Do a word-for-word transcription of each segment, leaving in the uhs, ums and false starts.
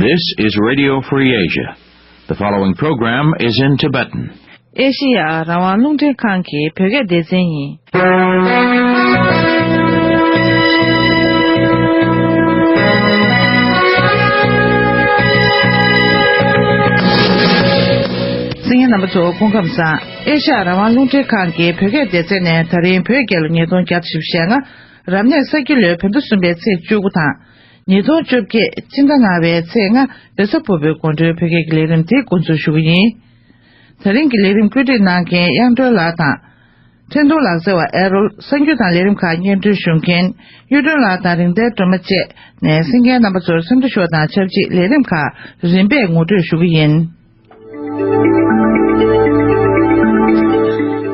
This is Radio Free Asia. The following program is in Tibetan. ཨེ་ཤེ་ཡ་རང་དབང་རླུང་འཕྲིན་ཁང་གི་བོད་སྐད་སྡེ་ཚན་ཡིན། གསན་མཁན་རྣམ་པ་ཚོ་སྐུ་ཁམས་བཟང་། ཨེ་ཤ་ཡ་རང་དབང་རླུང་འཕྲིན་ཁང་གི་བོད་སྐད་སྡེ་ཚན་ནས་ད་རིང་བོད་རྒྱལ་ལོ་ཉིས་སྟོང་བརྒྱ་དང་བཞི་བཅུ་ཞེ་ལྔ། རབ་གནས་ས་ཁྱི་ལོའི་བོད་ཟླ་གསུམ་པའི་ཚེས་བཅུ་དགུ་དང་། ཉིས་སྟོང་བཅོ་བརྒྱད་སྤྱི་ཟླ་ལྔ་པའི་ཚེས་ལྔ་རེས་གཟའ་ཕུར་བུའི་དགོང་དྲོའི་བོད་སྐད་ཀྱི་ལས་རིམ་དེ་འགོ་འཛུགས་ཞུ་གི་ཡིན། ད་རིང་གི་ལས་རིམ་བཀོད་སྒྲིག་གནང་མཁན་དབྱངས་སྒྲོན་ལགས་དང་། འཕྲིན་གཏོང་ལག་རྩལ་བ་ཨེ་རོལ། གསར་འགྱུར་དང་ལས་རིམ་ཁག་སྙན་སྒྲོན་ཞུ་མཁན་གཡུ་སྒྲོན་ལགས་དང་རིག་ལྡན་སྒྲོལ་མ་བཅས་ནས་གསན་མཁན་རྣམ་པ་ཚོར་འཚམས་འདྲི་ཞུ་བ་དང་ཆབས་ཅིག་ལས་རིམ་ཁག་རིམ་པས་ངོ་སྤྲོད་ཞུ་གི་ཡིན།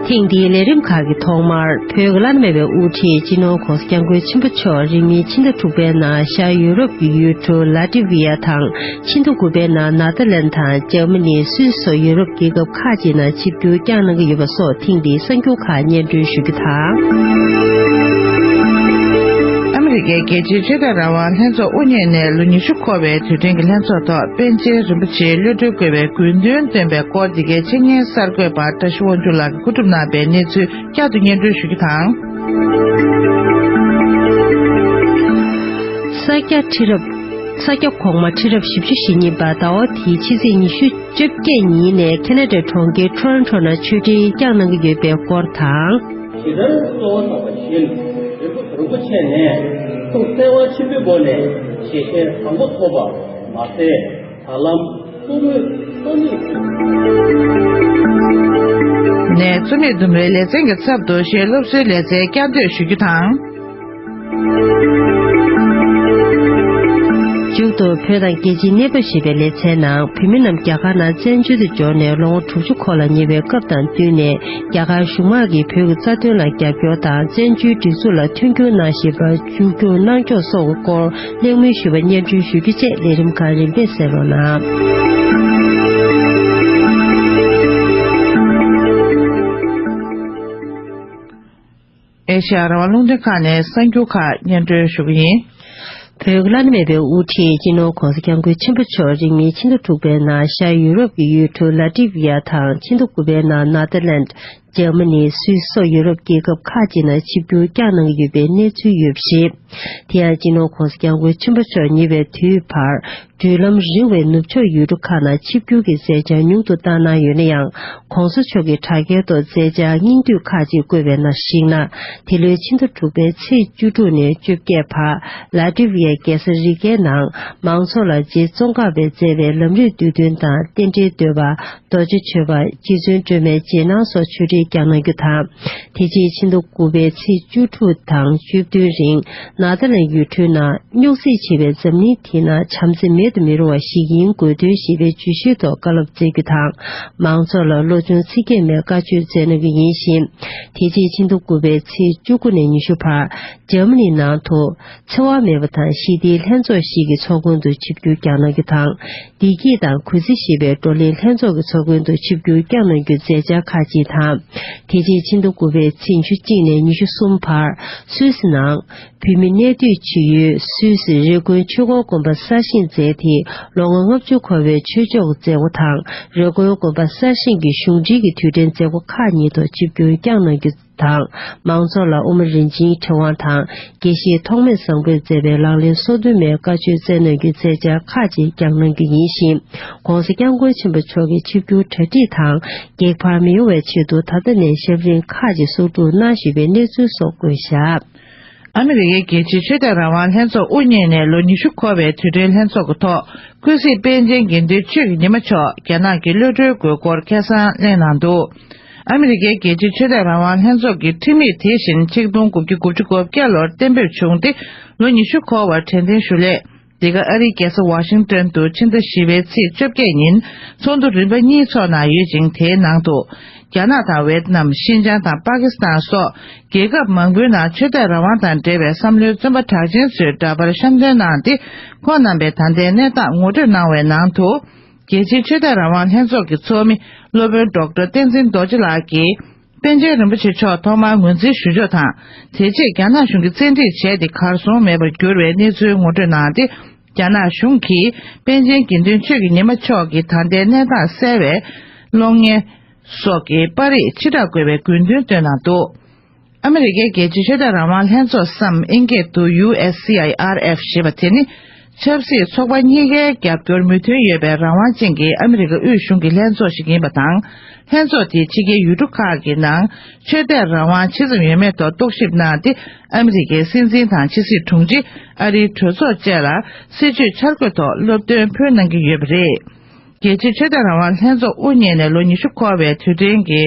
ཐེངས་འདིའི་ལས་རིམ་ཁག་གི་ཐོག་མར་བོད་ཀྱི་བླ་ན་མེད་པའི་དབུ་ཁྲིད་སྤྱི་ནོར་༧གོང་ས་༧སྐྱབས་མགོན་ཆེན་པོ་མཆོག་རིང་མིན་ཕྱི་ཟླ་དྲུག་པའི་ནང་ཤར་ཡུ་རོབ་ཀྱི་ཡུལ་གྲུ་ལ་ཏི་ཝི་ཡ་དང་། ཕྱི་ཟླ་དགུ་པའི་ནང་ནེ་ཐར་ལན་དང་འཇར་མ་ནི། སུད་སི་སོགས་ཡུ་རོབ་རྒྱལ་ཁབ་ཁག་ཅིག་ནང་ཆིབས་བསྒྱུར་བསྐྱངས་གནང་གི་ཡོད་པ་སོགས་ཐེངས་འདིའི་གསར་འགྱུར་ཁག་སྙན་སྒྲོན་ཞུ་རྒྱུ་དང་། ཨ་མི་རི་ཀའི་རྒྱལ་སྤྱིའི་ཆོས་དད་རང་དབང་ལྷན་ཚོགས་དབུ་བརྙེས་ནས་ལོ་ཉི་ཤུ་འཁོར་བའི་དུས་དྲན་གྱི་ལྷན་ཚོགས་ཐོག་པཎ་ཆེན་རིན་པོ་ཆེའི་གློད་གྲོལ་དགོས་པའི་དགོས་འདུན་བཏོན་པའི་སྐོར། འདི་གའི་འཆད་ཉན་གསར་འགོད་པ་བཀྲ་ཤིས་དབང་ཕྱུག་ལགས་ཀྱིས་གོ་སྒྲིག་གནང་བའི་གནས་ཚུལ་བསྐྱར་དུ་སྙན་སྒྲོན་ཞུ་རྒྱུ་དང་། ས་སྐྱ་ཁྲི་རབས། ས་སྐྱ་གོང་མ་ཁྲི་རབས་བཞི་བཅུ་ཞེ་གཉིས་པ་ཟླ་བ་འདིའི་ཕྱི་ཚེས་ཉི་ཤུ་བཅོ་བརྒྱད་ཉིན་ནས་ཁེ་ན་ཌའི་གྲོང་ཁྱེར་ཊོ་རོན་ཊོ་ནང་མཆོད་སྤྲིན་བསྐྱངས་གནང་གི་ཡོད་པའི་སྐོར་དང་། ཇི་ལྟར་གཙོ་བོ་དམ་པ་བཞིན་རིན་པོ་རིན་པོ་ཆེ་ནས་ཐུགས་བརྩེ་བ་ཆེན་པོའི་སྒོ་ནས་ཞལ་བཞེས་དང་པོ་ཐོབ་པ་མ་ཟད། ད་ལམ་སྐུ་ངོས་ས་གནས་ཀྱི་ནས་རྩོམ་ཡིག་ལྡུམ་རའི་ལེ་ཚན་གྱི་ཚབ་ཏུ་གཞས་སློབ་གསོའི་ལེ་ཚན་བསྐྱར་ཟློས་ཞུ་རྒྱུ་དང་། མཇུག་ཏུ་བོད་དང་རྒྱལ་སྤྱིའི་གནས་བབ་ཞེས་པའི་ལེ་ཚན་ནང་། བོད་མི་རྣམས་རྒྱ་གར་ནང་བཙན་བྱོལ་དུ་འབྱོར་ནས་ལོ་ངོ་དྲུག་ཅུ་འཁོར་ལ་ཉེ་བའི་སྐབས་དང་བསྟུན་ནས། རྒྱ་གར་གཞུང་དམངས་ཀྱིས་བོད་ཀྱི་རྩ་དོན་ལ་རྒྱབ་སྐྱོར་དང་བཙན་བྱོལ་སྒྲིག་འཛུགས་ལ་མཐུན་འགྱུར་གནང་བཞིན་པར་མཇུག་སྒྲིལ་གནང་ཕྱོགས་སོགས་ཀྱི་སྐོར་གླེང་མོལ་ཞུས་པ་སྙན་སྒྲོན་ཞུ་རྒྱུ་བཅས་ལས་རིམ་ཁག་རིམ་པས་གསན་རོགས་གནང་། ཨེ་ཤ་ཡ་རང་དབང་རླུང་འཕྲིན་ཁང་ནས་གསར་འགྱུར་ཁག་སྙན་སྒྲོན་ཞུ་གི་ཡིན། བོད་ཀྱི་བླ་ན་མེད་པའི་དབུ་ཁྲིད་སྤྱི་ནོར་༧གོང་ས་༧སྐྱབས་མགོན་ཆེན་པོ་མཆོག་རིང་མིན་ཕྱི་ཟླ་དྲུག་པའི་ནང་ཤར་ཡུ་རོབ་ཀྱི་ཡུལ་གྲུ་ལ་ཏི་ཝི་ཡ་དང་ཕྱི་ཟླ་དགུ་པའི་ནང་ནེ་ཐར་ལན། འཇར་མ་ནི། སུད་སི་སོགས་ཡུ་རོབ་རྒྱལ་ཁབ་ཁག་ཅིག་ནང་ཆིབས་བསྒྱུར་བསྐྱངས་གནང་གི་ཡོད་པའི་གནས་ཚུལ་ཡོད་པ་རེད། དེ་ཡང་སྤྱི་ནོར་༧གོང་ས་༧སྐྱབས་མགོན་ཆེན་པོ་མཆོག་ཉེ་བའི་དུས་བར་བགྲོད་ལམ་རིང་བའི་ནུབ་ཕྱོགས་ཡུལ་གྲུ་ཁག་ནང་ཆིབས་བསྒྱུར་གྱི་མཛད་འཆར་ཉུང་དུ་བཏང་གནང་ཡོད་ན་ཡང་། ༧གོང་ས་མཆོག་གིས་དྲ་རྒྱའི་ཐོག་མཛད་འཆར་སྙིང་བསྡུས་ཁག་ཅིག་བཀོད་པའི་ནང་གཞིགས་ན། འདི་ལོའི་ཕྱི་ཟླ་དྲུག་པའི་ཚེས་བཅུ་དྲུག་ནས་བཅོ་བརྒྱད་བར་ལ་ཏི་ཝི་ཡའི་རྒྱལ་ས་རི་གའི་ནང་མང་ཚོགས་ལ་རྗེ་ཙོང་ཁ་པས་མཛད་པའི་ལམ་རིམ་བསྡུས་དོན་དང་རྟེན་འབྲེལ་བསྟོད་པ། རྡོ་རྗེ་གཅོད་པ། རྗེ་བཙུན་སྒྲོལ་མའི་རྗེས་གནང་སོགས་ཆོས་འབྲེལ་བསྐྱངས་གནང་རྒྱུ་དང་། དེ་རྗེས་ཕྱི་ཟླ་དགུ་པའི་ཚེས་བཅུ་དྲུག་དང་བཅུ་བདུན་རིང་ནེ་ཐར་ལན་ཡུལ་གྲུའི་ནང་རྙོག་འཛིང་ཆེ་བའི་འཛམ་གླིང་དེའི་ནང་བྱམས་བརྩེ་མེད་དུ་མི་རུང་བ་ཞིག་ཡིན་དགོས་དོན་ཞེས་པའི་བརྗོད་གཞིའི་ཐོག་བཀའ་སློབ་སྩལ་རྒྱུ་དང་། མང་ཚོགས་ལ་བློ་སྦྱོང་ཚིག་བརྒྱད་མའི་བཀའ་ཆོས་སྩལ་གནང་རྒྱུ་ཡིན་ཞིང་། དེ་རྗེས་ཕྱི་ཟླ་དགུ་པའི་ཚེས་བཅུ་དགུ་ནས་ཉི་ཤུ་བར་འཇར་མ་ནི་ནང་དུ། འཚེ་བ་མེད་པ་དང་ཞི་བདེའི་ལྷན་ཚོགས་ཤིག་གི་ཚོགས་མགོན་དུ་ཆིབས་བསྒྱུར་བསྐྱངས་གནང་རྒྱུ་དང་། བདེ་སྐྱིད་དང་གུས་བརྩི་ཞེས་པའི་བགྲོ་གླེང་ལྷན་ཚོགས་ཀྱི་ཚོགས་མགོན་དུ་ཆིབས་བསྒྱུར་བསྐྱངས་གནང་རྒྱུའི་མཛད་འཆར་ཁག་ཅིག་དང་། དེ་རྗེས་ཕྱི་ཟླ་དགུ་པའི་ཚེས་ཉི་ཤུ་གཅིག་ནས་ཉི་ཤུ་གསུམ་བར་སུད་སི་ནང་བོད་མི་གནས་སྡོད་བྱེད་ཡུལ་སུད་སི་རི་ཀོན་ཆོས་འཁོར་དགོན་པ་གསར་བཞེངས་མཛད་དེ། ལོ་ངོ་ལྔ་བཅུ་འཁོར་བའི་ཆོས་ཕྱོགས་ཀྱི་མཛད་སྒོ་དང་། རི་ཀོན་དགོན་པ་གསར་བཞེངས་ཀྱི་གཞུང་འབྲེལ་གྱི་དུས་དྲན་མཛད་སྒོ་ཁག་གཉིས་ཐོག་ཆིབས་བསྒྱུར་བསྐྱངས་གནང་རྒྱུ། དང་། མང་ཚོགས་ལ་དབུ་མ་རིན་ཆེན་ཕྲེང་བ་དང་། དགེ་བཤེས་ཐོགས་མེད་བཟང་པོས་མཛད་པའི་ལག་ལེན་སོ་བདུན་མའི་བཀའ་ཆོས་སྩལ་གནང་རྒྱུའི་མཛད་འཆར་ཁག་ཅིག་བསྐྱངས་གནང་རྒྱུ་ཡིན་ཞིང་། ྋགོང་ས་ྋསྐྱབས་མགོན་ཆེན་པོ་མཆོག་གི་ཆིབས་བསྒྱུར་གྲ་སྒྲིག་དང་། འགྱེལ་འཕར་མི་ཡོང་བའི་ཆེད་དུ་ད་ལྟ་ནས་ཞབས་རིམ་ཁག་ཅིག་གསོག་སྒྲུབ་གནང་བཞིན་པའི་གནས་ཚུལ་སོགས་བཀོད་བཞག་ཨ་མི་རི་ཀའི་རྒྱལ་སྤྱིའི་ཆོས་དད་རང་དབང་ལྷན་ཚོགས་དབུ་བརྙེས་ནས་ལོ་ཉི་ཤུ་འཁོར་བའི་དུས་དྲན་ལྷན་ཚོགས་ཀྱི་ཐོག་ཀུན་གཟིགས་པཎ་ཆེན་དགེ་འདུན་ཆོས་ཀྱི་ཉི་མ་མཆོག་རྒྱ་ནག་གི་གློད་གྲོལ་དགོས་སྐོར་ཁ་སང་གླེང་གནང་འདུག་ཨ་མི་རི་ཀའི་རྒྱལ་སྤྱིའི་ཆོས་དད་རང་དབང་ལྷན་ཚོགས་ཀྱི་ཁྲིམས་ཡིག་དེ་བཞིན་ཆིག་སྟོང་དགུ་བརྒྱ་དགུ་བཅུ་གོ་བརྒྱད་ལོར་གཏན་འབེབས་བྱུང་སྟེ་ལོ་ཉི་ཤུ་འཁོར་བར་དྲན་རྟེན་ཞུ་སླད། འདི་ག་ཨ་རིའི་རྒྱལ་ས་ཝ་ཤིང་ཏོན་དུ་ཕྱི་ཟླ་བཞི་པའི་ཚེས་བཅོ་བརྒྱད་ཉིན་ཚོགས་འདུ་རིམ་པ་གཉིས་འཚོགས་གནང་ཡོད་ཅིང་། དེའི་ནང་དུ་རྒྱ་ནག་དང་ཝེ་ཏི་ནམ། ཤིན་ཅང་དང་པ་ཀི་སི་ཐན་སོགས་རྒྱལ་ཁབ་མང་པོའི་ནང་ཆོས་དད་རང་དབང་དང་འབྲེལ་བའི་བསམ་བློའི་བརྩོན་པ་གྲགས་ཅན་ཚོའི་འདྲ་པར་བཤམས་སྟོན་གནང་སྟེ། ཁོང་རྣམ་པས་ད་ལྟའི་གནས་སྟངས་ངོ་སྤྲོད་གནང་བའི་ནང་དུ། རྒྱལ་སྤྱིའི་ཆོས་དད་རང་དབང་ལྷན་ཚོགས་ཀྱི་ཚོགས་མི་སློབ་དཔོན་ཌོག་ཊར་བསྟན་འཛིན་རྡོ་རྗེ་ལགས་ཀྱིས། པཎ་ཆེན་རིན་པོ་ཆེ་མཆོག་ཐོག་མར་ངོས་འཛིན་ཞུ་ཕྱོགས་དང་། དེ་རྗེས་རྒྱ་ནག་གཞུང་གིས་བཙན་ཁྲིད་བྱས་ཏེ་གར་སོང་མེད་པར་གྱུར་བའི་གནས་ཚུལ་ངོ་སྤྲོད་གནང་སྟེ། རྒྱ་ནག་གཞུང་གིས་པཎ་ཆེན་དགེ་འདུན་ཆོས་ཀྱི་ཉི་མ་མཆོག་གི་ད་ལྟའི་གནས་སྟངས་གསལ་བའི་གློག་བརྙན་སོགས་ཀྱི་པར་རིས་ཕྱིར་བསྒྲགས་དགོས་པའི་དགོས་འདུན་བཏོན་གནང་འདུག་ཨ་མི་རི་ཀའི་རྒྱལ་སྤྱིའི་ཆོས་དད་རང་དབང་ལྷན་ཚོགས་སམ། ཨིན་སྐད་དུ། ཡུ་ཨེ་སི་སི་ཨའི་ཨར་ཨེཕ་ཞེས་པ་དེ་ནི། ཆབ་སྲིད་ཚོགས་པ་གཉིས་ཀའི་རྒྱབ་སྐྱོར་མོས་མཐུན་ཡོད་པའི་རང་དབང་ཅན་གྱི་ཨ་མི་རི་ཀ་དབུས་གཞུང་གི་ལྷན་ཚོགས་ཤིག་ཡིན་པ་དང་། ལྷན་ཚོགས་དེས་ཕྱི་རྒྱལ་ཡུལ་གྲུ་ཁག་གི་ནང་ཆོས་དད་རང་དབང་ཇི་ཙམ་ཡོད་མེད་ཐོག་རྟོག་ཞིབ་གནང་སྟེ། ཨ་མི་རི་ཀའི་སྲིད་འཛིན་དང་ཕྱི་སྲིད་དྲུང་ཆེ། ཨ་རིའི་གྲོས་ཚོགས་བཅས་ལ་སྲིད་ཇུས་འཆར་འགོད་ཐོག་སློབ་སྟོན་ཕུལ་གནང་གི་ཡོད་པ་རེད། རྒྱལ་སྤྱིའི་ཆོས་དད་རང་དབང་ལྷན་ཚོགས་དབུ་བརྙེས་ནས་ལོ་ཉི་ཤུ་འཁོར་བའི་དུས་དྲན་གྱི་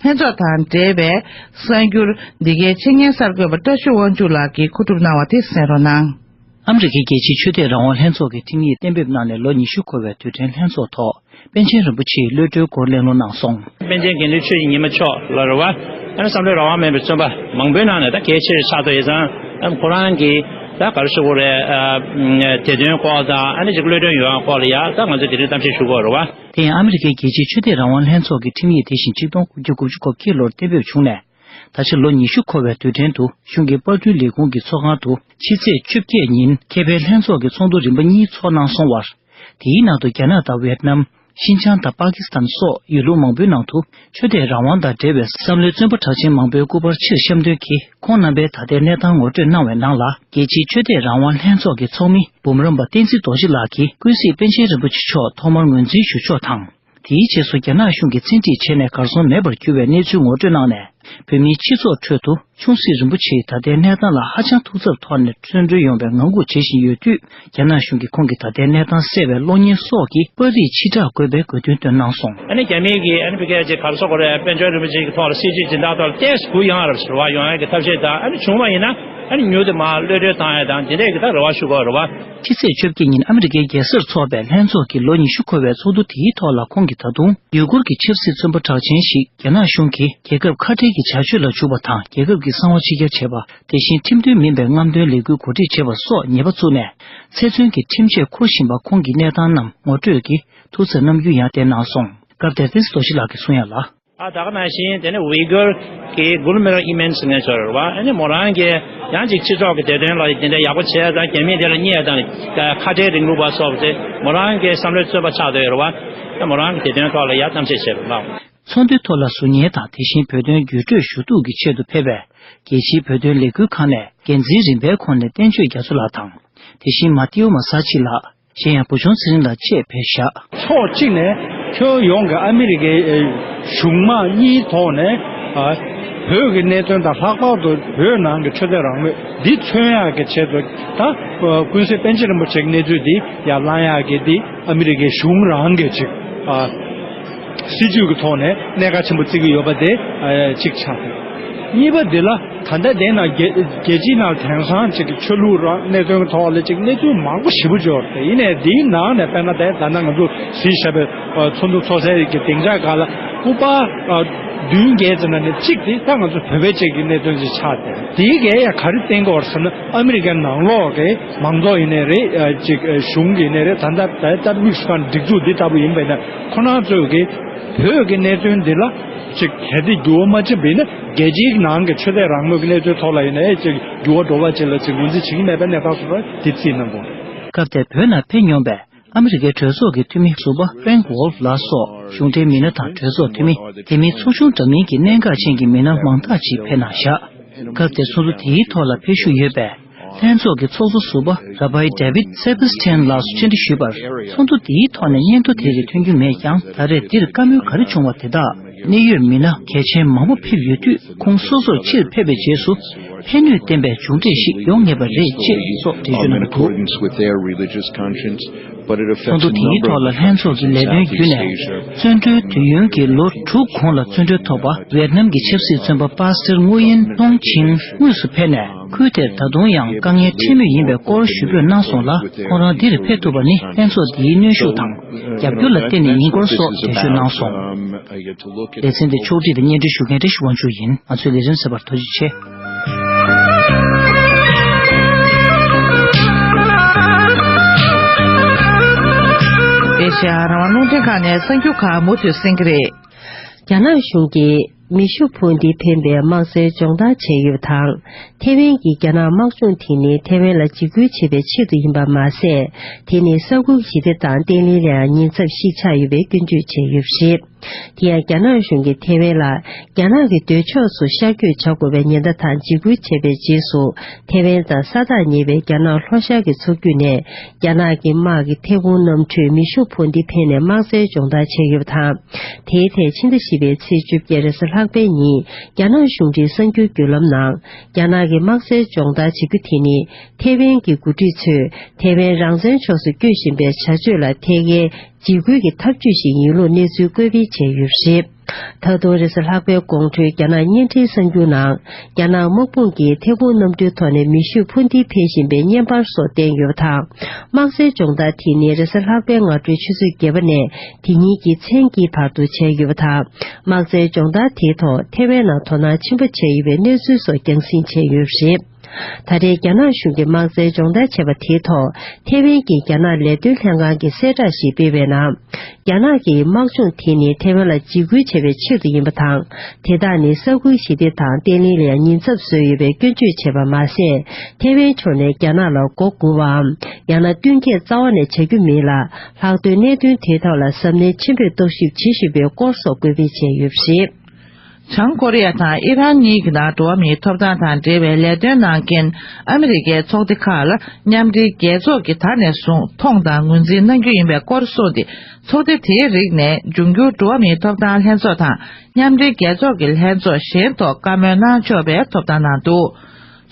ལྷན་ཚོགས་དང་འབྲེལ་བའི་གསར་འགྱུར། འདི་གའི་ཆེད་གཉེར་གསར་འགོད་པ་བཀྲ་ཤིས་དབང་ཕྱུག་ལགས་ཀྱིས་མཁོ་སྒྲུབ་གནང་བ་དེ་གསན་རོགས་གནང་། ཨ་མི་རི་ཀའི་རྒྱལ་སྤྱིའི་ཆོས་དད་རང་དབང་ལྷན་ཚོགས་ཀྱི་ཁྲིམས་ཡིག་གཏན་འབེབས་གནང་ནས་ལོ་ཉི་ཤུ་འཁོར་བའི་དུས་དྲན་ལྷན་ཚོགས་ཐོག་པཎ་ཆེན་རིན་པོ་ཆེའི་གློད་གྲོལ་སྐོར་གླེང་སློང་གནང་སོང་། པཎ་ཆེན་དགེ་འདུན་ཆོས་ཀྱི་ཉི་མ་མཆོག་ལ་རེད་བ། ཨ་ནི་བསམ་བློའི་རང་དབང་མེད་པའི་བཙོན་པ་མང་པོའི་ནང་ནས་ད་གལ་ཆེ་རུ་ཆགས་ཐུབ་ཡོད་ཙང་། ཨ་ཁོ་རང་གིས་ད་ག་རེ་ཞུ་དགོས་རེད། ཨ་དེ་དོན་སྐོར་དང་ཨ་ནི་ཅིག་གློད་གྲོལ་ཡོང་ཡ་སྐོར་ལ་ཡ་ད་ང་ཚོས་དེ་རིང་གཏམ་བཤད་ཞུ་དགོས་རེད་བ། དེ་ཡང་ཨ་མི་རི་ཀའི་རྒྱལ་སྤྱིའི་ཆོས་དད་རང་དབང་ལྷན་ཚོགས་ཀྱི་ཁྲིམས་ཡིག་དེ་བཞིན་ཆིག་སྟོང་དགུ་བརྒྱ་དགུ་བཅུ་གོ་བརྒྱད་ལོར་གཏན་འབེབས་བྱུང་ནས། ད་ཆ་ལོ་ཉི་ཤུ་འཁོར་བའི་དུས་དྲན་དུ་གཞུང་གི་པར་སྐྲུན་ལས་ཁུངས་ཀྱི་ཚོགས་ཁང་དུ་ཕྱི་ཚེས་བཅོ་བརྒྱད་ཉིན་ཁེ་ཕན་ལྷན་ཚོགས་ཀྱི་ཚོགས་འདུ་རིམ་པ་གཉིས་ཚོགས་གནང་སོང་བར། དེའི་ནང་དུ་རྒྱ་ནག་དང་ཝེད་ནམ། ཤིན་ཅང་དང་པ་ཀི་སི་ཐན་སོགས་ཡུལ་ལུང་མང་པོའི་ནང་དུ་ཆོས་དད་རང་དབང་དང་འབྲེལ་བའི་བསམ་བློའི་བཙོན་པ་གྲགས་ཅན་མང་པོའི་སྐུ་པར་ཕྱིར་བཤམས་དོན་གྱིས་ཁོང་རྣམ་པའི་ད་ལྟའི་གནས་སྟངས་ངོ་སྤྲོད་གནང་བའི་ནང་ལ། རྒྱལ་སྤྱིའི་ཆོས་དད་རང་དབང་ལྷན་ཚོགས་ཀྱི་ཚོགས་མི་འབུམ་རམས་པ་བསྟན་འཛིན་རྡོ་རྗེ་ལགས་ཀྱིས་ཀུན་གཟིགས་པཎ་ཆེན་རིན་པོ་ཆེ་མཆོག་ཐོག་མར་ངོས་འཛིན་ཞུ་ཕྱོགས་དང་། དེའི་རྗེས་སུ་རྒྱ་ནག་གཞུང་གིས་བཙན་ཁྲིད་བྱས་ནས་གར་སོང་མེད་པར་གྱུར་བའི་གནས་ཚུལ་ངོ་སྤྲོད་གནང་ནས། བོད་མིའི་སྤྱི་ཚོགས་ཁྲོད་དུ་ཆུང་སྲིད་རིན་པོ་ཆེའི་ད་ལྟའི་གནས་སྟངས་ལ་ཧ་ཅང་ཐུགས་འཚབ་ཐོག་ནས་བཙོན་གྲོལ་ཡོང་བའི་ངང་སྒུག་བྱེད་བཞིན་ཡོད་དུས། རྒྱ་ནག་གཞུང་གིས་ཁོང་གི་ད་ལྟའི་གནས་སྟངས་གསལ་བའི་གློག་བརྙན་སོགས་ཀྱི་པར་རིས་ཕྱིར་བསྒྲགས་དགོས་པའི་དགོས་འདུན་བཏོན་གནང་སོང་། ཨ་ནི་རྒྱ་མི་གིས་ཨ་ནི་ཕ་གིར་ཅིག་ག་རེ་ཟེར་དགོས་རེད། པཎ་ཆེན་རིན་པོ་ཆེ་གི་ཐོག་ལ་སྲིད་ཇུས་སྦྱིན་བདག་ཐོག་ལ་ཏོག་ཙམ་གུ་ཡངས་རབས་ཞུ་བ་ཡོང་ཡ་གི་ཐབས་ཤེས་དང་། ཨ་ནི་བྱུང་བ་ཡིན་ན་ཨ་ནི་མྱུར་དུ་མར་གློད་གྲོལ་བཏང་ཡ་དང་དེ་འདྲས་ཀྱི་ད་རེ་བ་ཞུ་དགོས་རེད་བ། ཕྱི་ཚེས་བཅོ་བརྒྱད་ཉིན་ཨ་མི་རི་ཀའི་རྒྱལ་སར་འཚོགས་པའི་ལྷན་ཚོགས་ཀྱི་ལོ་ཉི་ཤུ་འཁོར་བའི་ཚོགས་འདུ་དེའི་ཐོག་ལ་ཁོང་གིས་ད་དུང་ཡུ་གུར་གྱི་ཆབ་སྲིད་བཙོན་པ་གྲགས་ཅན་ཞིག་རྒྱ་ནག་གཞུང་གིས་རྒྱལ་ཁབ་ཁ་བྲལ་གྱི་བྱ་སྤྱོད་ལ་འཇུག་པ་དང་། རྒྱལ་ཁབ་ཀྱི་གསང་བ་ཕྱི་གྱར་བྱས་པ། དེ་བཞིན་ཁྲིམས་མཐུན་མིན་པའི་རྔམ་སྟོན་ལས་འགུལ་གོ་སྒྲིག་བྱས་པ་སོགས་ཉེས་པ་བཙུགས་ནས། ཚེ་བཙོན་གྱི་ཁྲིམས་ཆད་འཁུར་བཞིན་པ་ཁོང་གི་གནས་སྟངས་རྣམས་ངོ་སྤྲོད་ཀྱིས་ཐུགས་འཚབ་རྣམ་འགྱུར་ཡང་བསྟན་གནང་སོང་། སྐབས་དེར་བསྟན་འཛིན་རྡོ་རྗེ་ལགས་ཀྱིས་གསུངས་ཡ་ལ། ཨ་ད་ག་ནང་བཞིན་དེ་ནས་ཝི་གུར་གྱི་གུལ་མེར་ཨི་མེན་ཟེར་མཁན་ཚོ་རེད་བ། ཨ་ནི་མོ་རང་གིས་ཡང་ཅིག་སྤྱི་ཚོགས་ཀྱི་བདེ་དོན་ལ་དེ་འདྲ་ཡག་པོ་བྱས་དང་རྒྱ་མིས་དེ་ལ་བརྙས་དང་ཁ་བྲལ་རིང་ལུགས་པ་སོགས་དེ་མོ་རང་གི་བསམ་བློའི་རྩོད་པ་ཆགས་བསྡད་ཡོད་རེད་བ། ཨ་མོ་རང་གི་བདེ་དོན་ཐོག་ལ་ཡ་གཏམ་བཤད་བྱས་པ་ལགས། ཚོགས་འདུའི་ཐོག་ལ་ཟུར་ཉན་དང་དེ་བཞིན་བོད་དོན་བརྒྱུད་སྤྲོད་ཞུ་གཏུག་གི་ཆེད་དུ་ཕེབས་པའི་རྒྱལ་སྤྱིའི་བོད་དོན་ལས་འགུལ་ཁང་ནས་འགན་འཛིན་རིམ་པའི་ཁོངས་ནས་བསྟན་ཆོས་རྒྱ་མཚོ་ལགས་དང་། དེ་བཞིན་མ་ཏིའོ་མ་ས་ཆི་ལགས། གཞན་ཡང་བུ་ཆུང་ཚེ་རིང་ལགས་བཅས་ཕེབས་བཞག། ཕྱོགས་གཅིག་ནས་ཁྱོན་ཡོངས་ཀྱི་ཨ་མི་རི་ཀའི་གཞུང་མང་གཉིས་ཐོག་ནས་ཨ་བོད་ཀྱི་གནད་དོན་དང་ལྷག་པར་དུ་བོད་ནང་གི་ཆོས་དད་རང་མོས་འདི་མཚོན་ཡག་གི་ཆེད་དུ། ད་ཀུན་གཟིགས་པཎ་ཆེན་རིན་པོ་ཆེ་གི་གནས་ཚུལ་འདི་ཡར་བསླང་ཡག་གི་འདི་ཨ་མི་རི་ཀའི་གཞུང་རང་གི་ཅིག་ཨ་སྲིད་ཇུས་ཀྱི་ཐོག་ནས་གནད་འགག་ཆེན་པོ་བརྩི་གི་ཡོད་པ་དེ་ཨ་གཅིག་ཆགས་འདུག། གཉིས་པ་འདི་ལ་ད་ལྟ་དེ་ན་རྒྱལ་རྒྱལ་སྤྱིའི་ནང་དེང་སང་ཅིག་གི་ཆོས་ལུགས་རང་གནད་དོན་གྱི་ཐོག་ལ་ཅིག་གནས་ཚུལ་མང་པོ་ཞེ་པོ་འབྱོར་ཏེ། ཡིན་ནའི་འདིའི་ནང་ནས་དཔེར་ན་དེ་ད་ལྟ་ང་ཚོ་གཟིགས་བཞག་པའི་ཚོགས་འདུ་ཚོགས་སའི་གི་སྡིངས་ཆ་སྒང་ལ་སྐུ་པར་བདུན་བརྒྱད་ཙམ་ནང་ནས་གཅིག་དེ་ད་ང་ཚོ་བོད་པའི་ཅིག་གི་གནད་དོན་ཅིག་ཆགས་ཏེ། དེའི་གས་ཡང་ག་རེ་བསྟན་གྱི་ཡོད་ཟེར་ན། ཨ་མི་རི་ཀའི་ནང་ལོགས་ཀྱི་མང་ཚོགས་ཡིན་ནའི་རེད། ཅིག་གཞུང་གི་ཡིན་ནའི་རེད། ད་ལྟ་ད་ལྟ་དམིགས་སུ་བཀར་སྒྲིག་འཛུགས་འདི་ལྟ་བུ་ཡིན་པས་ན་ཁོ་རང་ཚོས་ཀྱི་བོད་ཀྱི་གནད་དོན་འདི་ལ་ཅིག་གལ་ཏེ་འགྱུར་བ་མ་ཕྱིན་པ་ཡིན་ན། རྒྱལ་སྤྱིའི་ནང་གི་ཆོས་དད་རང་མོས་ཀྱི་གནས་ཚུལ་ཐོག་ལ་ཡིན་ནའི་ཅིག་འགྱུར་བ་འགྲོ་བ་ཅིག་ལ་ཅིག་ངོས་འཛིན་བྱེད་ཀྱི་མེད་པའི་གནས་སྟངས་སུ་འདི་བརྩིས་གནང་དགོས། སྐབས་དེར་བོད་ནང་ཕེབས་མྱོང་བའི་ཨ་མི་རི་ཀའི་གྲོས་ཚོགས་ཀྱི་འཐུས་མི་ཟུར་པ་Frank Wolf ལགས་སོགས་གཞུང་འབྲེལ་མི་སྣ་དང་གྲོས་ཚོགས་འཐུས་མི། དེ་མིན་ཚོགས་ཆུང་འདྲ་མིན་གྱི་གནད་འགག་ཅན་གྱི་མི་སྣ་མང་དག་ཅིག་ཕེབས་གནང་བཞག། སྐབས་དེར་ཚོགས་འདུ་དེའི་ཐོག་ལ་ཕེབས་བཞུགས་ཡོད་པའི་ལྷན་ཚོགས་ཀྱི་ཚོགས་གཙོ་ཟུར་པ་Rabbi David Saperstein ལགས་སུ་བཅར་འདྲི་ཞུས་པར། ཚོགས་འདུ་དེའི་ཐོག་ནས་སྙན་ཐོ་དེ་རིགས་ཐོན་རྒྱུ་མེད་ཀྱང་། ད་རེས་འདིར་བཀའ་མོལ་ག་རེ་བྱུང་བ་དེ་དག་གནད་ཡོད་མི་སྣ་གལ་ཆེན་མང་པོ་ཕེབས་ཡོད་དུས། ཁོང་སོ་སོར་ཕྱིར་ཕེབས་པའི་རྗེས་སུ་ཕན་ནུས་ལྡན་པའི་མཇུག་འབྲས་ཤིག་ཡོང་ངེས་པ་རེད་ཅེས་སོགས་འགྲེལ་བརྗོད་གནང་གི་འདུག། ཚོགས་འདུ་དེའི་ཐོག་ལ་ལྷན་ཚོགས་ཀྱི་ལས་དོན་བརྒྱུད་ནས་བཙོན་གྲོལ་དུས་ཡུན་གྱི་ལོ་དྲུག་གོང་ལ་བཙོན་གྲོལ་ཐོབ་པ་ཝེད་ནམ་གྱི་ཆབ་སྲིད་བཙོན་པ་པ་སི་ཏར་ངུ་ཡིན་ཐོང་ཆིང་དངོས་སུ་ཕེབས་ནས། ཁུལ་དེར་ད་དུང་ཡང་དཀའ་ངལ་འཕྲད་མུས་ཡིན་པའི་སྐོར་ཞུ་འབོད་གནང་སོང་ལ། ཁོང་རང་འདིར་ཕེབས་ཐུབ་པ་ནི་ལྷན་ཚོགས་འདིའི་གནོན་ཤུགས་དང་རྒྱབ་སྐྱོར་ལ་བརྟེན་ནས་ཡིན་སྐོར་སོགས་འགྲེལ་བརྗོད་གནང་སོང་། ལེ་ཚན་འདི་ཕྱོགས་སྒྲིག་དང་སྙན་སྒྲོན་ཞུ་མཁན་བཀྲ་ཤིས་དབང་ཕྱུག་ཡིན། ང་ཚོའི་ལས་རིམ་གསན་པར་ཐུགས་རྗེ་ཆེ། ཨེ་ཤ་ཡ་རང་དབང་རླུང་འཕྲིན་ཁང་ནས་གསར་འགྱུར་ཁག་མུ་མཐུད་གསན་གྱི་རེད། རྒྱ་ནག་གཞུང་གིས་ མེ་ཤུགས་འཕུར་མདེལ་འཕེན་པའི་དམག་རྩལ་སྦྱོང་བརྡར་བྱས་ཡོད་པ་དང་། ཐེ་ཝན་གྱི་རྒྱ་ནག་དམག་སྦྱོང་དེ་ནི་ཐེ་ཝན་ལ་འཇིགས་སྐུལ་བྱེད་པའི་ཆེད་དུ་ཡིན་པ་མ་ཟད། དེ་ནི་ས་ཁུལ་ཞི་བདེ་དང་བརྟན་ལྷིང་ལ་ཡང་ཉེན་ཚབས་ཤིག་ཆགས་ཡོད་པའི་སྐྱོན་བརྗོད་བྱས་ཡོད་པ་རེད། དེ་ཡང་རྒྱ་ནག་གཞུང་གིས་ཐེ་ཝན་ལ་རྒྱ་ནག་གི་འདོད་ཕྱོགས་སུ་ཤར་བསྐྱོད་བྱ་དགོས་པའི་ཉེན་བརྡ་དང་འཇིགས་སྐུལ་བྱས་པའི་རྗེས་སུ། ཐེ་ཝན་དང་ས་ཐག་ཉེ་བའི་རྒྱ་ནག་ལྷོ་ཤར་གྱི་མཚོ་རྒྱུད་ནས་རྒྱ་ནག་གི་དམག་གིས་ཐེ་ཝུན་གནམ་གྲུས་མེ་ཤུགས་འཕུར་མདེལ་འཕེན་ནས་དམག་རྩལ་སྦྱོང་བརྡར་བྱས་ཡོད་པ་དང་། དེའི་ཐད་ཕྱི་ཟླ་བཞི་པའི་ཚེས་བཅོ་བརྒྱད་རེས་གཟའ་ལྷག་པའི་ཉིན། རྒྱ་ནག་གཞུང་འབྲེལ་གསར་འགྱུར་བརྒྱུད་ལམ་ནང་། རྒྱ་ནག་གི་དམག་རྩལ་སྦྱོང་བརྡར་བྱེད་རྒྱུ་དེ་ནི། ཐེ་ཝན་གྱི་འགོ་ཁྲིད་ཚོས་ཐེ་ཝན་རང་བཙན་ཕྱོགས་སུ་བསྐྱོད་བཞིན་པའི་བྱ་སྤྱོད་ལ་ཐད་ཀའི་འཇིགས་སྐུལ་གྱི་ཐབས་ཇུས་ཤིག་ཡིན་ལུགས་གནས་ཚུལ་བཀོད་སྤེལ་བྱས་ཡོད་པ་རེད། ད་དུང་རེས་གཟའ་ལྷག་པའི་དགོང་དྲོའི་རྒྱ་ནག་བརྙན་འཕྲིན་གསར་འགྱུར་ནང་། རྒྱ་ནག་དམག་དཔུང་གིས་ཐེ་ཝུན་གནམ་གྲུའི་ཐོག་ནས་མེ་ཤུགས་འཕུར་མདེལ་འཕེན་བཞིན་པའི་བརྙན་པར་སོགས་བསྟན་ཡོད་པ་དང་། དམག་རྩལ་སྦྱོང་བརྡར་དེ་ནི་རེས་གཟའ་ལྷག་པའི་སྔ་དྲོའི་ཆུ་ཚོད་བརྒྱད་པ་ནས་དེ་ཉིན་གྱི་མཚན་དཀྱིལ་བར་དུ་བྱས་ཡོད་པ་དང་། དམག་རྩལ་སྦྱོང་བརྡར་དེའི་ཐོག་ཐེ་ཝན་ནང་དོ་སྣང་ཆེན་པོ་བྱས་ཡོད་པའི་གནས་ཚུལ་སོགས་རྒྱང་སྲིང་བྱས་ཡོད་པ་རེད། ད་རེས་རྒྱ་ནག་གཞུང་གིས་དམག་རྩལ་སྦྱོང་བརྡར་བྱས་པ་དེའི་ཐོག་ཐེ་ཝན་གྱི་རྒྱ་ནག་ལས་དོན་ལྷན་ཁང་གིས་གསལ་བསྒྲགས་ཤིག་སྤེལ་བའི་ནང་། རྒྱ་ནག་གི་དམག་སྦྱོང་དེ་ནི་ཐེ་ཝན་ལ་འཇིགས་སྐུལ་བྱེད་པའི་ཆེད་དུ་ཡིན་པ་དང་། དེ་དག་ནི་ས་ཁུལ་ཞི་བདེ་དང་བརྟན་ལྷིང་ལ་ཡང་ཉེན་ཚབས་བཟོས་ཡོད་པའི་སྐྱོན་བརྗོད་བྱས་པ་མ་ཟད། ཐེ་ཝན་ཕྱོགས་ནས་རྒྱ་ནག་ལ་མགོ་སྒུར་བའམ། ཡང་ན་བསྟུན་མཁས་རྩ་བ་ནས་བྱ་རྒྱུ་མིན་ལ། ལྷག་དོན་གནད་དོན་དེའི་ཐོག་ལ་གཟབ་ནན་ཆེན་པོས་རྟོག་ཞིབ་བྱེད་བཞིན་པའི་སྐོར་སོགས་བཀོད་སྤེལ་བྱས་ཡོད་པ་རེད། བྱང་ཀོ་རི་ཡ་དང་ཨི་རན་གཉིས་ཀྱི་ནང་འགྲོ་བ་མིའི་ཐོབ་ཐང་དང་འབྲེལ་བའི་ལས་དོན་གནང་མཁན་ཨ་མི་རི་ཀའི་ཚོགས་སྡེ་ཁག་ལ་མཉམ་འབྲེལ་རྒྱལ་ཚོགས་ཀྱིས་ད་ནས་བཟུང་མཐོང་དང་ངོས་འཛིན་གནང་རྒྱུ་ཡིན་པའི་སྐོར་གསུངས་ཏེ། ཚོགས་སྡེ་དེའི་རིགས་ནས་འབྱུང་འགྱུར་འགྲོ་བ་མིའི་ཐོབ་ཐང་ལྷན་ཚོགས་དང་མཉམ་འབྲེལ་རྒྱལ་ཚོགས་ཀྱི་ལྷན་ཚོགས་གཞན་ཐོག་བཀའ་མོལ་གནང་ཆོག་པའི་ཐོབ་ཐང་གནང་འདུག།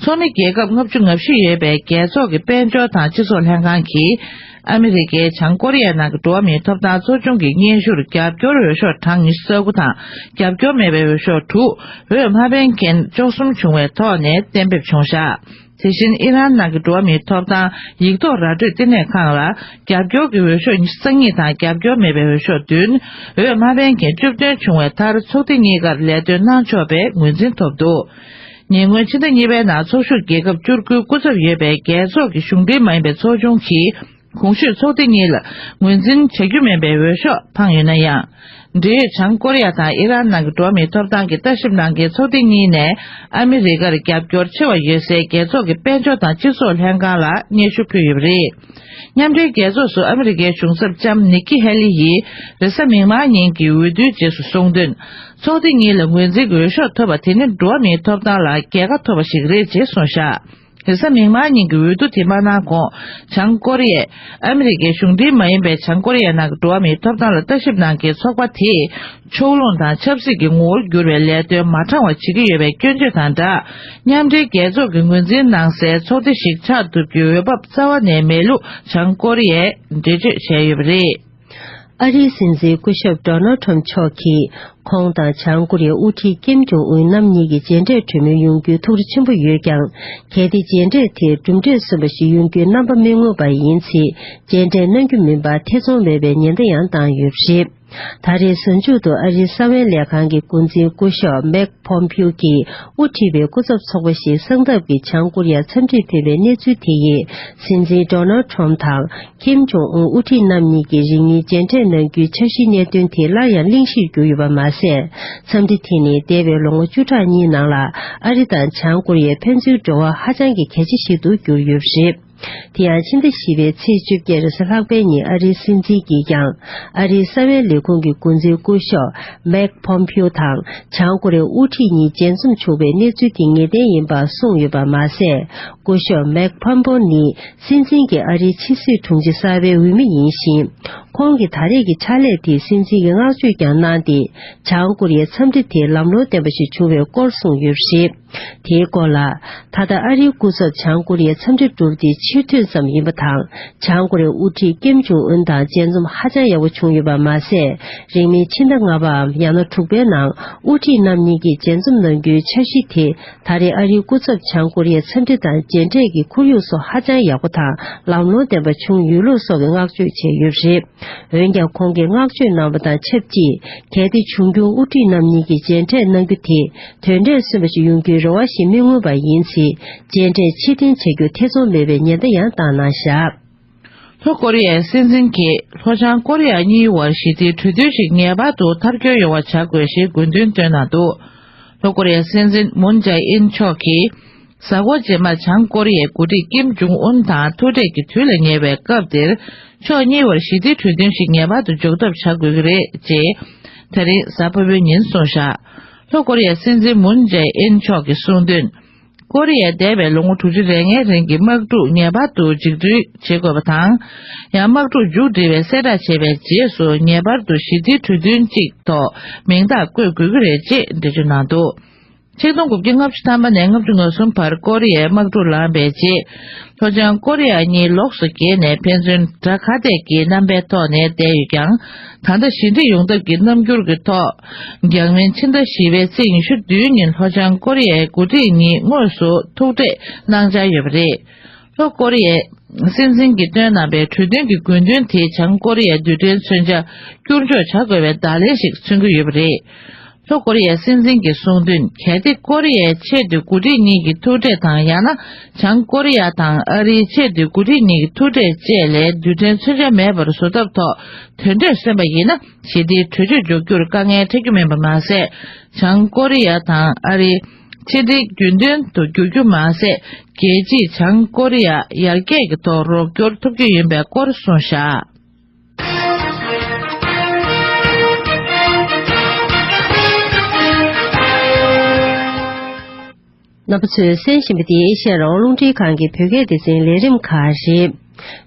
ཚོགས་མི་རྒྱལ་ཁབ་ལྔ་བཅུ་ང་བཞི་ཡོད་པའི་རྒྱལ་ཚོགས་ཀྱི་དཔལ་འབྱོར་དང་སྤྱི་ཚོགས་ལྷན་ཁང་གིས། ཨ་མི་རི་ཀའི་བྱང་ཀོ་རི་ཡ་ནང་གི་འགྲོ་བ་མིའི་ཐོབ་ཐང་ཚོགས་ཆུང་གི་སྙན་ཞུར་རྒྱབ་སྐྱོར་འོས་ཤོག་གྲངས་ཉི་ཤུ་རྩ་དགུ་དང་། རྒྱབ་སྐྱོར་མེད་པའི་འོས་ཤོག་དྲུག་འོས་མ་འཕེན་མཁན་བཅུ་གསུམ་བྱུང་བའི་ཐོག་ནས་གཏན་འབེབས་བྱུང་བཞག། དེ་བཞིན་ཨི་རན་ནང་གི་འགྲོ་བ་མིའི་ཐོབ་ཐང་ཡིག་ཐོག་ར་སྤྲོད་བསྟི་གནས་ཁང་ལ་རྒྱབ་སྐྱོར་གྱི་འོས་ཤོག་ཉི་ཤུ་རྩ་གཉིས་དང་། རྒྱབ་སྐྱོར་མེད་པའི་འོས་ཤོག་བདུན། འོས་མ་འཕེན་མཁན་བཅུ་བདུན་བྱུང་བའི་མཐར་ཚོགས་སྡེ་གཉིས་ཀར་ལས་དོན་གནང་ཆོག་པའི་ངོས་འཛིན་ཐོབ་འདུག། ཉེ་སྔོན་ཕྱི་ཟླ་གཉིས་པའི་ནང་ཚོགས་ཞུགས་རྒྱལ་ཁབ་བཅུ་དགུའི་སྐུ་ཚབ་ཡོད་པའི་རྒྱལ་ཚོགས་ཀྱི་གཞུང་འབྲེལ་མ་ཡིན་པའི་ཚོགས་ཆུང་གིས། གོང་ཞུས་ཚོགས་སྡེ་གཉིས་ལ་ངོས་འཛིན་བྱ་རྒྱུ་མིན་པའི་འོས་ཤོག་འཕངས་ཡོད་ན་ཡང་། འབྲེལ་ཡོད་བྱང་ཀོ་རི་ཡ་དང་ཨི་རན་ནང་གི་འགྲོ་བ་མིའི་ཐོབ་ཐང་གི་ལྟ་ཞིབ་གནང་མཁན་ཚོགས་སྡེ་གཉིས་ནས་ཨ་མི་རི་ཀར་རྒྱབ་སྐྱོར་ཆེ་བ་ཡོད་སའི་རྒྱལ་ཚོགས་ཀྱི་དཔལ་འབྱོར་དང་སྤྱི་ཚོགས་ལྷན་ཁང་ལ་སྙན་ཞུ་ཕུལ་ཡོད་པ་རེད། མཉམ་འབྲེལ་རྒྱལ་ཚོགས་སུ་ཨ་མི་རི་ཀའི་གཞུང་ཚབ་ལྕམ་ནིག་ཀི་ཧེ་ལི་ཡིས་རེས་གཟའ་མིག་དམར་ཉིན་གྱི་འོས་བསྡུའི་རྗེས་སུ་གསུངས་དོན། ཚོགས་སྡེ་གཉིས་ལ་ངོས་འཛིན་གྱི་འོས་ཤོག་ཐོབ་པ་དེ་ནི་འགྲོ་བ་མིའི་ཐོབ་ཐང་ལ་རྒྱལ་ཁ་ཐོབ་པ་ཞིག་རེད་ཅེས་གསུངས་བཞག། རེས་གཟའ་མིག་དམར་ཉིན་གྱི་འོས་བསྡུ་དེ་མ་གནང་གོང་། བྱང་ཀོ་རི་ཡས་ཨ་མི་རི་ཀའི་གཞུང་འབྲེལ་མ་ཡིན་པའི་བྱང་ཀོ་རི་ཡའི་ནང་གི་འགྲོ་བ་མིའི་ཐོབ་ཐང་ལ་ལྟ་ཞིབ་གནང་མཁན་ཚོགས་པ་དེས། ཕྱོགས་ལྷུང་དང་ཆབ་སྲིད་ཀྱི་ངོ་བོར་གྱུར་བའི་ལས་དོན་མ་དྲང་བ་བྱེད་ཀྱི་ཡོད་པའི་སྐྱོན་བརྗོད་དང་སྦྲགས། མཉམ་འབྲེལ་རྒྱལ་ཚོགས་ཀྱིས་ངོས་འཛིན་གནང་སའི་ཚོགས་སྡེ་ཞིག་ཆགས་ཐུབ་རྒྱུའི་འོས་བབ་རྩ་བ་ནས་མེད་ལུགས་བྱང་ཀོ་རི་ཡས་འགྲེལ་བརྗོད་བྱས་ཡོད་པ་རེད། ཨ་རིའི་སྲིད་འཛིན་སྐུ་ཞབས་ཌོ་ནལ་ཁྲོམ་མཆོག་གིས། ཁོང་དང་བྱང་ཀོ་རི་ཡའི་དབུ་ཁྲིད་ཀིམ་ཇོང་ཨུན་རྣམ་གཉིས་ཀྱི་མཇལ་འཕྲད་གྲོས་མོལ་ཡོང་རྒྱུའི་ཐུགས་རེ་ཆེན་པོ་ཡོད་ཀྱང་། གལ་ཏེ་མཇལ་འཕྲད་དེ་གྲུབ་འབྲས་སོན་པ་ཞིག་ཡོང་རྒྱུའི་རྣམ་པ་མི་མངོན་པ་ཡིན་ཚེ། མཇལ་འཕྲད་གནང་རྒྱུ་མིན་པར་ཐེ་ཚོམ་མེད་པའི་ཉེན་བརྡ་ཡང་བཏང་ཡོད་པ་རེད། ད་རེས་གཟའ་མཇུག་ཏུ་ཨ་རིའི་གསང་བའི་ལས་ཁང་གི་འགོ་འཛིན་སྐུ་ཞབས་མེག་ཕོམ་ཕིའུ་གིས་དབུ་ཁྲིད་པའི་སྐུ་ཚབ་ཚོགས་པ་ཞིག་གསང་སྟབས་ཀྱིས་བྱང་ཀོ་རི་ཡར་འཚམས་འདྲིར་ཕེབས་པའི་གནས་ཚུལ་དེ་ཡིས། སྲིད་འཛིན་ཌོ་ནལ་ཁྲོམ་དང་། ཀིམ་ཇོང་ཨུན་དབུ་ཁྲིད་རྣམ་གཉིས་ཀྱིས་རིང་མིན་མཇལ་འཕྲད་གནང་རྒྱུའི་འཆར་གཞིའི་གནད་དོན་དེ་སླར་ཡང་གླེང་གཞིར་གྱུར་ཡོད་པ་མ་ཟད། འཚམས་འདྲི་དེ་ནི་འདས་པའི་ལོ་ངོ་བཅུ་ཕྲག་གཉིས་ནང་ལ་ཨ་རི་དང་བྱང་ཀོ་རི་ཡའི་ཕན་ཚུན་འབྲེལ་བ་ཧ་ཅང་གི་གལ་ཆེ་ཞིག་ཏུ་གྱུར་ཡོད་པ་རེད། དེ་ཡང་ཕྱི་ཟླ་བཞི་པའི་ཚེས་བཅོ་བརྒྱད་རེས་གཟའ་ལྷག་པའི་ཉིན་ཨ་རིའི་སྲིད་འཛིན་གྱིས་ཀྱང་ཨ་རིའི་གསང་བའི་ལས་ཁུངས་ཀྱི་འགོ་འཛིན་སྐུ་ཞབས་མེག་ཕོམ་ཕིའུ་དང་བྱང་ཀོ་རི་ཡའི་དབུ་ཁྲིད་གཉིས་མཇལ་འཛོམས་བྱུང་བའི་གནས་ཚུལ་དེ་ངེས་གཏན་ཡིན་པ་གསུངས་ཡོད་པ་མ་ཟད། སྐུ་ཞབས་མེག་ཕོམ་ཕིའུ་ནི། སྲིད་འཛིན་གྱི་ཨ་རིའི་ཕྱི་སྲིད་དྲུང་ཆེ་གསར་པའི་འོས་མི་ཡིན་ཞིང་། ཁོང་གི་ད་རེས་ཀྱི་ཕྱག་ལས་དེས་སྲིད་འཛིན་གྱི་བསྔགས་བརྗོད་ཀྱང་གནང་སྟེ། བྱང་ཀོ་རི་ཡའི་འཚམས་འདྲི་དེ་ལམ་ལྷོང་ལྡན་པ་ཞིག་བྱུང་བའི་སྐོར་གསུངས་ཡོད་པ་རེད། དེའི་སྐོར་ལ། ད་ལྟ་ཨ་རིའི་སྐུ་ཚབ་བྱང་ཀོ་རི་ཡའི་འཚམས་འདྲི་གྲུབ་སྟེ་ཕྱིར་ཐོན་ཙམ་ཡིན་པ་དང་། བྱང་ཀོ་རི་ཡའི་དབུ་ཁྲིད་ཀིམ་ཇོང་ཨུན་དང་མཇལ་འཛོམས་ཧ་ཅང་ཡག་པོ་བྱུང་ཡོད་པ་མ་ཟད། རིང་མིན་ཕྱི་ཟླ་ལྔ་པའམ་ཡང་ན་དྲུག་པའི་ནང་དབུ་ཁྲིད་རྣམ་གཉིས་ཀྱིས་མཇལ་འཛོམས་གནང་རྒྱུའི་འཆར་གཞི་དེ། ད་རེས་ཨ་རིའི་སྐུ་ཚབ་བྱང་ཀོ་རི་ཡའི་འཚམས་འདྲི་དང་མཇལ་འཕྲད་ཀྱི་ཁོར་ཡུག་སོགས་ཧ་ཅང་ཡག་པོ་དང་ལམ་ལྷོང་ལྡན་པ་བྱུང་ཡོད་ལུགས་སོགས་ཀྱི་བསྔགས་བརྗོད་བྱས་ཡོད་པ་རེད། འོན་ཀྱང་ཁོང་གིས་བསྔགས་བརྗོད་གནང་བ་དང་ཆབས་ཅིག་གལ་ཏེ་འབྱུང་འགྱུར་དབུ་ཁྲིད་རྣམ་གཉིས་ཀྱིས་མཇལ་འཕྲད་གནང་རྒྱུ་དེ་དོན་འབྲས་སོན་པ་ཞིག་ཡོང་རྒྱུའི་རེ་བ་ཞིག་མི་མངོན་པ་ཡིན་ཚེ། མཇལ་འཕྲད་ཕྱིར་འཐེན་བྱ་རྒྱུར་ཐེ་ཚོམ་མེད་པའི་ཉེན་བརྡ་ཡང་བཏང་གནང་བཞག། ལྷོ་ཀོ་རི་ཡའི་སྲིད་འཛིན་གྱིས་ལྷོ་བྱང་ཀོ་རི་ཡ་གཉིས་དབར་ཞི་བདེའི་གྲོས་མཐུན་ཞིག་ངེས་པར་དུ་མཐར་འཁྱོལ་ཡོང་བ་བྱ་དགོས་ཞེས་དགོས་འདུན་བཏོན་གནང་འདུག་ལྷོ་ཀོ་རི་ཡའི་སྲིད་འཛིན་མུན་ཇའེ་ཨིན་མཆོག་གིས། གཟའ་འཁོར་རྗེས་མར་བྱང་ཀོ་རི་ཡའི་འགོ་ཁྲིད་ཀིམ་ཇུང་ཨུན་དང་ཐུག་འཕྲད་ཀྱི་དུས་ལ་ཉེ་བའི་སྐབས་འདིར། ཕྱོགས་གཉིས་བར་ཞི་བདེའི་གྲོས་མཐུན་ཞིག་ངེས་པར་དུ་འཇོག་ཐབས་བྱ་དགོས་ཀྱི་རེད་ཅེས། དེ་རིང་གཟའ་ཕུར་བུའི་ཉིན་གསུངས་བཞག་ལྷོ་ཀོ་རི་ཡའི་སྲིད་འཛིན་མུན་ཇའེ་ཨིན་མཆོག་གིས་གསུངས་དོན། ཀོ་རི་ཡས་འདས་པའི་ལོ་ངོ་དྲུག་ཅུ་རེ་ལྔའི་རིང་གི་དམག་འཁྲུག་ངེས་པར་དུ་འཇིགས་སྐུལ་བྱེད་དགོས་པ་དང་། ཡང་དམག་འཁྲུག་མཇུག་སྒྲིལ་བའི་གསལ་བསྒྲགས་བྱས་པའི་རྗེས་སུ་ངེས་པར་དུ་ཞི་བདེའི་གྲོས་མཐུན་གཅིག་ཐོག་མིང་རྟགས་བཀོད་དགོས་ཀྱི་རེད་ཅེས་འགྲེལ་བརྗོད་གནང་འདུག་ཆིག་སྟོང་དགུ་བརྒྱ་ལྔ་བཅུ་ཐམ་པ་ནས་ལྔ་བཅུ་ང་གསུམ་བར་ཀོ་རི་ཡའི་དམག་འཁྲུག་ལངས་པའི་རྗེས། ལྷོ་བྱང་ཀོ་རི་ཡ་གཉིས་ལོགས་སུ་གྱེས་ནས་ཕན་ཚུན་དགྲ་ཁ་གཏད་ཀྱི་རྣམ་པའི་ཐོག་ནས་བསྡད་ཡོད་ཀྱང་། ད་ལྟ་ཞི་འགྲིག་ཡོང་ཐབས་ཀྱི་རྣམ་འགྱུར་གྱི་ཐོག་རྒྱང་རིང་ཕྱི་ཟླ་བཞི་པའི་ཚེས་ཉི་ཤུ་བདུན་ཉིན་ལྷོ་བྱང་ཀོ་རི་ཡའི་འགོ་ཁྲིད་གཉིས་དངོས་སུ་ཐུག་འཕྲད་གནང་འཆར་ཡོད་པ་རེད། ལྷོ་ཀོ་རི་ཡའི་སྲིད་འཛིན་གྱིས་བཏོན་གནང་པའི་གྲོས་མཐུན་གྱི་དགོས་འདུན་དེས་བྱང་ཀོ་རི་ཡའི་རྡུལ་ཕྲན་མཚོན་ཆ་བསྐྱུར་འཇོག་བྱ་དགོས་པའི་བརྡ་ལན་ཞིག་མཚོན་གྱི་ཡོད་པ་རེད། ལྷོ་ཀོ་རི་ཡའི་སྲིད་འཛིན་གྱིས་གསུངས་དོན། གལ་ཏེ་ཀོ་རི་ཡའི་ཆེས་མཐོའི་འགོ་ཁྲིད་གཉིས་ཀྱི་ཐུག་འཕྲད་དང་། ཡང་ན་བྱང་ཀོ་རི་ཡ་དང་ཨ་རིའི་ཆེས་མཐོའི་འགོ་ཁྲིད་གཉིས་ཀྱི་ཐུག་འཕྲད་བཅས་ལས་རྡུལ་ཕྲན་མཚོན་ཆ་མེད་པར་བཟོ་ཐབས་ཐོག་དོན་འབྲས་སོན་པ་ཡིན་ན། ཞི་བདེའི་གྲོས་ཆོད་འཇོག་རྒྱུར་དཀའ་ངལ་འཕྲད་རྒྱུ་མིན་པ་མ་ཟད། བྱང་ཀོ་རི་ཡ་དང་ཨ་རི། ཕྱི་འབྲེལ་རྒྱུན་ལྡན་དུ་འགྱུར་རྒྱུ་མ་ཟད། རྒྱལ་སྤྱིས་བྱང་ཀོ་རི་ཡ་ཡར་རྒྱས་ཀྱི་ཐོག་རོགས་སྐྱོར་ཐུབ་རྒྱུ་ཡིན་པའི་སྐོར་གསུངས་བཞག་རྣམ་པ་ཚོས་གསན་བཞིན་པ་འདི་ཨེ་ཤ་ཡ་རང་དབང་རླུང་འཕྲིན་ཁང་གི་བོད་སྐད་སྡེ་ཚན་ལས་རིམ་ཁག་རེད།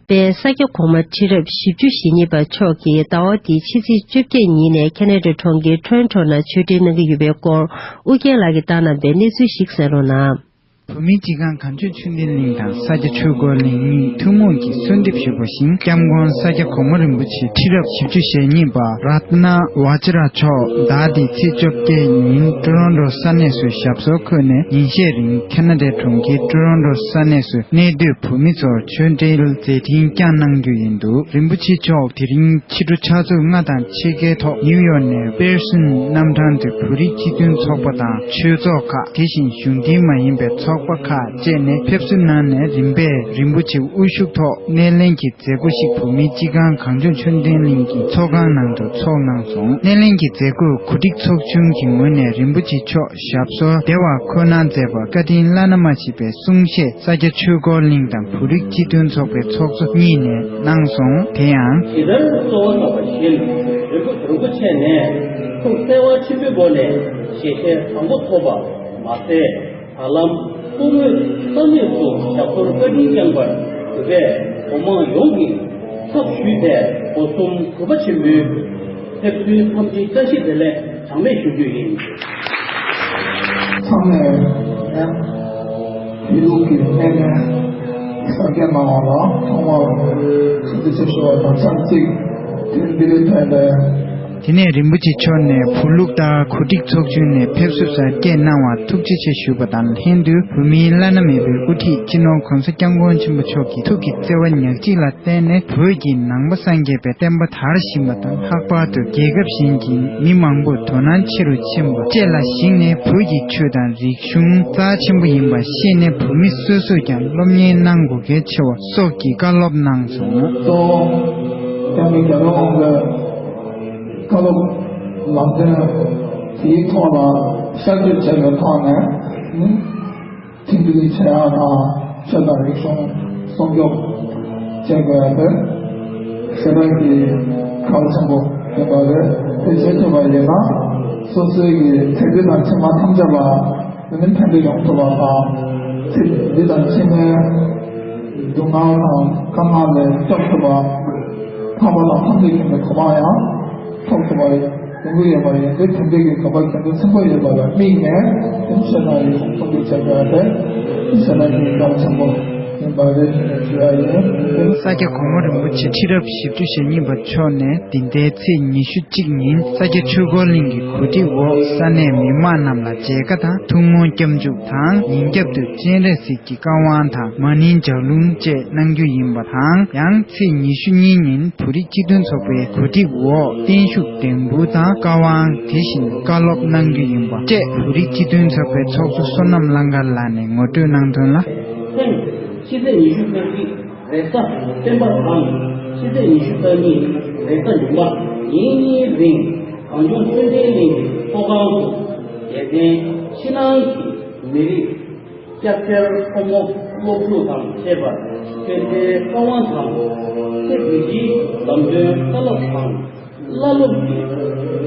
པའི་ས་སྐྱ་གོང་མ་ཁྲི་རབས་བཞི་བཅུ་ཞེ་གཉིས་པ་མཆོག་གིས་ཟླ་བ་འདིའི་ཕྱི་ཚེས་བཅོ་བརྒྱད་ཉིན་ནས་ཁེ་ན་ཌའི་གྲོང་ཁྱེར་ཊོ་རོན་ཊོ་ནང་ཆོས་འབྲེལ་གནང་གི་ཡོད་པའི་སྐོར། ཨུ་རྒྱན་ལགས་ཀྱིས་བཏང་གནང་པའི་གནས་ཚུལ་ཞིག་གསན་རོགས་གནང་། བོད་མིའི་སྤྱི་ཁང་གངས་ལྗོངས་ཆོས་ལྡན་གླིང་དང་ས་སྐྱ་ཆོས་འཁོར་གླིང་གཉིས་ཐུན་མོང་གིས་གསོལ་འདེབས་ཞུས་པ་བཞིན། སྐྱབས་མགོན་ས་སྐྱ་གོང་མ་རིན་པོ་ཆེ་ཁྲི་རབས་བཞི་བཅུ་ཞེ་གཉིས་པ་རཏྣ་ཝ་ཛྲ་མཆོག་ཟླ་འདིའི་ཚེས་བཅོ་བརྒྱད་ཉིན་ཊོ་རོན་ཊོ་ས་གནས་སུ་ཞབས་སོར་འཁོད་ནས་ཉིན་ཤས་རིང་ཁེ་ན་ཌའི་གྲོང་ཁྱེར་ཊོ་རོན་ཊོ་ས་གནས་སུ་གནས་སྡོད་བོད་མི་ཚོར་ཆོས་འབྲེལ་མཛད་འཕྲིན་བསྐྱངས་གནང་རྒྱུ་ཡིན་འདུག་རིན་པོ་ཆེ་མཆོག་དེ་རིང་ཕྱི་དྲོ་ཆུ་ཚོད་ལྔ་དང་ཕྱེད་ཀའི་ཐོག་ནིའུ་ཡོག་ནས་པེར་སོན་གནམ་ཐང་དུ་བོད་རིགས་སྤྱི་མཐུན་ཚོགས་པ་དང་ཆོས་ཚོགས་ཁག་དེ་བཞིན་གཞུང་འབྲེལ་མ་ཡིན་པའི་ཚོགས་པ་ཁག་བཅས་ནས་ཕེབས་བསུ་གནང་ནས་རིམ་པས་རིན་པོ་ཆེའི་དབུ་བཞུགས་ཐོག་སྣེ་ལེན་གྱི་མཛད་སྒོ་ཞིག་བོད་མིའི་སྤྱི་ཁང་གངས་ལྗོངས་ཆོས་ལྡན་གླིང་གི་ཚོགས་ཁང་ནང་དུ་ཚོགས་གནང་སོང་། སྣེ་ལེན་གྱི་མཛད་སྒོར་གོ་སྒྲིག་ཚོགས་ཆུང་གི་ངོས་ནས་རིན་པོ་ཆེ་མཆོག་ཞབས་སོར་བདེ་བར་འཁོད་གནང་མཛད་པར་བཀའ་དྲིན་བླ་ན་མ་མཆིས་པའི་གསུང་བཤད་ས་སྐྱ་ཆོས་འཁོར་གླིང་དང་བོད་རིགས་སྤྱི་མཐུན་ཚོགས་པའི་ཚོགས་གཙོ་གཉིས་ནས་གནང་སོང་། དེ་ཡང་། ཇི་ལྟར་གསོལ་བ་བཏབ་པ་བཞིན་རིན་པོ་རིན་པོ་ཆེ་ནས་ཐུགས་བརྩེ་བ་ཆེན་པོའི་སྒོ་ནས་ཞལ་བཞེས་དང་པོ་ཐོབ་པ་མ་ཟད། ད་ལམ་སྐུ་ངོ་ས་གནས་སུ་ཞབས་སོར་བཀའ་དྲིན་བསྐྱངས་པར་གུས་པས་བོད་དམངས་ཡོངས་ཀྱི་ཚབ་ཞུས་ཏེ་སྒོ་གསུམ་གུས་པ་ཆེན་པོས་ཕེབས་བསུའི་འཚམས་འདྲིའི་བཀྲ་ཤིས་བདེ་ལེགས་གྲངས་མེད་ཞུ་རྒྱུ་ཡིན། ཚང་མས་བོད་ལུགས་ཀྱི་སྣེ་ལེན་གསར་བསྐྱངས་གནང་བ་ལ་ཚང་མར་ཐུགས་རྗེ་ཆེ་ཞུ་བ་དང་ཆབས་ཅིག་དེ་འདི་རིང་ཐོན་པའི། དེ་ནས་རིན་པོ་ཆེ་མཆོག་ནས་བོད་ལུགས་ལྟར་གོ་སྒྲིག་ཚོགས་ཆུང་ནས་ཕེབས་བསུ་གཟབ་རྒྱས་གནང་བར་ཐུགས་རྗེ་ཆེ་ཞུ་བ་དང་ལྷན་དུ། བོད་མིའི་བླ་ན་མེད་པའི་དབུ་ཁྲིད་སྤྱི་ནོར་༸གོང་ས་༸སྐྱབས་མགོན་ཆེན་པོ་མཆོག་གི་ཐུགས་ཀྱི་བརྩེ་བ་ཉག་གཅིག་ལ་བརྟེན་ནས་བོད་ཀྱི་ནང་པ་སངས་རྒྱས་པའི་བསྟན་པ་དར་བཞིན་པ་དང་། ལྷག་པར་དུ་རྒྱལ་ཁབ་གཞན་གྱི་མི་མང་པོས་དོ་སྣང་ཆེ་རུ་ཕྱིན་པ་བཅས་ལ་གཞིགས་ནས། བོད་ཀྱི་ཆོས་དང་རིག་གཞུང་རྩ་ཆེན་པོ་ཡིན་པ་ཤེས་ནས། བོད་མི་སོ་སོས་ཀྱང་སློབ་གཉེར་གནང་དགོས་གལ་ཆེ་བ་སོགས་ཀྱི་བཀའ་སློབ་གནང་སོང་། གཙོ་བོ་སྐྱབས་མགོན་རྒྱལ་བའི་དབང་པོའི་བཀའ་སློབ་ལམ་སྟོན་དེའི་ཐོག་ལ་ཤར་བསྐྱོད་བྱས་པའི་ཐོག་ནས་ནི། མཐུན་སྒྲིལ་བྱེད་ཡག་དང་ཆོས་དང་རིག་གཞུང་སྲུང་སྐྱོབ་བྱེད་དགོས་ཡག་དེ་ཞེ་དྲག་གི་གལ་ཆེན་པོ་ཡིན་པ་རེད། དེ་བྱེད་ཐུབ་པ་ཡིན་ན་སོ་སོའི་གི་ཚེ་འདི་དང་ཕྱི་མ་ཐམས་ཅད་ལ་དེ་ནི་ཕན་བདེ་ཡོང་ཐུབ་པ་དང་། ཚེ་འདི་དང་ཕྱི་མའི་སྡུག་བསྔལ་དང་དཀའ་ངལ་ལས་སྐྱོབ་ཐུབ་པ། འཕགས་པ་དང་ཐམས་ཅད་མཁྱེན་པའི་གོ་འཕང་ཡང་ཐོབ་ཐུབ་པ་ཡོང་གི་ཡོད་པ་ཡིན་དུས། དེ་འདྲའི་གི་གོ་འཕང་གལ་འགངས་ཆེན་པོ་ཡོད་པ་ལ་དམིགས་ནས། དེ་ཆོས་དང་རིག་གཞུང་སྲུང་སྐྱོབ་བྱེད་དགོས་ཡག་དེ་ཆོས་དང་རིག་གཞུང་གལ་ཆེན་པོ་ཡིན་པ་རེད་ཞུ་ཡག་ཡིན། ས་སྐྱ་གོང་མ་རིན་པོ་ཆེ་ཁྲི་རབས་བཞི་བཅུ་ཞེ་གཉིས་པ་མཆོག་ནས་འདི་ཟླའི་ཚེས་ཉི་ཤུ་གཅིག་ཉིན་ས་སྐྱ་ཆོས་འཁོར་གླིང་གི་གོ་སྒྲིག་འོག་ས་གནས་མི་མང་རྣམས་ལ་མཇལ་ཁ་དང་ཐུགས་སྨོན་སྐྱབས་འཇུག་དང་། ཉིན་རྒྱབ་ཏུ་སྤྱན་རས་གཟིགས་ཀྱི་བཀའ་དབང་དང་མ་ཎིའི་ལྗགས་ལུང་བཅས་གནང་རྒྱུ་ཡིན་པ་དང་། ཡང་ཚེས་ཉི་ཤུ་གཉིས་ཉིན་བོད་རིགས་སྤྱི་མཐུན་ཚོགས་པའི་གོ་སྒྲིག་འོག་བརྟན་བཞུགས་ལྡེམ་འབུལ་དང་བཀའ་དབང་། དེ་བཞིན་བཀའ་སློབ་གནང་རྒྱུ་ཡིན་པ་བཅས་བོད་རིགས་སྤྱི་མཐུན་ཚོགས་པའི་ཚོགས་གཙོ་བསོད་ནམས་གླང་དཀར་ལགས་ནས་ངོ་སྤྲོད་གནང་དོན་ལ། ཐེངས་ཕྱི་ཚེས་ཉི་ཤུ་རྩ་གཅིག་རེས་གཟའ་སྤེན་པ་དང་ཕྱི་ཚེས་ཉི་ཤུ་རྩ་གཉིས་རེས་གཟའ་ཉི་མ་ཉིན་གཉིས་རིང་གངས་ལྗོངས་ཆོས་ལྡན་གླིང་གི་ཚོགས་ཁང་དུ་རྒྱལ་ཕྲན་ཕྱི་ནང་གི་མི་རིགས་སྐྱབས་རྗེ་ཕོ་མོ་སློབ་ཕྲུག་དང་བཅས་པར་ཆོས་འབྲེལ་བཀའ་དབང་དང་ཚེ་འདི་ཕྱིའི་ལམ་སྟོན་བཀའ་སློབ་དང་། བླ་སློབ་ཀྱི་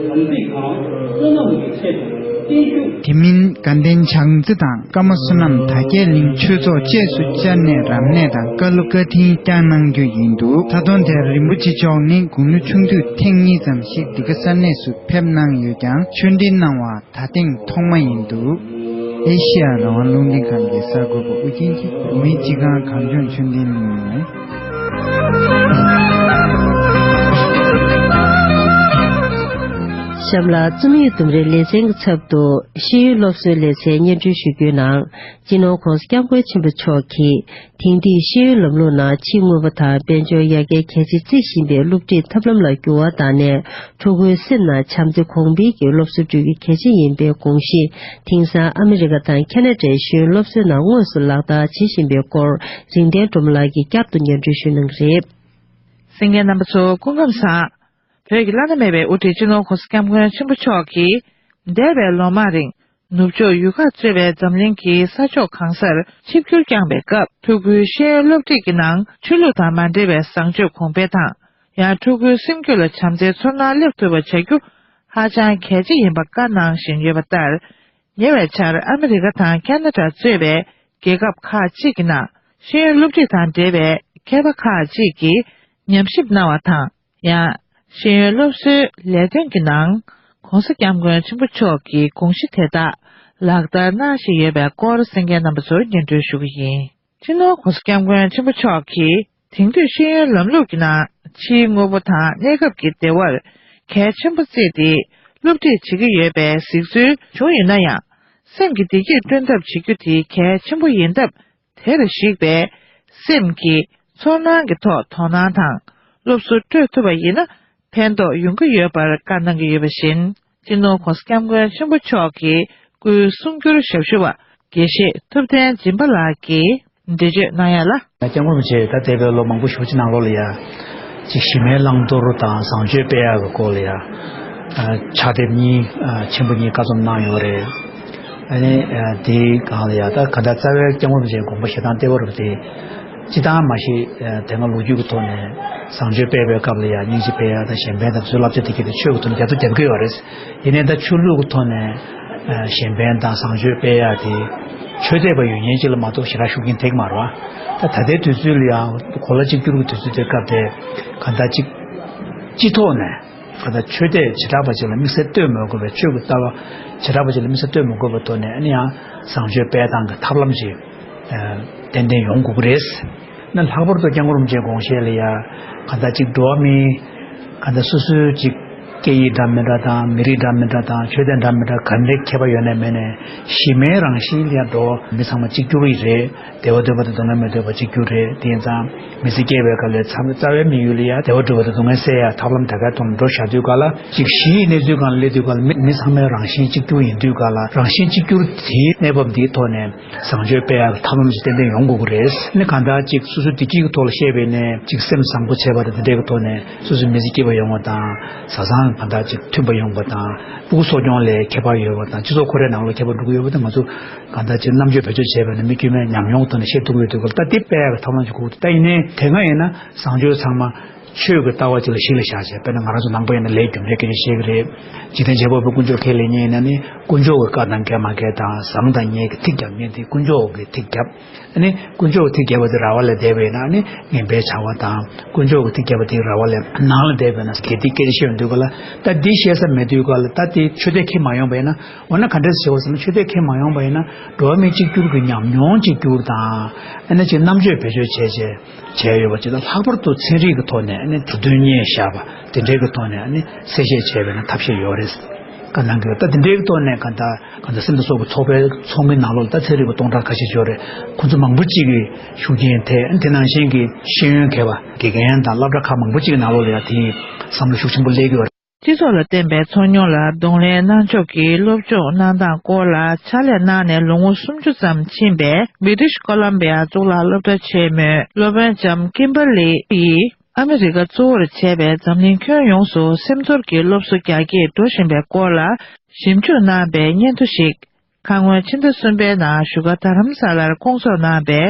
དམ་ཚིག་དང་བསོད་ནམས་ཀྱི་ཆེད་དུ་བརྟན་བཞུགས། དེ་མིན་དགའ་ལྡན་བྱང་རྩེ་དང་ཀརྨ་བསོད་ནམས་དར་རྒྱས་གླིང་ཆོས་ཚོགས་བཅས་སུ་བཅར་ནས་རབ་གནས་དང་བཀའ་སློབ་བཀའ་དྲིན་བསྐྱངས་གནང་རྒྱུ་ཡིན་འདུག་ད་དུང་དེར་རིན་པོ་ཆེ་མཆོག་ནི་དགུང་ལོ་ཆུང་དུས་ཐེངས་གཉིས་ཙམ་ཞིག་འདི་ག་ས་གནས་སུ་ཕེབས་གནང་ཡོད་ཀྱང་ཆོས་འབྲེལ་གནང་བ་ད་ཐེངས་ཐོག་མ་ཡིན་འདུག་ཨེ་ཤི་ཡ་རང་དབང་རླུང་འཕྲིན་ཁང་གི་གསར་འགོད་པ་ཨུ་རྒྱན་གྱིས་བོད་མིའི་སྤྱི་ཁང་གངས་ལྗོངས་ཆོས་ལྡན་གླིང་ནས། གཤམ་ལ་རྩོམ་ཡིག་ལྡུམ་རའི་ལེ་ཚན་གྱི་ཚབ་ཏུ་ཤེས་ཡོན་སློབ་གསོའི་ལེ་ཚན་སྙན་སྒྲོན་ཞུ་རྒྱུའི་ནང་། སྤྱི་ནོར་༸གོང་ས་༸སྐྱབས་མགོན་ཆེན་པོ་མཆོག་གིས་དེང་དུས་ཤེས་ཡོན་ལམ་ལུགས་ནང་ཕྱིའི་དངོས་པོ་དང་དཔལ་འབྱོར་ཡར་རྒྱས་གལ་ཆེར་བརྩི་བཞིན་པའི་སློབ་ཁྲིད་ཐབས་ལམ་ལ་འགྱུར་བ་བཏང་ནས་ཕྲུ་གུའི་སེམས་ནང་བྱམས་བརྩེ་གོང་འཕེལ་གྱི་སློབ་གསོ་སྤྲོད་རྒྱུ་གལ་ཆེ་ཡིན་པའི་དགོངས་གཞི་དེང་སང་ཨ་མི་རི་ཀ་དང་ཁ་ན་ཌའི་ཤེས་ཡོན་སློབ་གསོའི་ནང་དངོས་སུ་ལག་བསྟར་བྱེད་བཞིན་པའི་སྐོར་རིག་ལྡན་སྒྲོལ་མ་ལགས་ཀྱིས་བསྐྱར་དུ་སྙན་སྒྲོན་ཞུ་གནང་གི་རེད། གསན་མཁན་རྣམ་པ་ཚོ་སྐུ་ཁམས་བཟང་། བོད་ཀྱི་བླ་ན་མེད་པའི་དབུ་ཁྲིད་སྤྱི་ནོར་༸གོང་ས་༸སྐྱབས་མགོན་ཆེན་པོ་མཆོག་གིས་འདས་པའི་ལོ་མང་རིང་ནུབ་ཕྱོགས་ཡུལ་ཁག་གཙོས་པའི་འཛམ་གླིང་གི་ས་ཕྱོགས་གང་སར་ཆིབས་བསྒྱུར་བསྐྱངས་པའི་སྐབས་ཕྲུ་གུའི་ཤེས་ཡོན་སློབ་ཁྲིད་ཀྱི་ནང་ཆོས་ལུགས་དང་མ་འབྲེལ་བའི་བཟང་སྤྱོད་གོང་འཕེལ་དང་། ཡང་ཕྲུ་གུའི་སེམས་རྒྱུད་ལ་བྱམས་བརྩེའི་ཚོར་སྣང་སླེབས་ཐུབ་པ་བྱ་རྒྱུ་ཧ་ཅང་གལ་ཆེ་ཡིན་པ་བཀའ་གནང་བཞིན་ཡོད་པ་ལྟར། ཉེ་བའི་ཆར་ཨ་མི་རི་ཀ་དང་ཁ་ན་ཌ་གཙོས་པའི་རྒྱལ་ཁབ་ཁག་ཅིག་གི་ནང་ཤེས་ཡོན་སློབ་ཁྲིད་དང་འབྲེལ་བའི་མཁས་པ་ཁག་ཅིག་གིས་ཉམས་ཞིབ་གནང་བ་དང་། ཡང་ཤེས་ཡོན་སློབ་གསོའི་ལས་དོན་གྱི་ནང་༸གོང་ས་༸སྐྱབས་མགོན་ཆེན་པོ་མཆོག་གི་དགོངས་གཞི་དེ་དག་ལག་བསྟར་གནང་བཞིན་ཡོད་པའི་སྐོར་གསན་མཁན་རྣམ་པ་ཚོར་སྙན་སྒྲོན་ཞུ་གི་ཡིན། སྤྱི་ནོར་༸གོང་ས་༸སྐྱབས་མགོན་ཆེན་པོ་མཆོག་གིས་དེང་དུས་ཤེས་ཡོན་ལམ་ལུགས་ཀྱི་ནང་ཕྱིའི་དངོས་པོ་དང་གནས་སྐབས་ཀྱི་བདེ་བར་གལ་ཆེན་པོ་བརྩིས་ཏེ་སློབ་ཁྲིད་བྱེད་ཀྱི་ཡོད་པའི་གཟིགས་ཚུལ་བྱུང་ཡོད་ན་ཡང་། སེམས་ཀྱི་བདེ་སྐྱིད་བསྐྲུན་ཐབས་བྱེད་རྒྱུ་དེ་གལ་ཆེན་པོ་ཡིན་སྟབས། དེར་གཞིགས་པའི་སེམས་ཀྱི་ཚོར་སྣང་གི་ཐོག་དོ་སྣང་དང་སློབ་གསོ་སྤྲོད་ཐུབ་པ་ཡིན་ན་ཕན་ཐོགས་ཡོང་གི་ཡོད་པར་བཀའ་གནང་གི་ཡོད་པ་བཞིན། སྤྱི་ནོར་༸གོང་ས་༸སྐྱབས་མགོན་ཆེན་པོ་མཆོག་གི་སྐུའི་གསུང་སྒྱུར་ཞབས་ཞུ་བ་དགེ་བཤེས་ཐུབ་བསྟན་སྦྱིན་པ་ལགས་ཀྱིས་འགྲེལ་བརྗོད་གནང་ཡ་ལ། སྐྱབས་མགོན་རིན་པོ་ཆེ་ད་འདས་པའི་ལོ་མང་པོ་ཞེ་པོ་ཅིག་ནང་ལོགས་ལ་ཡ། ཅིག་གཞི་མའི་བླང་དོར་དང་བཟང་སྤྱོད་སྤེལ་ཡག་གི་སྐོར་ལ་ཡ། ཕྱག་དེབ་གཉིས་ཆེན་པོ་གཉིས་བཀའ་རྩོམ་གནང་ཡོད་རེད། ཨ་ནི་དེའི་སྒང་ལ་ཡ་ད་ག་ད་རྩ་བའི་སྐྱབས་མགོན་རིན་པོ་ཆེའི་དགོངས་པ་བཞེས་སྟངས་ལྟེ་བ་རུ་དེ། སྤྱི་བཏང་མ་གཞི་དེ་སྔ་ལོ་རྒྱུས་ཀྱི་ཐོག་ནས་བཟང་སྤྱོད་སྤེལ་བའི་སྐབས་ལ་ཡ་སྙིང་རྗེ་སྤེལ་ཡག་དང་གཞན་ཕན་དང་དེ་ཚོའི་བསླབ་བྱ་དེ་གས་དེ་ཆོས་ཀྱི་ཐོག་ནས་རྒྱབ་ཏུ་རྒྱབ་ཀྱི་ཡོད་རེད། ཡིན་ནའི་ད་ཆོས་ལུགས་ཀྱི་ཐོག་ནས་གཞན་ཕན་དང་བཟང་སྤྱོད་སྤེལ་ཡག་དེ་ཆོས་དད་པ་ཡོད་མཁན་ཅིག་ལ་མ་གཏོགས་ཞེ་དྲག་ཤུགས་རྐྱེན་ཐེབས་ཀྱི་མ་རེད་བ། ད་ད་ལྟའི་དུས་ཚོད་ལ་ཡང་གོ་ལ་གཅིག་གྱུར་གྱི་དུས་ཚོད་དེ་སྐབས་དེ་ག་ད་ཅིག་སྤྱི་ཐོག་ནས་ག་ད་ཆོས་དད་བྱེ་བྲག་པ་ཅིག་ལ་དམིགས་བསལ་ལྟོས་མ་དགོས་པའི་ཆོས་ཀྱི་ལྟ་བ་བྱེ་བྲག་པ་ཅིག་ལ་དམིགས་བསལ་ལྟོས་མ་དགོས་པའི་ཐོག་ནས་ཨ་ནི་ཡང་བཟང་སྤྱོད་སྤེལ་སྟངས་ཀྱི་ཐབས་ལམ་ཅིག་ཏན་ཏན་ཡོང་དགོས་ཀྱི་རེད། ན་ལྷག་པར་དུ་སྐྱབས་མགོན་རིན་པོ་ཆེའི་དགོངས་བཞེད་ལ་ཡ་ག་ད་ཅིག་འགྲོ་བ་མིའི་ག་ད་སོ་སོའི་ཅིག་སྐད་ཡིག་འདྲ་མི་འདྲ་དང་མི་རིགས་འདྲ་མི་འདྲ་དང་ཆོས་དད་འདྲ་མི་འདྲ་ག་འདྲའི་ཁྱད་པར་ཡོད་ནའི་མེད་ནའི་གཞི་མའི་རང་བཞིན་ལ་ཡ་འགྲོ་བ་མི་ཚང་མ་གཅིག་གྱུར་ཡིན་རེད། བདེ་བ་འདོད་པ་དང་སྡུག་བསྔལ་མི་འདོད་པ་གཅིག་གྱུར་རེད། དེ་ཡིན་ཙང་མི་ཚེ་སྐྱེལ་བའི་སྐབས་ལ་ཚང་རྩ་བའི་དམིགས་ཡུལ་ལ་ཡ་བདེ་བ་སྒྲུབ་པ་དང་སྡུག་བསྔལ་སེལ་ཡ་ཐབས་ལམ་དེ་གའི་ཐོག་ནས་འགྲོ་བཞག་དུས་ག་ལ་ཅིག་གཞི་ཡི་གནས་ཚུལ་སྒང་ལ་སླེབས་དུས་ག་ལ་མི་མི་ཚང་མའི་རང་བཞིན་གཅིག་གྱུར་ཡིན་དུས་ག་ལ་རང་བཞིན་གཅིག་གྱུར་དེའི་གནས་བབ་འདིའི་ཐོག་ནས་བཟང་སྤྱོད་སྤེལ་ཡག་གི་ཐབས་ལམ་ཞིག་ཏན་ཏན་ཡོང་དགོས་ཀྱི་རེད། ནི་གང་ལྟར་ཅིག་སོ་སོའི་བདེ་སྐྱིད་ཀྱི་ཐོག་ལ་བཤད་པའི་ནས་ཅིག་སེམས་བཟང་པོ་བྱས་པ་དང་དེ་འདྲའི་གི་ཐོག་ནས་སོ་སོའི་མི་ཚེ་སྐྱིད་པ་ཡོང་བ་དང་བཟའ་ཚང་གང་ལྟར་ཅིག་མཐུན་པ་ཡོང་བ་དང་ཕྲུ་གུ་གསོ་སྐྱོང་ལ་ཁྱད་པར་ཡོད་པ་དང་སྤྱི་ཚོགས་ཁོ་རའི་ནང་ལ་ཁྱད་པར་འགྲོ་གི་ཡོད་པ་དང་ང་ཚོ་གང་ལྟར་ཅིག་རྣམ་དཔྱོད་བེད་སྤྱོད་བྱས་པ་ནས་མི་དཀྱུས་མའི་ཉམས་མྱོང་ཐོག་ནས་བཤད་ཐུབ་ཀྱི་ཡོད་དུས་ག་ལ་ད་དེ་སྤེལ་ཡག་གི་ཐབས་ལམ་ཞིག་དགོས་ཀྱི་འདུག་ད་ཡིན་ནའི་དེ་སྔ་ཡིན་ན་བཟང་སྤྱོད་ཚང་མ། ཆོས་ཀྱི་ལྟ་བ་ཅིག་ལ་གཞི་ལ་བཞག་བྱས་དཔེར་ན་ང་རང་ཚོ་ནང་པ་ཡིན་ན་ལས་རྒྱུ་འབྲས་སྐད་ཆ་བཤད་ཀྱི་རེད། འཇིག་རྟེན་བྱེད་པ་པོའི་དཀོན་མཆོག་ཁས་ལེན་མཁན་ཡིན་ན་ནི་དཀོན་མཆོག་གི་བཀའ་དང་འགལ་མ་འགལ་དང་བཟང་དང་ངན་གྱི་ཐིག་རྒྱབ་མཁན་དེ་དཀོན་མཆོག་གི་ཐིག་རྒྱབ། ཨ་ནི་དཀོན་མཆོག་གི་ཐིག་རྒྱབ་པ་དེ་ར་བ་ལ་བསྡད་པ་ཡིན་ན་ཨ་ནི་ངན་པའི་བྱ་བ་དང་དཀོན་མཆོག་གི་ཐིག་རྒྱབ་པ་དེ་ར་བ་ལ་ནང་ལ་བསྡད་པ་ཡིན་ན་དགེ་སྡིག་སྐད་ཆ་བཤད་ཡོང་དུས་ག་ལ་ད་འདི་བཤད་ས་མེད་དུས་ག་ལ་ད་དེ་ཆོས་དད་ཁས་མ་ཡོང་པ་ཡིན་ན་འོ་ན་ག་འདྲས་བྱེད་དགོས་ཟེར་ན་ཆོས་དད་ཁས་མ་ཡོང་པ་ཡིན་ན་འགྲོ་བ་མི་གཅིག་གྱུར་གྱི་ཉམས་མྱོང་གཅིག་གྱུར་དང་ཨ་ནི་ཅིག་རྣམ་དཔྱོད་བེད་སྤྱོད་བྱས་བྱས། བྱས་ཡོད་པ་ཅིག་དང་ལྷག་པར་དུ་ཚན་རིག་གི་ཐོག་ནས་ནི་བརྡ་དོན་རྙེད་བཞག་པ་དེ་འདྲའི་གི་ཐོག་ནས་ནི་གསལ་བཤད་བྱས་པའི་ནི་ཐབས་ཤེས་ཡོད་རེད། བཀའ་གནང་གི་ཡོད། ད་དེ་འདྲའི་གི་ཐོག་ནས་གང་ལྟར་གང་ལྟར་སེམས་དང་སྲོག་གི་ཚོགས་པའི་ཚོགས་མིའི་ནང་ལོགས་ལ་ད་ཚན་རིག་པ་སྟོང་ཕྲག་ཁ་ཤས་ཡོད་རེད། ཁོང་ཚོ་མང་པོ་ཅིག་གི་ཤུགས་རྐྱེན་ཐེབས་དེ་ནང་བཞིན་གྱི་ཤེས་ཡོན་མཁས་པ་དགེ་རྒན་དང་སློབ་གྲྭ་ཁག་མང་པོ་ཅིག་གི་ནང་ལོགས་ལ་ཡང་དེའི་བསམ་བློ་ཤུགས་ཆེན་པོ་སླེབས་ཀྱི་ཡོད་རེད། སྤྱི་ཚོགས་ལ་བརྟེན་པའི་ཚོར་མྱོང་ལ་གདོང་ལེན་གནང་ཕྱོགས་ཀྱི་སློབ་སྦྱོང་གནང་སྟངས་སྐོར་ལ་ཕྱག་ལས་གནང་ནས་ལོ་ངོ་སུམ་ཅུ་ཙམ་ཕྱིན་པའི་British Columbia་གཙུག་ལག་སློབ་གྲྭ་ཆེན་མོའི་སློབ་དཔོན་ལྕམ་ཀིམ་བྷར་ལི་ཡིས། ཨ་མི་རི་ཀ་གཙོ་བོར་བྱས་པའི་འཛམ་གླིང་ཁྱོན་ཡོངས་སུ་སེམས་ཚོར་གྱི་སློབ་གསོ་རྒྱ་སྐྱེད་འགྲོ་བཞིན་པའི་སྐོར་ལ་ཞིབ་འཇུག་གནང་པའི་སྙན་ཐོ་ཞིག་ཁ་སྔོན་ཕྱི་ཟླ་གསུམ་པའི་ནང་བཞུགས་སྒར་རྡ་རམ་ས་ལར་བསྐོང་ཚོགས་གནང་པའི་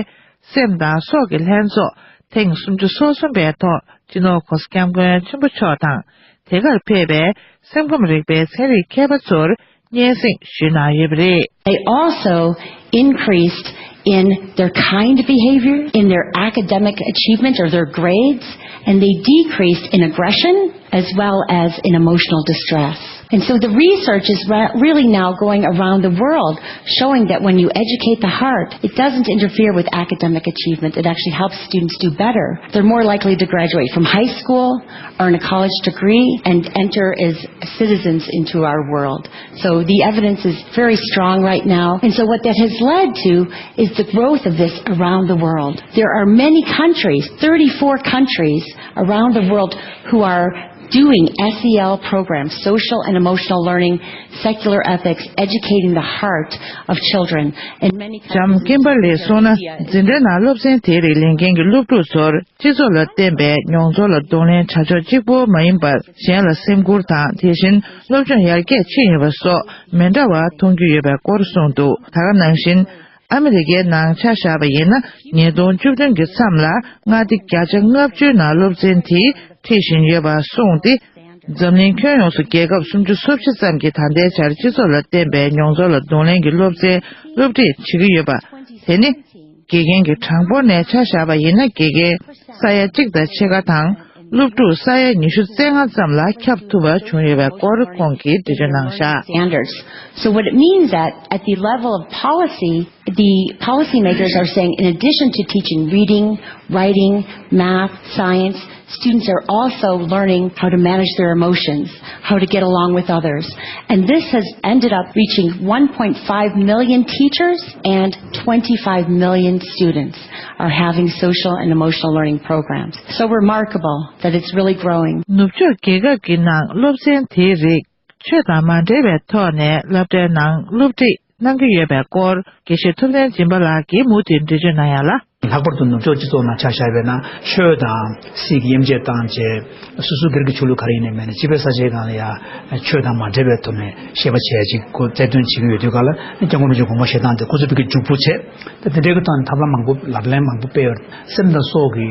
སེམས་དང་སྲོག་གི་ལྷན་ཚོགས་ཐེངས་སུམ་ཅུ་སོ་གསུམ་པའི་ཐོག་སྤྱི་ནོར་༧གོང་ས་༧སྐྱབས་མགོན་ཆེན་པོ་མཆོག་དང་དེ་གར་ཕེབས་པའི་སེམས་ཁམས་རིག་པའི་ཚན་རིག་མཁས་པ་ཚོར། སྙན་སེང་ཞུས་གནང་ཡོད་པ་རེད། They also increased in their kind behavior, in their academic achievement or their grades, and they decreased in aggression as well as in emotional distress. And so the research is re- really now going around the world showing that when you educate the heart, it doesn't interfere with academic achievement. It actually helps students do better. They're more likely to graduate from high school, earn a college degree, and enter as citizens into our world. So the evidence is very strong right now. And so what that has led to is the growth of this around the world. There are many countries, thirty-four countries around the world who are doing S E L programs, social and emotional learning, secular ethics, educating the heart of children. And many countries ལྕམ་ཀིམ་བྷར་ལིས་གསུངས་ན། འཛིན་གྲྭའི་ནང་སློབ་ཚན་དེའི་རིགས་ལེན་མཁན་གྱི་སློབ་ཕྲུག་ཚོར་སྤྱི་ཚོགས་ལ་བརྟེན་པའི་མྱོང་ཚོར་ལ་གདོང་ལེན་བྱ་ཕྱོགས་གཅིག་པོ་མ་ཡིན་པར། གཞན་ལ་སེམས་ཁུར་དང་། དེ་བཞིན་སློབ་སྦྱོང་ཡར་རྒྱས་ཕྱིན་ཡོད་པ་སོགས་མི་འདྲ་བ་མཐོང་རྒྱུ་ཡོད་པའི་སྐོར་གསུངས་འདུག་ད་ག་ནང་བཞིན། ཨ་མི་རི་ཀའི་ནང་ཆ་བཞག་པ་ཡིན་ན། ཉིས་སྟོང་བཅུ་བདུན་གྱི་མཚམས་ལ་མངའ་སྡེ་བརྒྱ་ཆ་ལྔ་བཅུའི་ནང་སློབ་ཚན་དེ་ཁྲིད་བཞིན་ཡོད་པ་གསུངས་ཏེ། འཛམ་གླིང་ཁྱོན་ཡོངས་སུ་རྒྱལ་ཁབ་སུམ་ཅུ་སོ་བཞི་ཙམ་གྱིས་ད་ལྟའི་ཆར་སྤྱི་ཚོགས་ལ་བརྟེན་པའི་མྱོང་ཚོར་ལ་གདོང་ལེན་གྱི་སློབ་ཚན་སློབ་ཁྲིད་བྱེད་ཀྱི་ཡོད་པ། དེ་ནི། དགེ་རྒན་གྱི་གྲངས་འབོར་ནས་ཆ་བཞག་པ་ཡིན་ན། དགེ་རྒན་ས་ཡ་གཅིག་དང་ཕྱེད་ཀ་དང་། སློབ་ཕྲུག་ས་ཡ་ཉི་ཤུ་རྩ་ལྔ་ཙམ་ལ་ཁྱབ་ཐུབ་པ་བྱུང་ཡོད་པའི་སྐོར་ཁོང་གིས་འགྲེལ་བརྗོད་གནང་བཞག Standards. So what it means that at the level of policy, the policymakers are saying, in addition to teaching reading, writing, math, science, students are also learning how to manage their emotions, how to get along with others. And this has ended up reaching one point five million teachers and twenty-five million students are having social and emotional learning programs. So remarkable that it's really growing. ནུབ་ཕྱོགས་རྒྱལ་ཁབ་ཀྱི་ནང་སློབ་ཚན་དེའི་རིགས་ཆོས་དང་མ་འབྲེལ་བའི་ཐོག་ནས་སློབ་གྲྭའི་ནང་སློབ་ཁྲིད་གནང་གི་ཡོད་པའི་སྐོར་དགེ་བཤེས་ཐུབ་བསྟན་སྦྱིན་པ་ལགས་ཀྱིས་མུ་མཐུད་འགྲེལ་བརྗོད་གནང་ཡ་ལ། ལྷག་པར་དུ་ནུབ་ཕྱོགས་སྤྱི་ཚོགས་ནང་ཆ་བཞག་པ་ཡིན་ན། ཆོས་དང་སྲིད་ཀྱི་དབྱེ་འབྱེད་བཏང་བྱས། སོ་སོའི་སྒེར་གྱི་ཆོས་ལུགས་ག་རེ་ཡིན་ནའི་མིན་ནའི། སྤྱི་པའི་ས་ཆའི་སྒང་ལ་ཡ་ཆོས་དང་མ་འབྲེལ་བའི་ཐོག་ནས་བཤད་པ་བྱས་ཅིག་གོ་རྩལ་འདོན་བྱེད་ཀྱི་ཡོད་དུས་ག་ལ། སྐྱབས་མགོན་རིན་པོ་ཆེའི་དགོངས་པ་བཞེས་སྟངས་དེ་ཁོ་ཚོས་ཕ་གི་མཇུག་སྤུ་བྱས། ད་དེ་འདྲའི་གི་ཐོག་ནས་ཐབས་ལམ་མང་པོ་ལག་ལེན་མང་པོ་སྤེལ་བར། སེམས་དང་སྲོག་གི་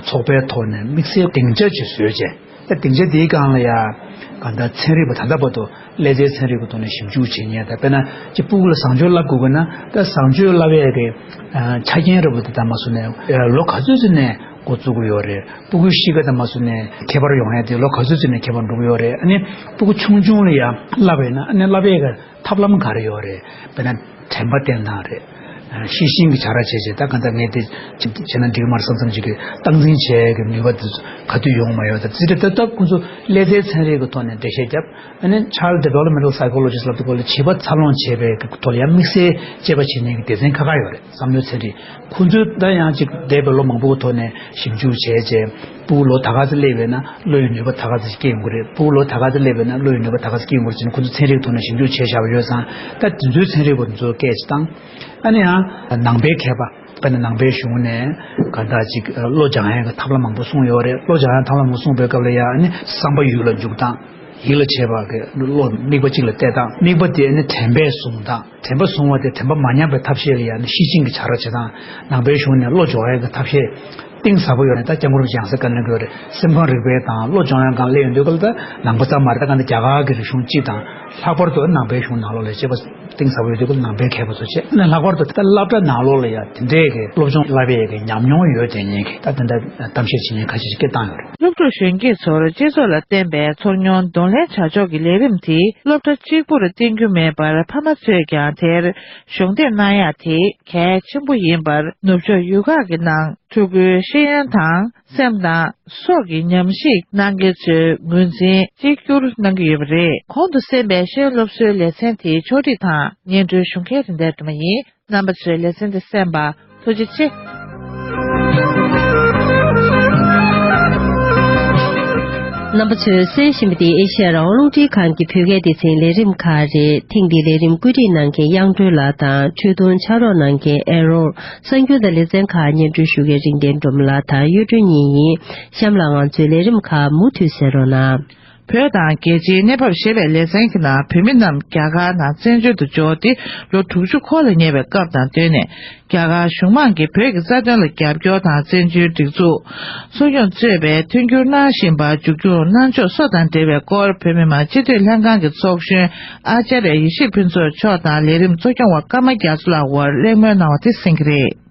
ཚོགས་པའི་ཐོག་ནས་དམིགས་བསལ་སྡིངས་ཆ་ཅིག་བཟོས་བྱས། ད་སྡིངས་ཆ་དེའི་སྒང་ལ་ཡ། གང་ལྟར་ཚན་རིག་པ་ད་ལྟ་བར་དུ་ཀླད་རྩའི་ཚན་རིག་གི་ཐོག་ནས་ཞིབ་འཇུག་བྱེད་མཁན། ད་དཔེར་ན་ཅིག་སྤུ་གུ་ལ་བཟང་སྤྱོད་བསླབ་དགོས་དགོས་ན། ད་བཟང་སྤྱོད་བསླབ་ཡས་ཀྱི་ཨ་ཆ་རྐྱེན་འདྲ་པོ་དེ་ད་མ་སོང་ནས། ཨ་ལོ་ག་ཚོད་ཚོད་ནས་འགོ་བཙུགས་ཀྱི་ཡོད་རེད། སྤུ་གུའི་གཤིས་ཀ་ད་མ་སོང་ནས་ཁྱད་པར་ཡོང་ཡས་དེ་ལོ་ག་ཚོད་ཚོད་ནས་ཁྱད་པར་འགྲོ་གི་ཡོད་རེད། ཨ་ནི་སྤུ་གུ་ཆུང་ཆུང་ལ་ཡ་བསླབ་པ་ཡིན་ན། ཨ་ནི་བསླབ་ཡས་ཀྱི་ཐབས་ལམ་ག་རེ་ཡོད་རེད། དཔེར་ན་དྲན་པ་བསྟེན་སྟངས་རེད། ཤེས་བཞིན་གྱི་བྱ་ར་བྱས་བྱས། ད་གང་ལྟར་ངས་དེ་བྱས་ན་འགྲིག་གི་མ་རེད་བསམ་བསམ་ཅིག་གི་སྟངས་འཛིན་བྱེད་ཀྱི་ནུས་པ་དེ་ག་དུས་ཡོང་མ་ཡོང་། ད་རྩིས་རེད། ད་ད་ཁོ་ཚོ་ཀླད་རྩའི་ཚན་རིག་གི་ཐོག་ནས་འགྲེལ་བཤད་བརྒྱབ། ཨ་ནི་Child Developmental Psychologist་ལབ་དུས་སྐོར་ལ་བྱིས་པ་འཚར་ལོངས་བྱེད་པའི་ཐོག་ལ་ཡང་དམིགས་བསལ་དཔྱད་པ་བྱེད་མཁན་གྱི་སྡེ་ཚན་ཁག་ཁག་ཡོད་རེད། བསམ་བློའི་ཚན་རིག་ཁོ་ཚོས་ད་ཡང་ཅིག་འདས་པའི་ལོ་མང་པོའི་ཐོག་ནས་ཞིབ་འཇུག་བྱས་བྱས། སྤུ་གུ་ལོ་ད་ག་ཚོད་སླེབས་པས་ན་བློ་ཡི་ནུས་པ་ད་ག་ཚོད་སྐྱེ་ཡོང་གི་རེད། སྤུ་གུ་ལོ་ད་ག་ཚོད་སླེབས་པས་ན་བློ་ཡི་ནུས་པ་ད་ག་ཚོད་སྐྱེ་ཡོང་གི་རེད་ཟེར་ནས་ཁོ་ཚོ་ཚན་རིག་ཐོག་ནས་ཞིབ་འཇུག་བྱས་བཞག་པ་ཡོད་ཙང་། ད་དེ་ཚོའི་ཚན་རིག་པ་དེ་ཚོ་སྐད་ཅིག་བཏང་། ཨ་ནི་ཡང་ནང་པའི་མཁས་པ། དཔེར་ན་ནང་པའི་གཞུང་ནས་གང་ལྟར་ཅིག་བློ་སྦྱང་ཡས་ཀྱི་ཐབས་ལམ་མང་པོ་གསུངས་ཡོད་རེད། བློ་སྦྱང་ཡས་ཐབས་ལམ་མང་པོ་གསུངས་པའི་སྐབས་ལ་ཡང་། ཨ་ནི་བསམ་པ་ཡུལ་ལ་འཇུག་སྟངས། ཡིད་ལ་བྱེད་པ་གི་བློ་དམིགས་པ་གཅིག་ལ་གཏད་སྟངས། དམིགས་པ་དེ་ནི་དྲན་པས་བཟུང་སྟངས། དྲན་པ་བཟུང་བ་དེ་དྲན་པ་མ་ཉམས་པའི་ཐབས་ཤེས་ལ་ཡང་ནི་ཤེས་བཞིན་གྱི་བྱ་ར་བྱེད་སྟངས། ནང་པའི་གཞུང་ནས་བློ་སྦྱོང་ཡག་གི་ཐབས་ཤེས་གཏིང་ཟབ་པོ་ཡོད་རེད། ད་སྐྱབས་མགོན་རིན་པོ་ཆེ་ཡང་སེ་བཀའ་གནང་གི་ཡོད་རེད། སེམས་ཁམས་རིག་པའི་དང་བློ་སྦྱོང་ཡག་སྒང་སླེབས་ཡོང་དུས་སྐབས་ལ། ད་ནང་པ་ཙམ་མ་རེད། ད་ག་འདི་རྒྱ་གར་གྱི་རིག་གཞུང་སྤྱི་དང་། ལྷག་པར་དུ་ནང་པའི་གཞུང་ནང་ལོགས་ལ་དཔྱད་པ་གཏིང་ཟབ་པོ་ཡོད་དུས་སྐབས་ལ། ནང་པའི་མཁས་པ་ཚོ་བྱས་ནས། ལྷག་པར་དུ་ད་སློབ་གྲྭ་ནང་ལོགས་ལ་ཡང་དེ་འདྲའི་གི་སློབ་སྦྱོང་བསླབ་ཡས་ཀྱི་ཉམས་མྱོང་ཡོད་བསྡད་མཁན་གྱི། ད་དེ་འདྲ་གཏམ་བཤད་བྱེད་མཁན་ཁ་ཤས་ཤིག་སྐད་བཏང་ཡོད་རེད། སློབ་ཕྲུག་གཞོན་སྐྱེས་ཚོར་སྤྱི་ཚོགས་ལ་བརྟེན་པའི་ཚོར་མྱོང་གདོང་ལེན་བྱ་ཕྱོགས་ཀྱི་ལས་རིམ་དེ་སློབ་གྲྭ་གཅིག་པུར་བརྟེན་རྒྱུ་མེད་པར། ཕ་མ་ཚོས་ཀྱང་དེར་གཞོགས་འདེགས་གནང་ཡག་དེ་གལ་ཆེན་པོ་ཡིན་པར། ནུབ་ཕྱོགས་ཡུལ་ཁག་གི་ནང་ཕྲུ་གུའི་ཤེས་ཡོན་དང་སེམས་དང་སྲོག་གི་ཉམས་ཞིབ་གནང་མཁན་ཚོས་ངོས་འཛིན་གཅིག་གྱུར་གནང་གི་ཡོད་པ་རེད། གོང་དུ་གསན་པའི་ཤེས་ཡོན་སློབ་གསོའི་ལེ་ཚན་དེའི་ཕྱོགས་སྒྲིག་དང་སྙན་སྒྲོན་ཞུ་མཁན་རིན་ལྡན་སྒྲོལ་མ་ཡིན། རྣམ་པ་ཚོས་ལེ་ཚན་འདི་གསན་པར་ཐུགས་རྗེ་ཆེ། རྣམ་པ་ཚོས་གསན་བཞིན་པ་འདི་ཨེ་ཤེ་ཡ་རང་དབང་རླུང་འཕྲིན་ཁང་གི་བོད་སྐད་སྡེ་ཚན་ལས་རིམ་ཁག་རེད། ཐེངས་འདིའི་ལས་རིམ་བཀོད་སྒྲིག་གནང་མཁན་དབྱངས་སྒྲོལ་ལགས་དང་། འཕྲོས་དུང་ཕྱག་རོགས་གནང་མཁན་ཨེ་རོར། གསར་འགྱུར་དང་ལེ་ཚན་ཁག་སྙན་སྒྲོན་ཞུ་མཁན་རིག་ལྡན་སྒྲོལ་མ་ལགས་དང་གཡུ་སྒྲོན་གཉིས་ཡིན། གཤམ་ལ་ང་ཚོའི་ལས་རིམ་ཁག་མུ་མཐུད་གསན་རོགས་གནང་། བོད་དང་རྒྱལ་སྤྱིའི་གནས་བབ་ཞེས་པའི་ལེ་ཚན་གྱི་ནང་བོད་མི་རྣམས་རྒྱ་གར་ནང་བཙན་བྱོལ་དུ་འབྱོར་ཏེ་ལོ་དྲུག་ཅུ་འཁོར་ལ་ཉེ་བའི་སྐབས་དང་བསྟུན་ནས། རྒྱ་གར་གཞུང་མང་གིས་བོད་ཀྱི་རྩ་དོན་ལ་རྒྱབ་སྐྱོར་དང་བཙན་བྱོལ་སྒྲིག་འཛུགས་སྲུང་སྐྱོང་གཙོས་པའི་མཐུན་འགྱུར་གནང་བཞིན་པར་མཇུག་སྐྱོང་གནང་ཕྱོགས་སོགས་དང་འབྲེལ་བའི་སྐོར། བོད་མི་མང་སྤྱི་འཐུས་ལྷན་ཁང་གི་ཚོགས་གཞོན་ཨཱ་ཙཱརྱ་ཡེ་ཤེས་ཕུན་ཚོགས་མཆོག་དང་ལས་རིམ་གཙོ་སྐྱོང་བ་ཀརྨ་རྒྱ་མཚོ་ལགས་དབར་གླེང་མོལ་གནང་བ་དེ་གསན་གྱི་རེད།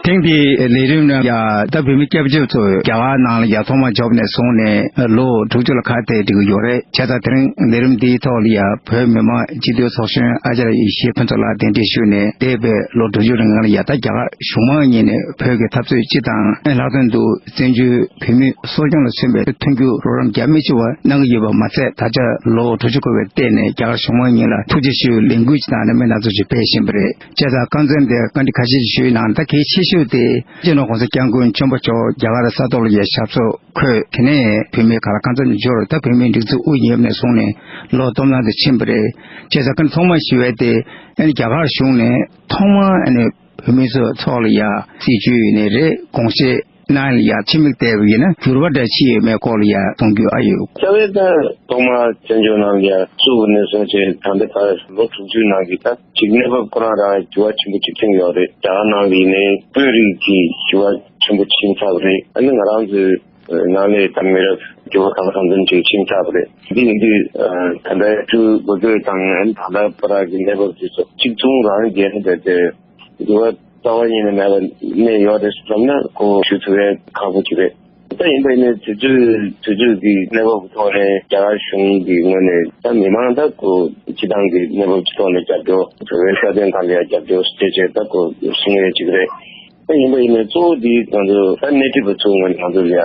ཐེངས་འདིའི་ལས་རིམ་ནང་ཡ། ད་བོད་མི་སྐྱབས་བཅོལ་ཚོ་རྒྱ་གར་ནང་ལ་ཡ་ཐོག་མར་འབྱོར་ནས་བཟུང་ནས་ལོ་དྲུག་ཅུ་ལ་ཁ་གཏད་འགྲོ་གི་ཡོད་རེད། བྱས་ཙང་དེ་རིང་ལས་རིམ་འདིའི་ཐོག་ལ་ཡ་བོད་མི་མང་སྤྱི་འཐུས་ཚོགས་གཞོན་ཨཱ་ཙཱརྱ་ཡེ་ཤེས་ཕུན་ཚོགས་ལགས་གདན་འདྲེན་ཞུས་ནས། འདས་པའི་ལོ་དྲུག་ཅུ་རིང་ལ་ཡ། ད་རྒྱ་གར་གཞུང་མང་གཉིས་ནས་བོད་ཀྱི་འཐབ་རྩོད་སྤྱི་དང་ལྷག་དོན་དུ་བཙན་བྱོལ་བོད་མིའི་གསོ་སྐྱོང་ལ་མཚོན་པའི་མཐུན་འགྱུར་རོགས་རམ་རྒྱ་མི་ཆེ་བ་གནང་གི་ཡོད་པ་མ་ཚད། ད་ཆ་ལོ་དྲུག་ཅུ་འཁོར་བའི་སྟེང་ནས་རྒྱ་གར་གཞུང་མང་གཉིས་ལ་ཐུགས་རྗེ་ཆེ་ཞུའི་ལས་འགུལ་ཅིག་དང་གནང་མིན་སྣ་ཚོགས་ཤིག་སྤེལ་བཞིན་པ་རེད། བྱས་ཙང་རྐང་འཛིན་དེ་བཀའ་འདྲི་ཁ་ཤས་ཤིག་ཞུས་ནའང་། ད་གལ་ཆེ་ཤོས་དེ་སྤྱི་ནོར་༸གོང་ས་༸སྐྱབས་མགོན་ཆེན་པོ་མཆོག་རྒྱ་གར་ས་ཐོག་ལ་ཡ་ཞབས་སོར་འཁོད། དེ་ནས་བོད་མིའི་ག་ལ་རྐང་འཛིན་དུ་འབྱོར། ད་བོད་མིའི་སྒྲིག་འཛུགས་དབུ་བརྙེས་ནས་བཟུང་ནས་ལོ་སྟོང་ལྔ་དེ་ཕྱིན་པ་རེད། བྱས་ཙང་ཁོང་ཐོག་མར་ཞུ་བའི་དེ། ཨ་ནི་རྒྱ་གར་གཞུང་ནས་ཐོག་མར་ཨ་ནི་བོད་མི་ཚོའི་ཐོག་ལ་ཡ་སྲིད་བྱུས་ནས་རེད། དགོངས་བཞེས་གནང་ཡ་ལ་ཡ་ཕྱི་མིག་བལྟས་པ་ཡིན་ན་འགྱུར་བ་འདྲ་ཕྱིན་ཡོད་མེད་སྐོར་ལ་ཡ་གསུང་རྒྱུ་ཨ་ཡོད། རྩ་བའི་ད་ཐོག་མར་བཙན་བྱོལ་ནང་ལ་ཡ་བཙུགས་པ་ནས་བཟུང་བྱས་ད་ལྟའི་བར་ལོ་དྲུག་ཅུའི་ནང་གི་ད་ཅིག་གནས་བབ་ཁོ་རང་རང་འགྱུར་བ་ཆེན་པོ་ཅིག་ཕྱིན་ཡོད་རེད། རྒྱ་གར་ནང་ལ་ཡིན་ནའི་དཔོན་རིགས་ཀྱི་འགྱུར་བ་ཆེན་པོ་ཕྱིན་ཚར་བ་རེད། ཨ་ནི་ང་རང་ཚོའི་ནང་ལས་ད་མི་རབས་འགྱུར་བ་གང་འཚམ་འཚམ་ཅིག་ཕྱིན་ཚར་བ་རེད། འདི་ཡིན་དུས་ད་ལྟའི་འཕྲུལ་འགོ་སྟོད་དང་ཨ་ནི་ད་ལྟ་བར་གྱི་གནས་བབ་དེ་ཚོ་གཅིག་མཚུངས་རང་བྱས་ནས་བསྡད་དེ་འགྱུར་བ་རྩ་བ་ཉིད་ནས་མེད་པ་གནས་ཡོད་རེད་བསམ་ན་ཁོ་ཞུ་ཐུབ་ཡས་ཁག་པོ་ཅིག་རེད། ད་ཡིན་པ་ཡིན་ནའི་དུས་ཚོད་དུས་ཚོད་ཀྱི་གནས་བབ་ཀྱི་ཐོག་ནས་རྒྱ་གར་གཞུང་གི་ངོས་ནས་ད་མི་མང་ད་ཁོ་སྤྱི་བཏང་གི་གནས་བབ་ཀྱི་ཐོག་ནས་རྒྱབ་སྐྱོར། བོད་པའི་རྩ་དོན་ཐད་ལ་ཡང་རྒྱབ་སྐྱོར་ཞེས་བྱས་ད་ཁོ་གསུང་ཡས་ཅིག་རེད། ད་ཡིན་པ་ཡིན་ནའི་གཙོ་བོ་འདི་ང་ཚོ་ད་སྣེ་ཁྲིད་པ་ཚོའི་ངོས་ནས་ང་ཚོ་ལ་ཡ་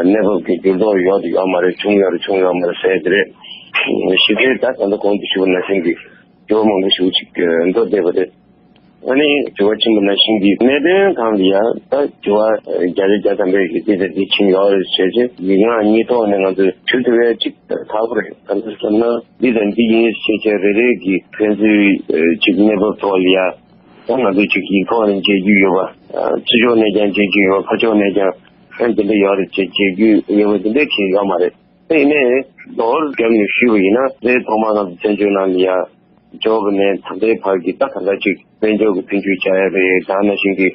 གནས་བབ་ཀྱི་འགྱུར་ལྡོག་ཡོད་ཡོད་མ་རེད། བྱུང་ཡོད་རེད། བྱུང་ཡོད་མ་རེད་ཟེར་ཡས་དེ་རེད། གཞི་རྩའི་ད་ད་ལྟ་གོང་དུ་ཞུས་པ་ནང་བཞིན་གྱི་འགྱུར་བ་མང་པོ་ཞིག་ཅིག་འགྲོ་བསྡད་པ་རེད། ཨ་ནི་དྲི་བ་ཆེན་པོ་ནང་བཞིན་གྱི་གནད་དོན་སྒང་ལ་ཡང་ད་དྲི་བ་བརྒྱ་ཆ་བརྒྱ་ཐམ་པའི་གི་འདི་དང་འདི་ཕྱིན་ཡོད་རེད་ཟེར་བྱས་མིག་དམར་གཉིས་ཐོག་ནས་ང་ཚོས་ཞུ་ཐུབ་ཡས་གཅིག་ད་ཁག་པོ་རེད། ག་འདྲ་ཟེར་ན་འདི་དང་འདི་ཡིན་ཟེར་བྱས་རེ་རེ་གི་ཕན་ཚུན་གཅིག་གནས་བབ་ཐོག་ལ་ཡ་ད་ང་ཚོས་གཅིག་ཡིག་ཐོག་ནས་མཇལ་རྒྱུ་ཡོད་པ། ཕྱི་ཕྱོགས་ནས་ཀྱང་མཇལ་རྒྱུ་ཡོད་པ། ཕར་ཕྱོགས་ནས་ཀྱང་ཨ་འདི་འདྲ་ཡོད་རེད་ཅེས་མཇལ་རྒྱུ་ཡོད་པ་འདི་འདྲ་གང་ཡོད་མ་རེད། ད་ཡིན་ནའི་མདོར་བརྒྱབ་ནས་ཞུས་པ་ཡིན་ན་དེ་ཐོག་མར་ང་ཚོ་བཙན་བྱོལ་ནང་ལ་ཡ། འབྱོར་བ་ནས་ད་ལྟའི་བར་གྱི་ད་ག་འདྲ་ཅིག་དཔལ་འབྱོར་གྱི་མཐུན་འགྱུར་བྱ་ཡ་རེད། ད་ནང་བཞིན་གྱི་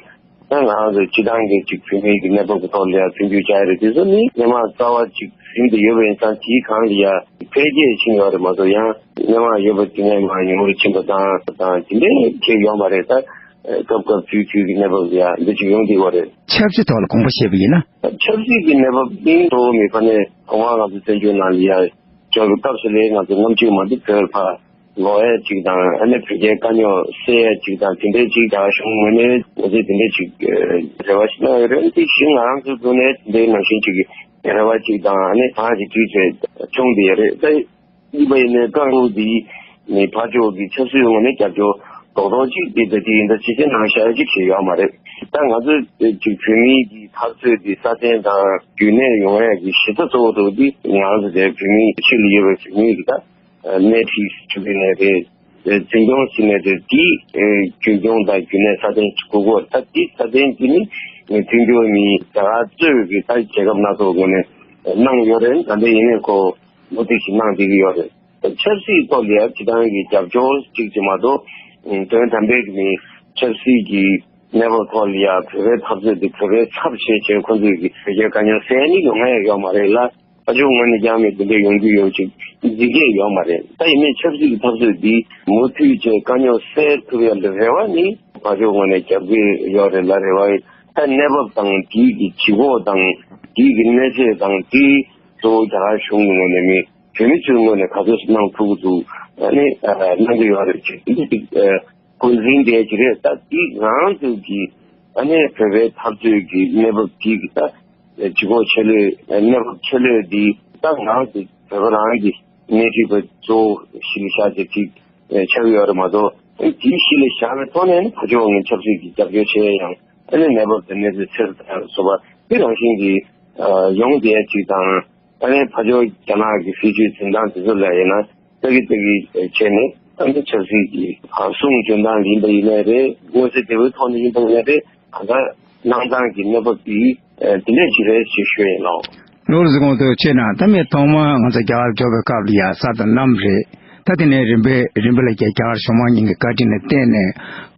ད་ང་རང་ཚོ་སྤྱི་བཏང་གི་ཅིག་བོད་མིའི་གི་གནས་བབ་ཀྱི་ཐོག་ལ་ཡ་མཐུན་འགྱུར་བྱ་ཡ་རེད། དེ་ཚོ་ནི་སྔོན་མ་རྩ་བ་ཅིག་ཟིན་ཏེ་ཡོད་པ་ཡིན་ཙང་དེའི་སྒང་ལ་ཡ་འཕེལ་རྒྱས་ཕྱིན་ཡོད་རེད་མ་གཏོགས་ཡང་སྔོན་མ་ཡོད་པ་དེ་ནས་མར་ཉུང་རུ་ཕྱིན་པ་དང་དང་དེ་འདྲའི་ཁྱད་ཡོད་མ་རེད། ད་སྐབས་སྐབས་དུས་དུས་ཀྱི་གནས་བབ་ལ་ཡ་འདི་ཅིག་ཡོང་བསྡད་ཡོད་རེད། ཆབ་སྲིད་ཐོག་ལ་དགོངས་པ་བཞེས་པ་ཡིན་ན། ཆབ་སྲིད་ཀྱི་གནས་བབ་སྟེང་གཙོ་བོ་མི་ཕ་ནས་གོང་མ་ང་ཚོ་བཙན་བྱོལ་ནང་ལ་ཡ། ཅོག་གི་སྐབས་སུ་ལས་ང་ཚོ་ལྔ་བཅུ་མ་འདི་བོད་ཕ་ལོག་ཡས་ཅིག་དང་ཨ་ནི་བོད་རྒྱའི་དཀའ་རྙོག་སེལ་ཡས་ཅིག་དང་དེ་འདྲའི་ཅིག་དང་གཞུང་ངོས་ནས་ང་ཚོས་དེ་འདྲའི་ཅིག་རེ་བ་ཞིག་གནང་ཡོད་རེད། དེ་བཞིན་ང་རང་ཚོའི་འདུག་ནས་དེ་འདྲའི་ནང་བཞིན་ཅིག་རེ་བ་ཅིག་དང་ཨ་ནི་གང་ཅིག་དུས་ཚོད་བྱུང་བསྡད་ཡོད་རེད། ད་གཉིས་པ་ཡིན་ནའི་རྐང་འཁོར་འདི་ནི་ཕར་ཕྱོགས་ཀྱི་ཆབ་སྲིད་ངོས་ནས་རྒྱབ་སྐྱོར་རྡོག་རྡོག་ཅིག་དེ་ད་དེ་ཡིན་ད་ཅི་བྱས་གནང་བཞག་ཅིག་བྱས་ཡོད་མ་རེད། ད་ང་ཚོས་ཅིག་བོད་མིའི་གི་འཐབ་རྩོད་འདི་སྲ་བརྟན་དང་རྒྱུན་གནས་ཡོང་ཡ་གི་གཞི་རྩ་གཙོ་བོ་འདུག་འདི་ང་ཚོ་དེ་བོད་མིའི་ཕྱི་ལ་ཡོད་པའི་བོད་མིའི་གི་ད་སྣེ་ཁྲིད་ཞུ་གི་ནས་རེད། འཛིན་སྐྱོང་ཟིན་ནས་རེད། དེའི་རྒྱུན་སྐྱོང་དང་རྒྱུན་གནས་སྲ་བརྟན་དགོས་ཀྱི་ཡོད་རེད། ད་དེ་སྲ་བརྟན་གྱི་ནི་མཐུན་འགྱུར་མི་རྒྱ་གར་གཙོས་པའི་ད་རྒྱལ་ཁབ་སྣ་ཚོགས་ངོས་ནས་གནང་ཡོད་རེད། ད་ལྟ་ཡིན་ནའི་ཁོ་མུ་མཐུད་ཀྱིས་གནང་བསྡད་ཀྱི་ཡོད་རེད། ཆབ་སྲིད་ཐོག་ལ་ཡང་སྤྱི་བཏང་གི་རྒྱབ་སྐྱོར་གཅིག་ཅིག་མ་གཏོགས་དོན་དམ་པའི་གི་ནི་ཆབ་སྲིད་ཀྱི་གནས་བབ་ཐོག་ལ་ཡང་བོད་པའི་འཐབ་རྩོད་དེ་བོད་པའི་ཚབ་བྱས་བྱས་ཁོ་ཚོས་ཀྱི་བོད་རྒྱའི་དཀའ་རྙོག་སེལ་ནི་ཡོང་ཡ་ཡོད་མ་རེད་ལ། ཕར་ཕྱོགས་ངོས་ནས་ཀྱང་མི་དེ་འདྲ་ཡོང་རྒྱུ་ཡོད་ཅིག་འཛིན་སྐྱོང་ཡོད་མ་རེད། ད་ཡིན་ནའི་ཆབ་སྲིད་ཀྱི་འཐབ་རྩོད་འདི་མུ་མཐུད་བྱས་དཀའ་རྙོག་སེལ་ཐུབ་ཡ་ལ་རེ་བ་ནི་ཕར་ཕྱོགས་ངོས་ནས་རྒྱབ་ཀྱི་ཡོད་རེད་ལ། རེ་བ་ཡིན། ད་གནས་བབ་དང་དེའི་གི་ལྗིད་ཁོག་དང་དེའི་གི་གནས་ཚད་དང་དེའི་གཙོ་བོ་རྒྱ་གར་གཞུང་གི་ངོས་ནས་མི་བོད་མི་ཚོའི་ངོས་ནས་ག་ཚོད་གནང་ཐུབ་ཀྱི་འདུག་ཨ་ནི་གནང་གི་ཡོད་རེད་ཅེས་འདི་ཅིག་འགོ་འཛིན་བསྡད་ཀྱི་རེད། ད་འདི་ང་རང་ཚོ་གི་ཨ་ནི་བོད་པའི་འཐབ་རྩོད་ཀྱི་གནས་བབ་འདི་གི་ད་ལྗིད་ཁོག་ཆེ་ལོས་གནས་བབ་ཆེ་ལོས་འདི་ད་ང་རང་ཚོ་བོད་པ་རང་གི་སྣེ་ཁྲིད་པ་གཙོ་བོ་ཞིག་ལ་བཞག་བྱས་ཅིག་ཆགས་ཀྱི་ཡོད་རེད་མ་གཏོགས། དེའི་གཞི་ལ་བཞག་པའི་ཐོག་ནས་ནི་ཕར་ཕྱོགས་ནས་ཆབ་སྲིད་ཀྱི་རྒྱབ་སྐྱོར་བྱེད་ཡ་ཡང་ཨ་ནི་གནས་བབ་དང་གནས་ཚུལ་གསལ་པོ་དང་སོགས་པ་དེ་རང་བཞིན་གྱིས་ཡོང་བསྡད་ཡ་ཅིག་དང་། ཨ་ནི་ཕར་ཕྱོགས་རྒྱ་ནག་གི་སྲིད་བྱུས་འཛིན་སྟངས་དེ་ཚོ་ལ་ཡིན་ན་ཏག་གི་ཏག་གི་བྱས་ནས་ཨ་ནི་ཆབ་སྲིད་ཀྱི་ཕར་གསུང་འབྱོན་སྟངས་ཡིན་པ་ཡིན་ནའི་རེད། མངོན་གསལ་དོད་པོའི་ཐོག་ནས་ཡིན་པ་ཡིན་ནའི་རེད། གང་ལྟར་གནང་སྟངས་ཀྱི་གནས་བབ་དེ་དེ་འདྲས་ཅིག་རེད་ཅེས་ཞུ་ཡིན་ལགས། ལོ་རེ་གོང་དུ་བྱས་ན་ད་མི་ཐོག་མར་ང་ཚོ་རྒྱ་གར་འབྱོར་བའི་སྐབས་ལ་ཡ་ས་དང་གནམ་རེད། ད་དེ་ནས་རིམ་པས་རིམ་པ་ལ་རྒྱ་གར་གཞུང་མང་གཉིས་ཀྱི་བཀའ་དྲིན་ལ་བརྟེན་ནས་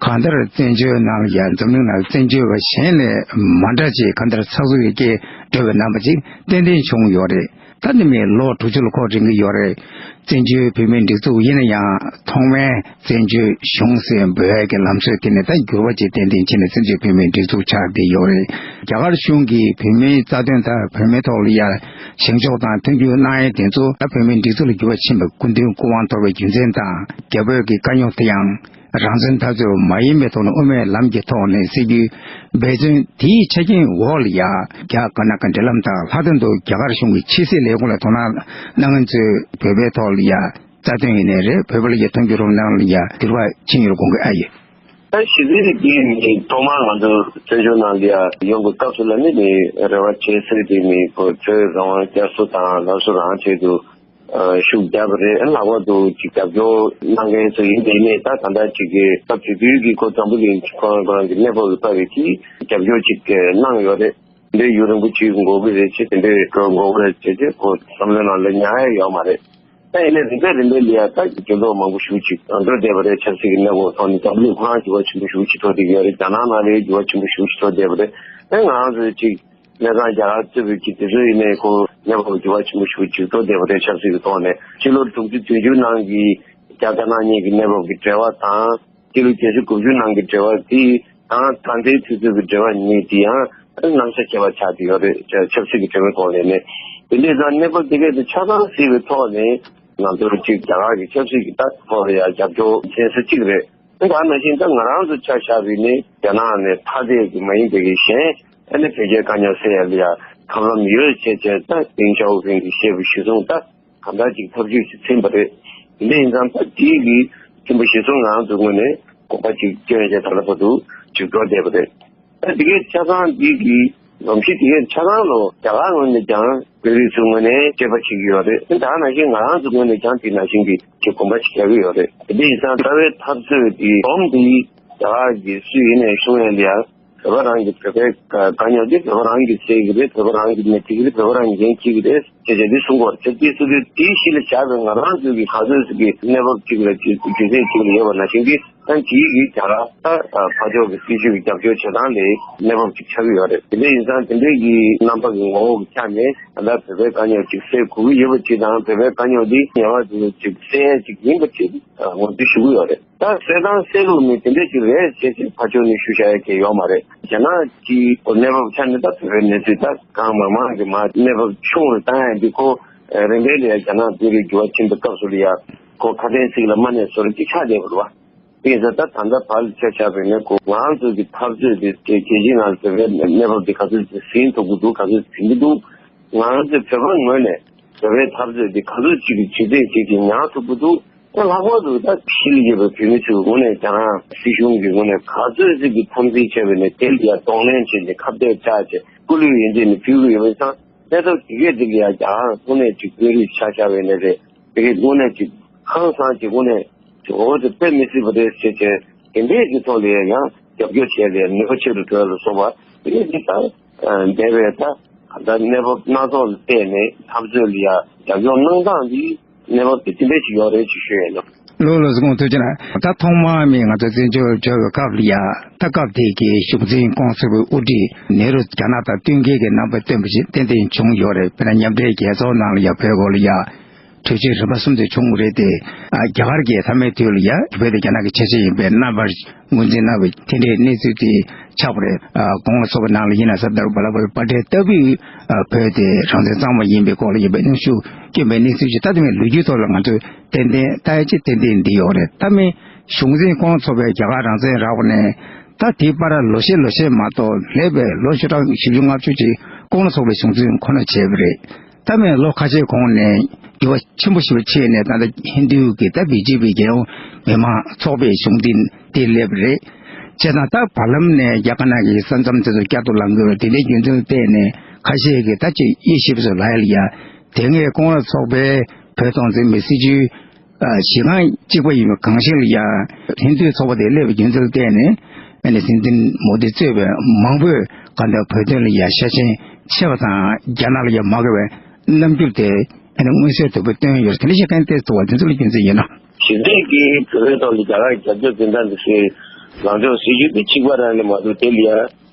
གང་ལྟར་བཙན་བྱོལ་ནང་ལ་ཡ་འཛམ་གླིང་ནང་བཙན་བྱོལ་བ་གཞན་ལས་མ་འདྲ་ཅིག་གང་ལྟར་ཚགས་ཚུད་ཀྱི་སྐྱེས་འགྲོ་བའི་རྣམ་པ་ཅིག་ཏན་ཏན་བྱུང་ཡོད་རེད། ད་དེ་མིན་ལོ་དྲུག་ཅུ་ལ་འཁོར་རིང་གི་ཡོད་རེད། བཙན་བྱོལ་བོད་མིའི་སྒྲིག་འཛུགས་ཡིན་ན་ཡང་ཐོག་མའི་བཙན་བྱོལ་གཞུང་ཟེར་འབོད་ཡག་གི་ལམ་སྲོལ་དེ་ནས་ད་འགྱུར་བ་ཅིག་ཏན་ཏན་ཕྱིན་ནས་བཙན་བྱོལ་བོད་མིའི་སྒྲིག་འཛུགས་ཆགས་བསྡད་ཡོད་རེད། རྒྱ་གར་གཞུང་གིས་བོད་མིའི་རྩ་དོན་དང་བོད་མིའི་ཐོག་ལ་ཡ་བཞེངས་ཕྱོགས་དང་མཐུན་འགྱུར་གནང་ཡས་དེ་ཚོ་ད་བོད་མིའི་སྒྲིག་འཛུགས་ལ་འགྱུར་བ་ཕྱིན་པའི་སྐུ་མདུན་སྐུ་དབང་ཐོབ་པའི་རྒྱུ་མཚན་དང་རྒྱ་བོད་ཀྱི་དཀའ་རྙོག་དེ་ཡང་རང་བཙན་འཐབ་རྩོད་མ་ཡིན་པའི་ཐོག་ནས་དབུ་མའི་ལམ་གྱི་ཐོག་ནས་སེལ་རྒྱུའི་འབད་བརྩོན་དེའི་ཆ་རྐྱེན་འོག་ལ་ཡ་རྒྱ་དཀར་ནག་གི་འབྲེལ་ལམ་དང་ལྷག་དོན་དུ་རྒྱ་གར་གཞུང་གི་ཕྱི་སྲིད་ལས་ཁུངས་ལ་དོ་སྣང་གནང་མཁན་ཚོས་བོད་པའི་ཐོག་ལ་ཡ། རྩ་དོན་ཡིན་ནའི་རེད། བོད་པ་ལ་ཡ་མཐུན་འགྱུར་རོགས་གནང་ལ་ཡ་འགྱུར་བ་ཕྱིན་ཡོད་དགོངས་ཀྱི་ཨ་ཡོད། ད་གཞི་རྩའི་རིགས་འདི་ནི་ཐོག་མར་ང་ཚོ་བཙན་བྱོལ་ནང་ལ་ཡ་ཡོང་གི་སྐབས་སུ་ལ་ནི་ནི་རེ་བ་བྱེད་སྲིད་དེ་ནི་བོད་བོད་རང་དབང་བསྐྱར་གསོ་དང་སླར་གསོ་རང་ཆེད་དུ་ཨ་ཤུགས་བརྒྱབ་པ་རེད། ལྷག་པར་དུ་ཅིག་རྒྱབ་སྐྱོར་གནང་མཁན་ཚོ་ཡིན་པ་ཡིན་ནའི་ད་ད་ལྟ་ཅིག་གི་སྐབས་དེ་དུས་ཀྱི་ཁོ་འཛམ་བུ་གླིང་ཁོ་རང་ཁོ་རང་གི་གནས་བབ་ལ་ལྟ་བའི་གི་རྒྱབ་སྐྱོར་ཅིག་གནང་ཡོད་རེད། འདི་ཡུན་རིང་པོ་ཅིག་འགོར་གི་རེད་ཅེས་དེ་འདྲའི་འགོར་གི་རེད་ཅེས་ཅེས་ཁོ་བསམ་བློའི་ནང་ལ་ཉར་ཡ་ཡོད་མ་རེད། ད་ཡིན་ནའི་རིམ་པས་རིམ་པས་ལ་ཡ་ད་འགྱུར་ལྡོག་མང་པོ་ཞེ་པོ་ཅིག་འགྲོ་བསྡད་པ་རེད། ཆབ་སྲིད་ཀྱི་གནས་བབ་ཐོག་ནས་འཛམ་གླིང་ཁོ་རང་འགྱུར་བ་ཆེན་པོ་ཞེ་པོ་ཅིག་འགྲོ་བསྡད་ཀྱི་ཡོད་རེད། རྒྱ་ནག་ནང་ལ་ཡང་འགྱུར་བ་ཆེན་པོ་ཞེ་པོ་ཅིག་འགྲོ་བསྡད་པ་རེད། ད་ང་རང་ཚོས་ཅིག་གནས་ཚང་རྒྱ་གར་གཙོས་པའི་ཅིག་དེ་ཚོ་ཡིན་ནའི་ཁོ་གནས་བབ་འགྱུར་བ་ཆེན་པོ་ཞེ་པོ་ཅིག་འགྲོ་བསྡད་པ་རེད། ཆབ་སྲིད་ཀྱི་ཐོག་ནས་ཕྱི་ལོ་དྲུག་ཅུ་བདུན་ཅུ་ནང་གི་རྒྱ་དཀར་ནག་གཉིས་ཀྱི་གནས་བབ་ཀྱི་འབྲེལ་བ་དང་། སྤྱི་ལོ་བརྒྱད་ཅུ་དགུ་བཅུ་ནང་གི་འབྲེལ་བ་དེ་དང་ད་ལྟའི་དུས་ཚོད་ཀྱི་འབྲེལ་བ་གཉིས་དེ་ཡང་རྣམ་གཞག་ཁྱད་པར་ཆགས་ཀྱི་ཡོད་རེད། ཆབ་སྲིད་ཀྱི་འབྲེལ་བའི་ཐོག་ནས་ནི། དེ་འདྲའི་ཙང་གནས་བབ་དེ་གས་དེ་ཆ་ཚང་སྲིད་པའི་ཐོག་ནས་ང་ཚོར་གཅིག་རྒྱ་གར་གྱི་ཆབ་སྲིད་ཀྱི་ལྟ་ཐོག་ལ་ཡང་རྒྱབ་སྐྱོར་བྱེད་ས་གཅིག་རེད། དེ་ག་ནང་བཞིན་ད་ང་རང་ཚོ་ཆ་བཞག་པ་ཡིན་ན་རྒྱ་ནག་ནས་ཐ་དད་ཀྱི་མ་ཡིན་པའི་གི་གཞན་ཨ་ནི་བོད་རྒྱའི་དཀའ་རྙོག་སེལ་ཡ་ལ་ཡང་ཐབས་ལམ་ཡོད་ཅེས་བྱས་ད་ཏེང་ཞའོ་ཕིང་གིས་བཤད་པ་གཞིར་བཟུང་ད། གང་ལྟར་ཅིག་ཐབས་ཇུས་ཤིག་འཛིན་པ་རེད། དེ་འདྲ་ཡིན་ཙང་ད་དེའི་གི་འཛིན་པ་གཞིར་བཟུང་ང་རང་ཚོའི་ངོས་ནས་དགོངས་པ་ཅིག་བསྐྱོན་བྱས་ད་ལྟ་བར་དུ་ཅིག་འགྲོ་བསྡད་པ་རེད། ད་དེ་གའི་ཆ་ཚང་འདི་གི་ལམ་གཞི་དེ་གའི་ཆ་ཚང་ལོ་རྒྱ་གར་ངོས་ནས་ཀྱང་བོད་རིགས་ཚོའི་ངོས་ནས་དཔྱད་པ་བྱེད་ཀྱི་ཡོད་རེད། ད་ནང་བཞིན་ང་རང་ཚོའི་ངོས་ནས་ཀྱང་དེ་ནང་བཞིན་གྱི་ཅིག་དགོངས་པ་ཅིག་རྒྱག་གི་ཡོད་རེད། དེ་འདྲ་ཡིན་ཙང་རྩ་བའི་འཐབ་རྩོད་དེ་སྡོམ་དེ་རྒྱ་གར་གྱི་སུ་ཡིན་ནའི་གཞུང་ཡིན་ལ་ཡང་། བོད་པ་རང་གི་བོད་པའི་དཀའ་རྙོག་འདི་བོད་པ་རང་གིས་སེལ་གྱི་རེད། བོད་པ་རང་གིས་མི་ཐེག་གི་རེད། བོད་པ་རང་གིས་འགན་འཁྱེར་གྱི་རེད་ཅེས་བྱས་འདི་གསུང་གི་ཡོད་རེད། དེ་གསུང་དུས་དེའི་གཞི་ལ་བཞག་པའི་ང་རང་ཚོའི་གི་ག་ཚོད་ཅིག་གི་གནས་བབ་ཅིག་ལ་ཅིག་རྒྱུ་མཚན་ཅིག་ལ་ཡོད་པ་ནང་བཞིན་གྱི་ད་དེའི་གི་རྒྱ་གར་ད་ཕར་ཕྱོགས་ཀྱི་སྲིད་བྱུས་ཀྱི་རྒྱབ་སྐྱོར་བྱེད་སྟངས་ལས་གནས་བབ་ཅིག་ཆགས་ཀྱི་ཡོད་རེད། དེ་འདྲ་ཡིན་ཙང་དེ་འདྲའི་གི་རྣམ་པ་གི་ངོ་བོ་གི་ཆ་ནས་ད་ལྟ་བོད་པའི་དཀའ་རྙོག་ཅིག་སེལ་དགོས་ཀྱི་ཡོད་པ་ཅིག་དང་བོད་པའི་དཀའ་རྙོག་འདི་ངེས་པར་དུ་ཅིག་སེལ་ཡ་ཅིག་ཡིན་པ་ཅིག་ངོས་འཛིན་ཞུ་གི་ཡོད་རེད། ད་གསལ་དང་གསལ་ལུགས་ནི་དེ་འདྲ་ཅིག་རེད་ཅེས་ཅིག་ཕར་ཕྱོགས་ནས་ཞུ་བྱ་ཡ་གང་ཡང་ཡོད་མ་རེད། རྒྱ་ནག་གི་གནས་བབ་ཆ་ནས་ད་བོད་པའི་གནས་ཚུལ་ད་གང་མང་མང་གི་མ་གནས་བབ་ཆུང་རུ་བཏང་ཡ་འདི་ཁོ་རིམ་པས་ལ་ཡ་རྒྱ་ནག་བོད་རིགས་འགྱུར་བ་ཕྱིན་པའི་སྐབས་སུ་ལ་ཡ་ཁོ་ཁ་དན་ཚིག་ལ་མ་གནས་སོ་རེ་ཅིག་ཆགས་བསྡད་པ་རེད་བ། དེ་ཡིན་ཙང་ད་ད་ལྟ་བར་ལ་ཆ་བཞག་པ་ཡིན་ན་ཁོ་ང་རང་ཚོ་གི་འཐབ་རྩོད་དེ་རྒྱལ་སྤྱིའི་ནང་ལ་བོད་པའི་གནས་བབ་དེ་ག་ཚོད་ཅིག་ཟིན་ཐུབ་ཀྱི་འདུག་ག་ཚོད་ཟིན་གྱི་འདུག་ང་རང་ཚོའི་བོད་པ་ངོས་ནས་བོད་པའི་འཐབ་རྩོད་འདི་ག་ཚོད་ཅིག་གི་ཇེ་བརྟན་ཅིག་གི་ཉར་ཐུབ་ཀྱི་འདུག་ད་ལྷག་པར་དུ་ད་ཕྱི་ལ་ཡོད་པའི་བོད་མི་ཚོའི་ངོས་ནས་ཀྱང་སྲིད་གཞུང་གི་ངོས་ནས་ག་ཚོད་ཅིག་གི་འཐབ་འཛིང་བྱས་པ་ཡིན་ན་དེ་ལ་ཡ་གདོང་ལེན་བྱས་ནས་ཁ་གཏད་བཅག་བྱས་སྐུ་ལུས་ཡོན་ཏན་ནི་ཕུལ་གྱི་ཡོད་པ་ཡིན་ཙང་གནས་སྟངས་དེ་གས་དེ་ལ་ཡ་རྒྱ་གར་དངོས་གནས་ཅིག་དཔོན་རིགས་ཆ་བཞག་པ་ཡིན་ན་རེད། དེ་གས་དངོས་གནས་ཅིག་ཧང་སང་ཅིག་དངོས་གནས་ཅིག་འོ་དེ་དཔེ་མི་སྲིད་པ་རེད་ཟེར་བྱས་དེ་འདྲས་ཀྱི་ཐོག་ལ་ཡ་ཡང་རྒྱབ་སྐྱོར་བྱས་ལ་ཡ་ནུས་པ་ཆེ་རུ་འགྲོ་ཡ་ལ་སོགས་པ་དེ་གས་དེ་ལྟར། འདས་པའི་ད་ད་གནས་བབ་སྣ་ཚོགས་ལ་བལྟས་ནས་འཐབ་རྩོད་ལ་ཡ་རྒྱབ་སྐྱོར་གནང་སྟངས་འདི་གནས་བབ་དེ་དེ་འདྲ་ཞིག་ཡོད་རེད་ཅེས་ཞུ་ཡས་ཡིན། ལགས་ལགས་སོ། ཐུགས་རྗེ་གནང་། ད་ཐོག་མར་མི་ང་ཚོ་བཙན་བྱོལ་འབྱོར་བའི་སྐབས་ལ་ཡ་ད་སྐབས་དེ་གའི་གཞུང་འཛིན་ཁོངས་གཏོགས་པའི་དབུ་ཁྲིད་ནེ་རུ་རྒྱ་ནག་དང་བསྟུན་མཁས་ཀྱི་རྣམ་པ་སྟོན་པ་ཞིག་ཏན་ཏན་བྱུང་ཡོད་རེད། དཔེར་ན་མཉམ་འབྲེལ་རྒྱལ་ཚོགས་ནང་ལ་ཡ་བོད་སྐོར་ལ་ཡ། གྲོས་ཆོད་རིམ་པ་གསུམ་དེ་བྱུང་རེད་དེ། ཨ་རྒྱ་གར་གྱི་མཐའ་མའི་དུས་ལ་ཡ་བོད་དེ་རྒྱ་ནག་གི་ཆ་ཤས་ཡིན་པའི་རྣམ་པར་ངོས་འཛིན་གནང་བའི་དེ་འདྲའི་གནས་ཚུལ་དེ་ཆགས་པ་རེད། ཨ་གོང་ལ་སོགས་པ་ནང་ལ་ཡིན་ན་ས་དར་བ་ལ་བར་པ་ཏྲའི་ལྟ་བུའི་ཨ་བོད་དེ་རང་བཙན་གཙང་མ་ཡིན་པའི་སྐོར་ལ་ཡིན་པའི་གནོན་ཤུགས་སྐྱོན་པའི་གནས་ཚུལ་ཅིག་ད་ལྟ་མའི་ལོ་རྒྱུས་ཐོག་ལ་ང་ཚོས་ཏན་ཏན་ལྟ་ཡ་ཅིག་ཏན་ཏན་འདི་ཡོད་རེད། ད་མི་གཞུང་འཛིན་ཁོང་ཚོ་བའི་རྒྱ་གར་རང་བཙན་རག་པ་ནས་ད་དེའི་བར་ལོ་ཤས་ལོ་ཤས་མ་གཏོགས་སླེབས་པའི་ལོ་བཅུ་ཕྲག་བཞི་བཅུ་ལྔ་བཅུ་ཅིག་གོང་ལ་སོགས་པའི་གཞུང་འཛིན་ཁོ་ན་བྱས་པ་རེད། ད་མེད་ལོ་ཁ་ཤས་གོང་ནས་ འགྱུར་བ་ཆེན་པོ་ཞིག་ཕྱིན་ནས། ད་ལྟ་ཧིན་རྡུའི་གི་ད་བི་ཇེ་པི་རྒྱལ་ཡོངས་མི་མང་ཚོགས་པའི་གཞུང་འཛིན་དེ་སླེབས་རེད། བྱས་ཙང་ད་བར་ལམ་ནས་རྒྱ་དཀར་ནག་གི་ས་མཚམས་དེ་ཚོ་བསྐྱར་དུ་ལངས་དགོས་པ་དེ་འདྲའི་རྒྱུ་མཚན་བལྟས་ནས། ཁ་ཤས་ཀྱིས་ད་ཅིག་དབྱེ་ཞིབ་སུ་ལ་ཡ་ལ་ཡ། དེ་སྔའི་ཀོང་ར་ཚོགས་པའི་བོད་ཐོག་འཛིན་པའི་སྲིད་བྱུས་ཨ་གཞི་རྐང་གཅིག་པ་ཡིན་པ་གང་ཞིག་ལ་ཡ། ཧིན་རྡུའི་ཚོགས་པ་དེ་སླེབས་པའི་རྒྱུ་མཚན་བལྟས་ནས། ཨ་ནི་སྲིད་འཛིན་མོ་དི་གཙོས་པའི་མང་པོས་གང་ལྟར་བོད་དོན་ལ་ཡ་ཤ་ཞེན་ཆེ་བ་དང་། རྒྱ་ནག་ལ་ཡ་མ་དགའ་བའི་རྣམ་འགྱུར་དེ་ཨ་ནི་མངོན་གསལ་དོད་པོས་སྟོན་ཡོད། དེ་འདྲ་ཞིག་གང་ལྟར་ཐུབ་པ་དེ་ཚོ་ལ་རྒྱུ་མཚན་ཡིན་ན། ཞི་བདེ་གི་བོད་དོན་ཐོག་ལ་རྒྱ་གར་རྒྱབ་སྐྱོར་འཛིན་སྟངས་འདི་ཚོའི་ལངས་ཕྱོགས་སྲིད་བྱུས་དེ་གཅིག་པ་རང་ལས་མ་གཏོགས། དེ་ལ་ཡ་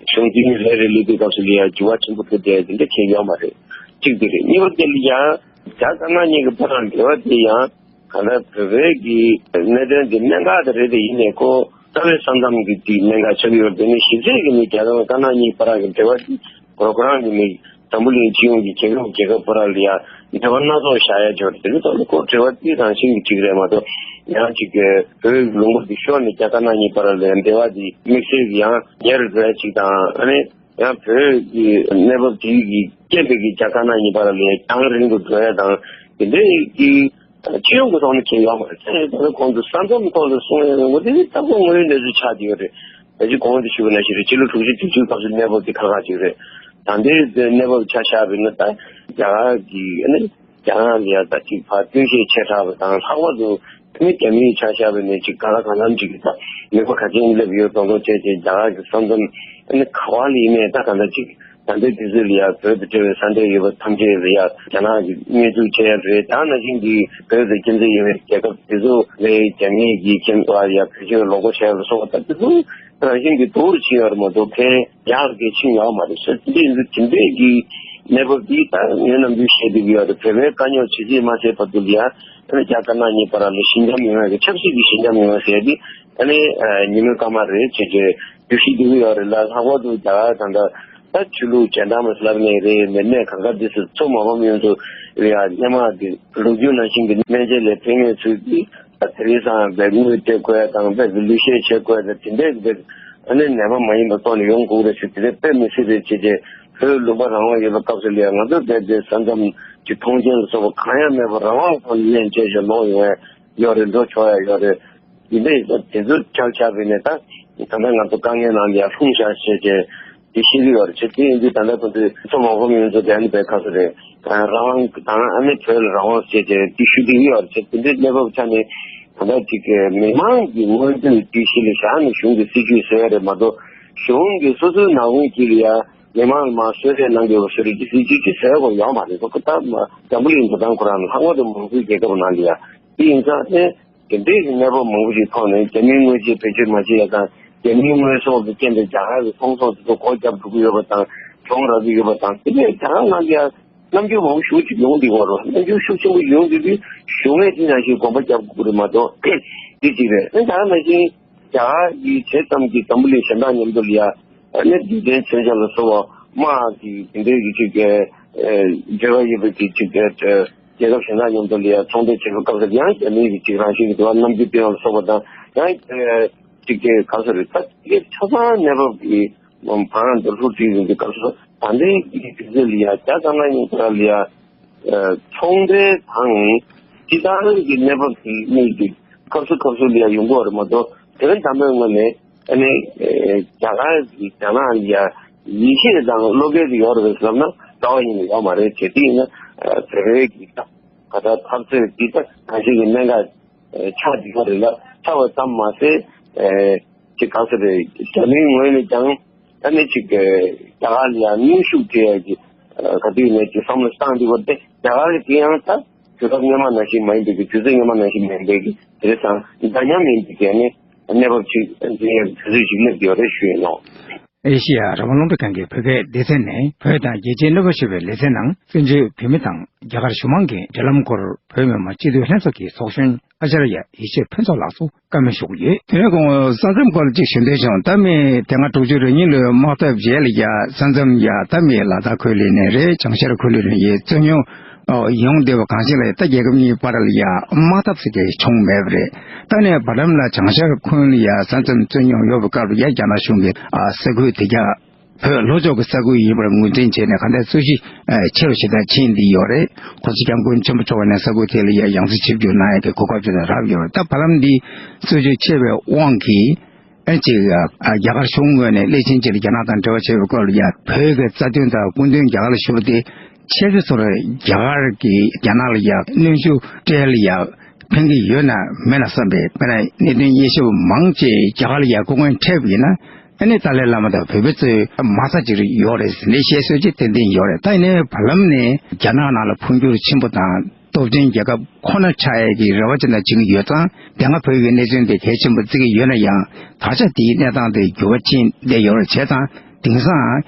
གཞུང་འཛིན་རེ་རེ་སླེབས་དུས་སྐབས་སུ་ལ་ཡ་འགྱུར་བ་ཆེན་པོ་ཐེབས་བསྡད་དེ་འདྲ་ཁྱེད་ཡོད་མ་རེད། གཅིག་དེ་རེད། གཉིས་པ་དེ་ལ་ཡ་རྒྱ་དཀར་ནག་གཉིས་ཀྱི་བར་ལ་འབྲེལ་བ་དེ་ཡང་གང་ལྟར་བོད་བོད་ཀྱི་གནད་དོན་དེ་གནད་འགག་དེ་རེད། དེ་ཡིན་ནའི་ཁོ་རྩ་བའི་ས་མཚམས་ཀྱི་དེ་གནད་འགག་ཆགས་ཀྱི་ཡོད་རེད། དེ་ནི་གཞི་རྩའི་གི་ནི་རྒྱ་དཀར་ནག་གཉིས་བར་གྱི་འབྲེལ་བ་དེ་ཁོ་རང་གི་ནི་འཛམ་བུ་གླིང་སྤྱི་ཡོངས་ཀྱི་རྒྱལ་ཁབ་རྒྱལ་ཁབ་བར་ལ་ཡ་འབྲེལ་བ་སྣ་ཚོགས་བཞག་ཡ་ཅིག་ཡོད་རེད། དེ་ནི་ཐོག་ལ་ཁོ་འབྲེལ་བ་དེ་རང་བཞིན་གྱི་ཅིག་རེད་མ་གཏོགས། ཡང་ཅིག་གི་བོད་ལུང་པ་དེ་ཤོར་ནས་རྒྱ་དཀར་ནག་གཉིས་བར་ལ་འབྲེལ་བ་དེ་དམིགས་བསལ་གྱི་ཡང་ཉེ་རུ་འགྲོ་ཡ་ཅིག་དང་། ཨ་ནི་ཡང་བོད་ཀྱི་གནས་བབ་དེ་གི་རྐྱེན་པས་ཀྱི་རྒྱ་དཀར་ནག་གཉིས་བར་ལ་རྒྱང་རིང་དུ་འགྲོ་ཡ་དང་། དེ་འདྲའི་གི་སྤྱི་ཡོངས་ཀྱི་ཐོག་ནས་ཁྱེད་ཡོད་མ་རེད། ད་ལྟ་གོང་དུ་ས་མཚམས་ཐོག་ལ་གསུང་ཡ་ཡོང་གི་དེ་ནི་ད་ཁོ་དངོས་ཡོད་གནས་ཚུལ་ཆགས་ཀྱི་ཡོད་རེད། ད་ཅི་གོང་དུ་ཞུས་པ་ནང་བཞིན་རེད། ཕྱི་ལོ་དྲུག་ཅུ་བདུན་ཅུའི་སྐབས་སུ་གནས་བབ་དེ་ཁག་ཁག་ཅིག་རེད། ད་ལྟའི་གནས་བབ་ཆ་བཞག་པ་ཡིན་ན། ད་རྒྱ་གར་གྱི་ཨ་ནི་རྒྱ་ནག་ལ་ཡ་ད་ཅིག་ཕར་བསྟུན་ཤེད་ཆེ་དྲགས་པ་དང་། ལྷག་པར་དུ་ཨ་ནི་རྒྱ་མིའི་ཆ་བཞག་པ་ཡིན་ན་ཅིག་ག་ལ་གང་འཚམ་ཅིག་གི་ད་ནུས་པ་ག་ཅན་སླེབས་ཡོད་མདོག་མདོག་བྱས་བྱས། རྒྱ་གར་གྱི་ས་མཚམས་ཨ་ནི་ག་བ་ལ་ཡིན་ནའི་ད་གང་ལྟར་ཅིག་ད་ལྟའི་དུས་ཚོད་ལ་ཡ་བོད་དང་འབྲེལ་བའི་ས་གནས་ཡོད་པ་ཐམས་ཅད་ལ་ཡ་རྒྱ་ནག་གིས་དམིགས་འཛུགས་བྱས་ཡ་རེད། ད་ནང་བཞིན་གྱི་བོད་དང་ཁྱིམ་མཚེས་ཡིན་པའི་རྒྱལ་ཁབ་དེ་ཚོ་ལ་རྒྱ་མིའི་གི་ཁྱིམ་ཚང་ལ་ཡ་བེད་སྤྱོད་ལོག་པ་བྱས་པ་སོགས་པ། ད་དེ་ཚོ་རང་བཞིན་གྱིས་དོར་ཕྱིན་ཡོད་རེད་མ་གཏོགས། ཕན་ཡག་གི་ཕྱིན་ཡོད་མ་རེད་ཟེར། དེ་འདི་དེ་འདྲའི་གི་གནས་བབ་འདི་ད་ངས་ནམ་རྒྱུན་བཤད་བསྡད་ཀྱི་ཡོད་རེད། བོད་པའི་དཀའ་རྙོག་ཇི་སྲིད་མ་སེལ་བར་དུ་ལ་ཡ། ཨ་ནི་རྒྱ་དཀར་ནག་གཉིས་བར་ལ་ཞི་འཇམ་ཡོང་ཡ་གི། ཆབ་སྲིད་ཀྱི་ཞི་འཇམ་ཡོང་ཡ་ཟེར་ཡ་འདི་ཨ་ནི་ཉིན་མོའི་སྐར་མ་རེད་ཅེས་བརྗོད་བཞིན་བསྡད་ཀྱི་ཡོད་རེད་ལ། ལྷག་པར་དུ་རྒྱ་གར་ད་ལྟ་ད་ཆོས་ལུགས་རྗེས་འབྲང་མ་ལབ་ནའི་རེད། མི་སྣ་གང་ག་འདི་ཚོ་མཚོ་མ་ཕམ་ཡོངས་སུ་ཡ་སྔོན་མ་གི་ལོ་རྒྱུས་ནང་བཞིན་གྱི་སྨན་དཔྱད་ལ་ཕན་ངེས་ཚུལ་གྱིས། ད་དེ་རིང་སང་བལ་དངུལ་སྤྲད་དགོས་ཡ་དང་། བལ་གྱི་ལུས་བཤད་བྱེད་དགོས་ཡ་དང་། དེ་འདྲའི་གི་བལ་ཨ་ནི་ནད་པ་མ་ཡིན་པ་ཐོག་ནས་ཡོང་དགོས་རེད་ཟེར། དེ་འདྲའི་དཔེ་མི་སྲིད་རེད་ཅེས་བྱས། བོད་ལུང་པ་རང་དབང་ཡོད་པའི་སྐབས་སུ་ལ་ཡ་ང་ཚོ་བལ་དེ་ས་མཚམས་ཀྱི་མཐོང་མཆན་ལ་སོགས་པ་གང་ཡང་མེད་པར་རང་དབང་ཐོག་ནས་ལེན་བྱས་བྱས་ལོག་ཡོང་ཡ་ཡོད་རེད། འགྲོ་ཆོག་ཡ་ཡོད་རེད། དེ་འདྲའི་དེ་ཚོ་ཆགས་ཆགས་པས་ནས། ད་ད་ལྟ་ང་ཚོ་དཀའ་ངལ་ནང་ལ་ཡ་ལྷུང་བཞག་བྱས་བྱས་དེ་ཤེས་ཀྱི་ཡོད་རེད། བྱས་དེ་ཡིན་དུས་ད་ལྟ་ཁོ་ཚོས་མཚོ་མ་ཕམ་ཡོངས་སུ་དེ་ནི་བལ་ཁ་སོ་རེད། རང་དབང་དང་ཨ་ནི་བོད་ལ་རང་དབང་ཟེར་བྱས་དེ་ཞུ་བསྡད་ཀྱི་ཡོད་རེད། བྱས་དེ་འདྲའི་གནས་བབ་ཆ་ནས་ད་ལྟ་ཅིག་མི་མང་གི་མངོན་འདོད་དེ་གཞི་ལ་བཞག་ནས་གཞུང་གི་སྲིད་ཇུས་བཟོས་ཡ་རེད་མ་གཏོགས། གཞུང་གིས་སོ་སོའི་ནང་ཁུལ་གྱི་ལ་ཡ་མི་མང་ལ་མར་གསོལ་སྟོན་གནང་དགོས་པ་བཟོ་རིགས་ཀྱི་སྲིད་ཇུས་ཅིག་བཟོས་དགོས་ཡོད་མ་རེད། ཁོ་ད་འཛམ་བུ་གླིང་འགྲོ་སྟངས་ཁོ་རང་ལ་ལྷག་པར་དུ་མང་གཙོའི་རྒྱལ་ཁབ་ནང་ལ་ཡ། དེ་ཡིན་ཙང་ཨ་ནི་དེ་འདྲའི་གི་གནས་བབ་མང་པོ་ཞིག་ཐོག་ནས་རྒྱ་མིའི་དངོས་ཆས་བེད་སྤྱོད་མ་བྱེད་ཡ་དང་། རྒྱ་མིའི་དངོས་ཟོག་གི་རྐྱེན་པས་རྒྱ་གར་གྱི་ཚོང་ཟོག་དེ་ཚོ་སྒོ་བརྒྱབ་འགྲོ་གི་ཡོད་པ་དང་། གྱོང་རག་གི་ཡོད་པ་དང་། དེ་ནས་རྒྱ་གར་ནང་ལ་ཡ་རྣམ་འགྱུར་མང་པོ་ཞེ་པོ་ཅིག་ཡོང་བསྡད་ཡོད་རེད། རྣམ་འགྱུར་ཤུགས་ཆེན་པོ་ཡོང་བསྡད་དུས་གཞུང་ངོས་དེ་ནང་བཞིན་གོམ་པ་རྒྱབ་དགོས་ཀྱི་རེད་མ་གཏོགས། དེ་གཅིག་རེད། ཨ་ནི་ད་ག་ནང་བཞིན་རྒྱ་གར་གྱི་བྱས་ཙམ་གྱི་འཛམ་བུ་གླིང་གཞན་དག་མཉམ་དུ་ལ་ཡ་ཨ་ནི་རྡུལ་ཕྲན་མཚོན་ཆ་ལ་སོགས་པ་དམག་གི་དེ་འདྲའི་གི་ཅིག་ཨ་འབྲེལ་བ་ཡོད་པའི་གི་ཅིག་ཨ་རྒྱལ་ཁབ་གཞན་དག་མཉམ་དུ་ལ་ཡ་ཚོང་འབྲེལ་བྱེད་པའི་སྐབས་སུ་ཡང་རྒྱ་མིའི་གི་ཅིག་རང་བཞིན་གྱི་འདུ་བ་རྣམ་འགྱུར་སྟོན་ཡ་ལ་སོགས་པ་དང་། ཡང་ཨ་ཅིག་གི་ག་ཚོད་རེད། ད་དེ་ཆ་ཚང་གནས་བབ་ཀྱི་བར་དུ་ལྷུ་བྲིས་ཡོང་དུས་སྐབས་སུ། ད་ལྟའི་གི་དུས་ཚོད་ལ་ཡ་རྒྱ་དཀར་ནག་གཉིས་བར་ལ་ཡ་ཚོང་འབྲེལ་དང་སྤྱི་བཏང་གི་གནས་བབ་ཀྱི་གནས་ཀྱི་སྐབས་སུ་སྐབས་སུ་ལ་ཡ་ཡོང་གི་ཡོད་རེད་མ་གཏོགས། དོན་དམ་པའི་ངོས་ནས་ཨ་ནི་རྒྱ་གར་གྱིས་རྒྱ་ནག་ལ་ཡ་ཡིད་ཆེས་དང་བློ་འགེལ་དེ་ཡོད་རེད་ཟེར་ལབ་ན་རྩ་བ་ཉིད་ནས་ཡོད་མ་རེད། བྱས་དེ་ཡིན་ན་བོད་པའི་གི་ད་ག་ད་འཐབ་རྩོད་ཀྱི་ད་གང་ཞིག་གི་གནད་འགག་ཆགས་ཀྱི་ཡོད་རེད་ལ། ཆགས་པ་ཙམ་མ་ཟད་ཅིག་ག་ཚོད་རེད། རྒྱ་མིའི་ངོས་ནས་ཀྱང་ཨ་ནི་ཅིག་རྒྱ་གར་ལ་ཡ་གནོན་ཤུགས་སྤྲད་ཡ་གི་ག་དུས་ནས་ཀྱི་བསམ་བློ་བཏང་འདུག་པ་དེ། རྒྱ་གར་གྱི་དེ་ཡང་ད་དུས་སྐབས་སྔོན་མ་ནང་བཞིན་མ་ཡིན་པའི་གི། དུས་ཚོད་སྔོན་མ་ནང་བཞིན་མ་ཡིན་པའི་གི། དེ་རེད་སང་འདྲ་མཉམ་ཡིན་པའི་གི་ཨ་ནི་གནས་བབ་ཅིག་འཛིན་ཡ་གི་དུས་ཚོད་ཅིག་སླེབས་ཡོད་རེད་ཞུ་ཡིན་ནོ། ཨེ་ཤེ་ཡ་རང་དབང་རླུང་འཕྲིན་ཁང་གི་བོད་སྐད་སྡེ་ཚན་ནས། བོད་དང་རྒྱལ་སྤྱིའི་གནས་བབ་ཞུ་བའི་ལེ་ཚན་ནང་བཙན་བྱོལ་བོད་མི་དང་རྒྱ་གར་གཞུང་མང་གི་འབྲེལ་ལམ་སྐོར། བོད་མི་མང་སྤྱི་འཐུས་ལྷན་ཚོགས་ཀྱི་ཚོགས་གཞོན་ཨ་ཅར་ཡ་ཡེ་ཤེས་ཕུན་ཚོགས་ལགས་སུ་བཀའ་མོལ་ཞུ་གི་ཡོད། དེ་ནས་གོང་ས་མཚམས་སྐོར་ལ་གཅིག་ཞུ་འདོད་བྱུང་། ད་མི་དེ་སྔ་དྲུག་ཅུ་རེ་གཉིས་ལོའི་དམག་འཐབ་རྗེས་ལ་ཡ་ས་མཚམས་ཡ་ད་མི་ལ་དྭགས་ཁུལ་ལ་ནས་རེད། བྱང་ཤར་ཁུལ་ལ་ནས་ཡ་རྩོད་རྙོག་ཡོང་བསྡད་པ་གང་ཞིག་ལ་ཡ། ད་རྒྱལ་ཁབ་གཉིས་བར་ལ་ཡ་དམག་འཐབ་ཟེར་གྱི་བྱུང་མེད་པ་རེད། ད་ནས་བར་ལམ་ལ་བྱང་ཤར་ཁུལ་ལ་ཡ་ས་མཚམས་རྩོད་རྙོག་ཡོད་པའི་སྐབས་ལ་ཡ་རྒྱ་ནག་གཞུང་གིས་ས་ཁུལ་དེ་རྒྱ་ བོད་ལྷོ་ཕྱོགས་ཀྱི་ས་ཁུལ་ཡིན་པར་ངོས་འཛིན་བྱས་ནས་གང་ལྟར་རྩོད་གཞི་ཆེ་རུ་ཞེ་དྲག་ཕྱིན་བསྡད་ཡོད་རེད། གོང་ས་སྐྱབས་མགོན་ཆེན་པོ་མཆོག་ནས་ས་ཁུལ་དེ་ལ་ཡ་ཡང་སེ་ཆིབས་བསྒྱུར་གནང་ཡག་གི་གོ་སྐབས་དེ་འདྲ་རག་ཡོད་རེད། ད་བར་ལམ་འདི་རྩོད་གཞི་ཆེ་བའི་དབང་གིས། ཨེ་ཅིག་ཨ་རྒྱ་གར་གཞུང་ངོས་ནས་སླད་ཕྱིན་ཅིག་ལ་རྒྱ་ནག་དང་འབྲེལ་བ་བྱེད་པའི་སྐོར་ལ་ཡ་བོད་ཀྱི་རྩ་དོན་དང་སྐུ་མདུན་རྒྱ་གར་ལ་བཞུགས་པ་དེ་ཆེ་ཤོས་ཚོར་རྒྱ་གར་གྱིས་རྒྱ་ནག་ལ་ཡ་གནོན་ཤུགས་སྤྲད་ལ་ཡ་ཕན་གྱི་ཡོད་ན་མེད་ན་བསམ་པའི་དཔེར་ན་གནད་དོན་དབྱེ་ཞིབ་མང་ཆེ་རྒྱ་གར་ལ་ཡ་སྐུ་ངལ་འཕྲད་པ་ཡིན་ན་ཨ་ནི་ཏཱ་ལའི་བླ་མ་དང་བོད་པའི་གཙོས་མ་རྩ་ཅིག་ཡོད་རེད་ཟེར་ནས་བཤད་སྲོལ་ཅིག་ཏན་ཏན་ཡོད་རེད། ད་ཡིན་ནའི་བར་ལམ་ནས་རྒྱ་ནག་ནང་ལ་འཕོ་འགྱུར་ཆེན་པོ་དང་། སྟོབས་ལྡན་རྒྱལ་ཁབ་ཁོ་ན་ཆགས་ཡས་ཀྱི་རེ་བ་ཅན་དང་བྱེད་ཀྱི་ཡོད་ཙང་དེ་སྔ་བོད་ཀྱི་གནད་དོན་དེ་གལ་ཆེན་པོ་བརྩི་གི་ཡོད་ན་ཡང་ད་ཆ་དེའི་གནས་སྟངས་དེ་འགྱུར་བ་ཕྱིན་བསྡད་ཡོད་རེད། བྱས་ཙང་དེང་སང་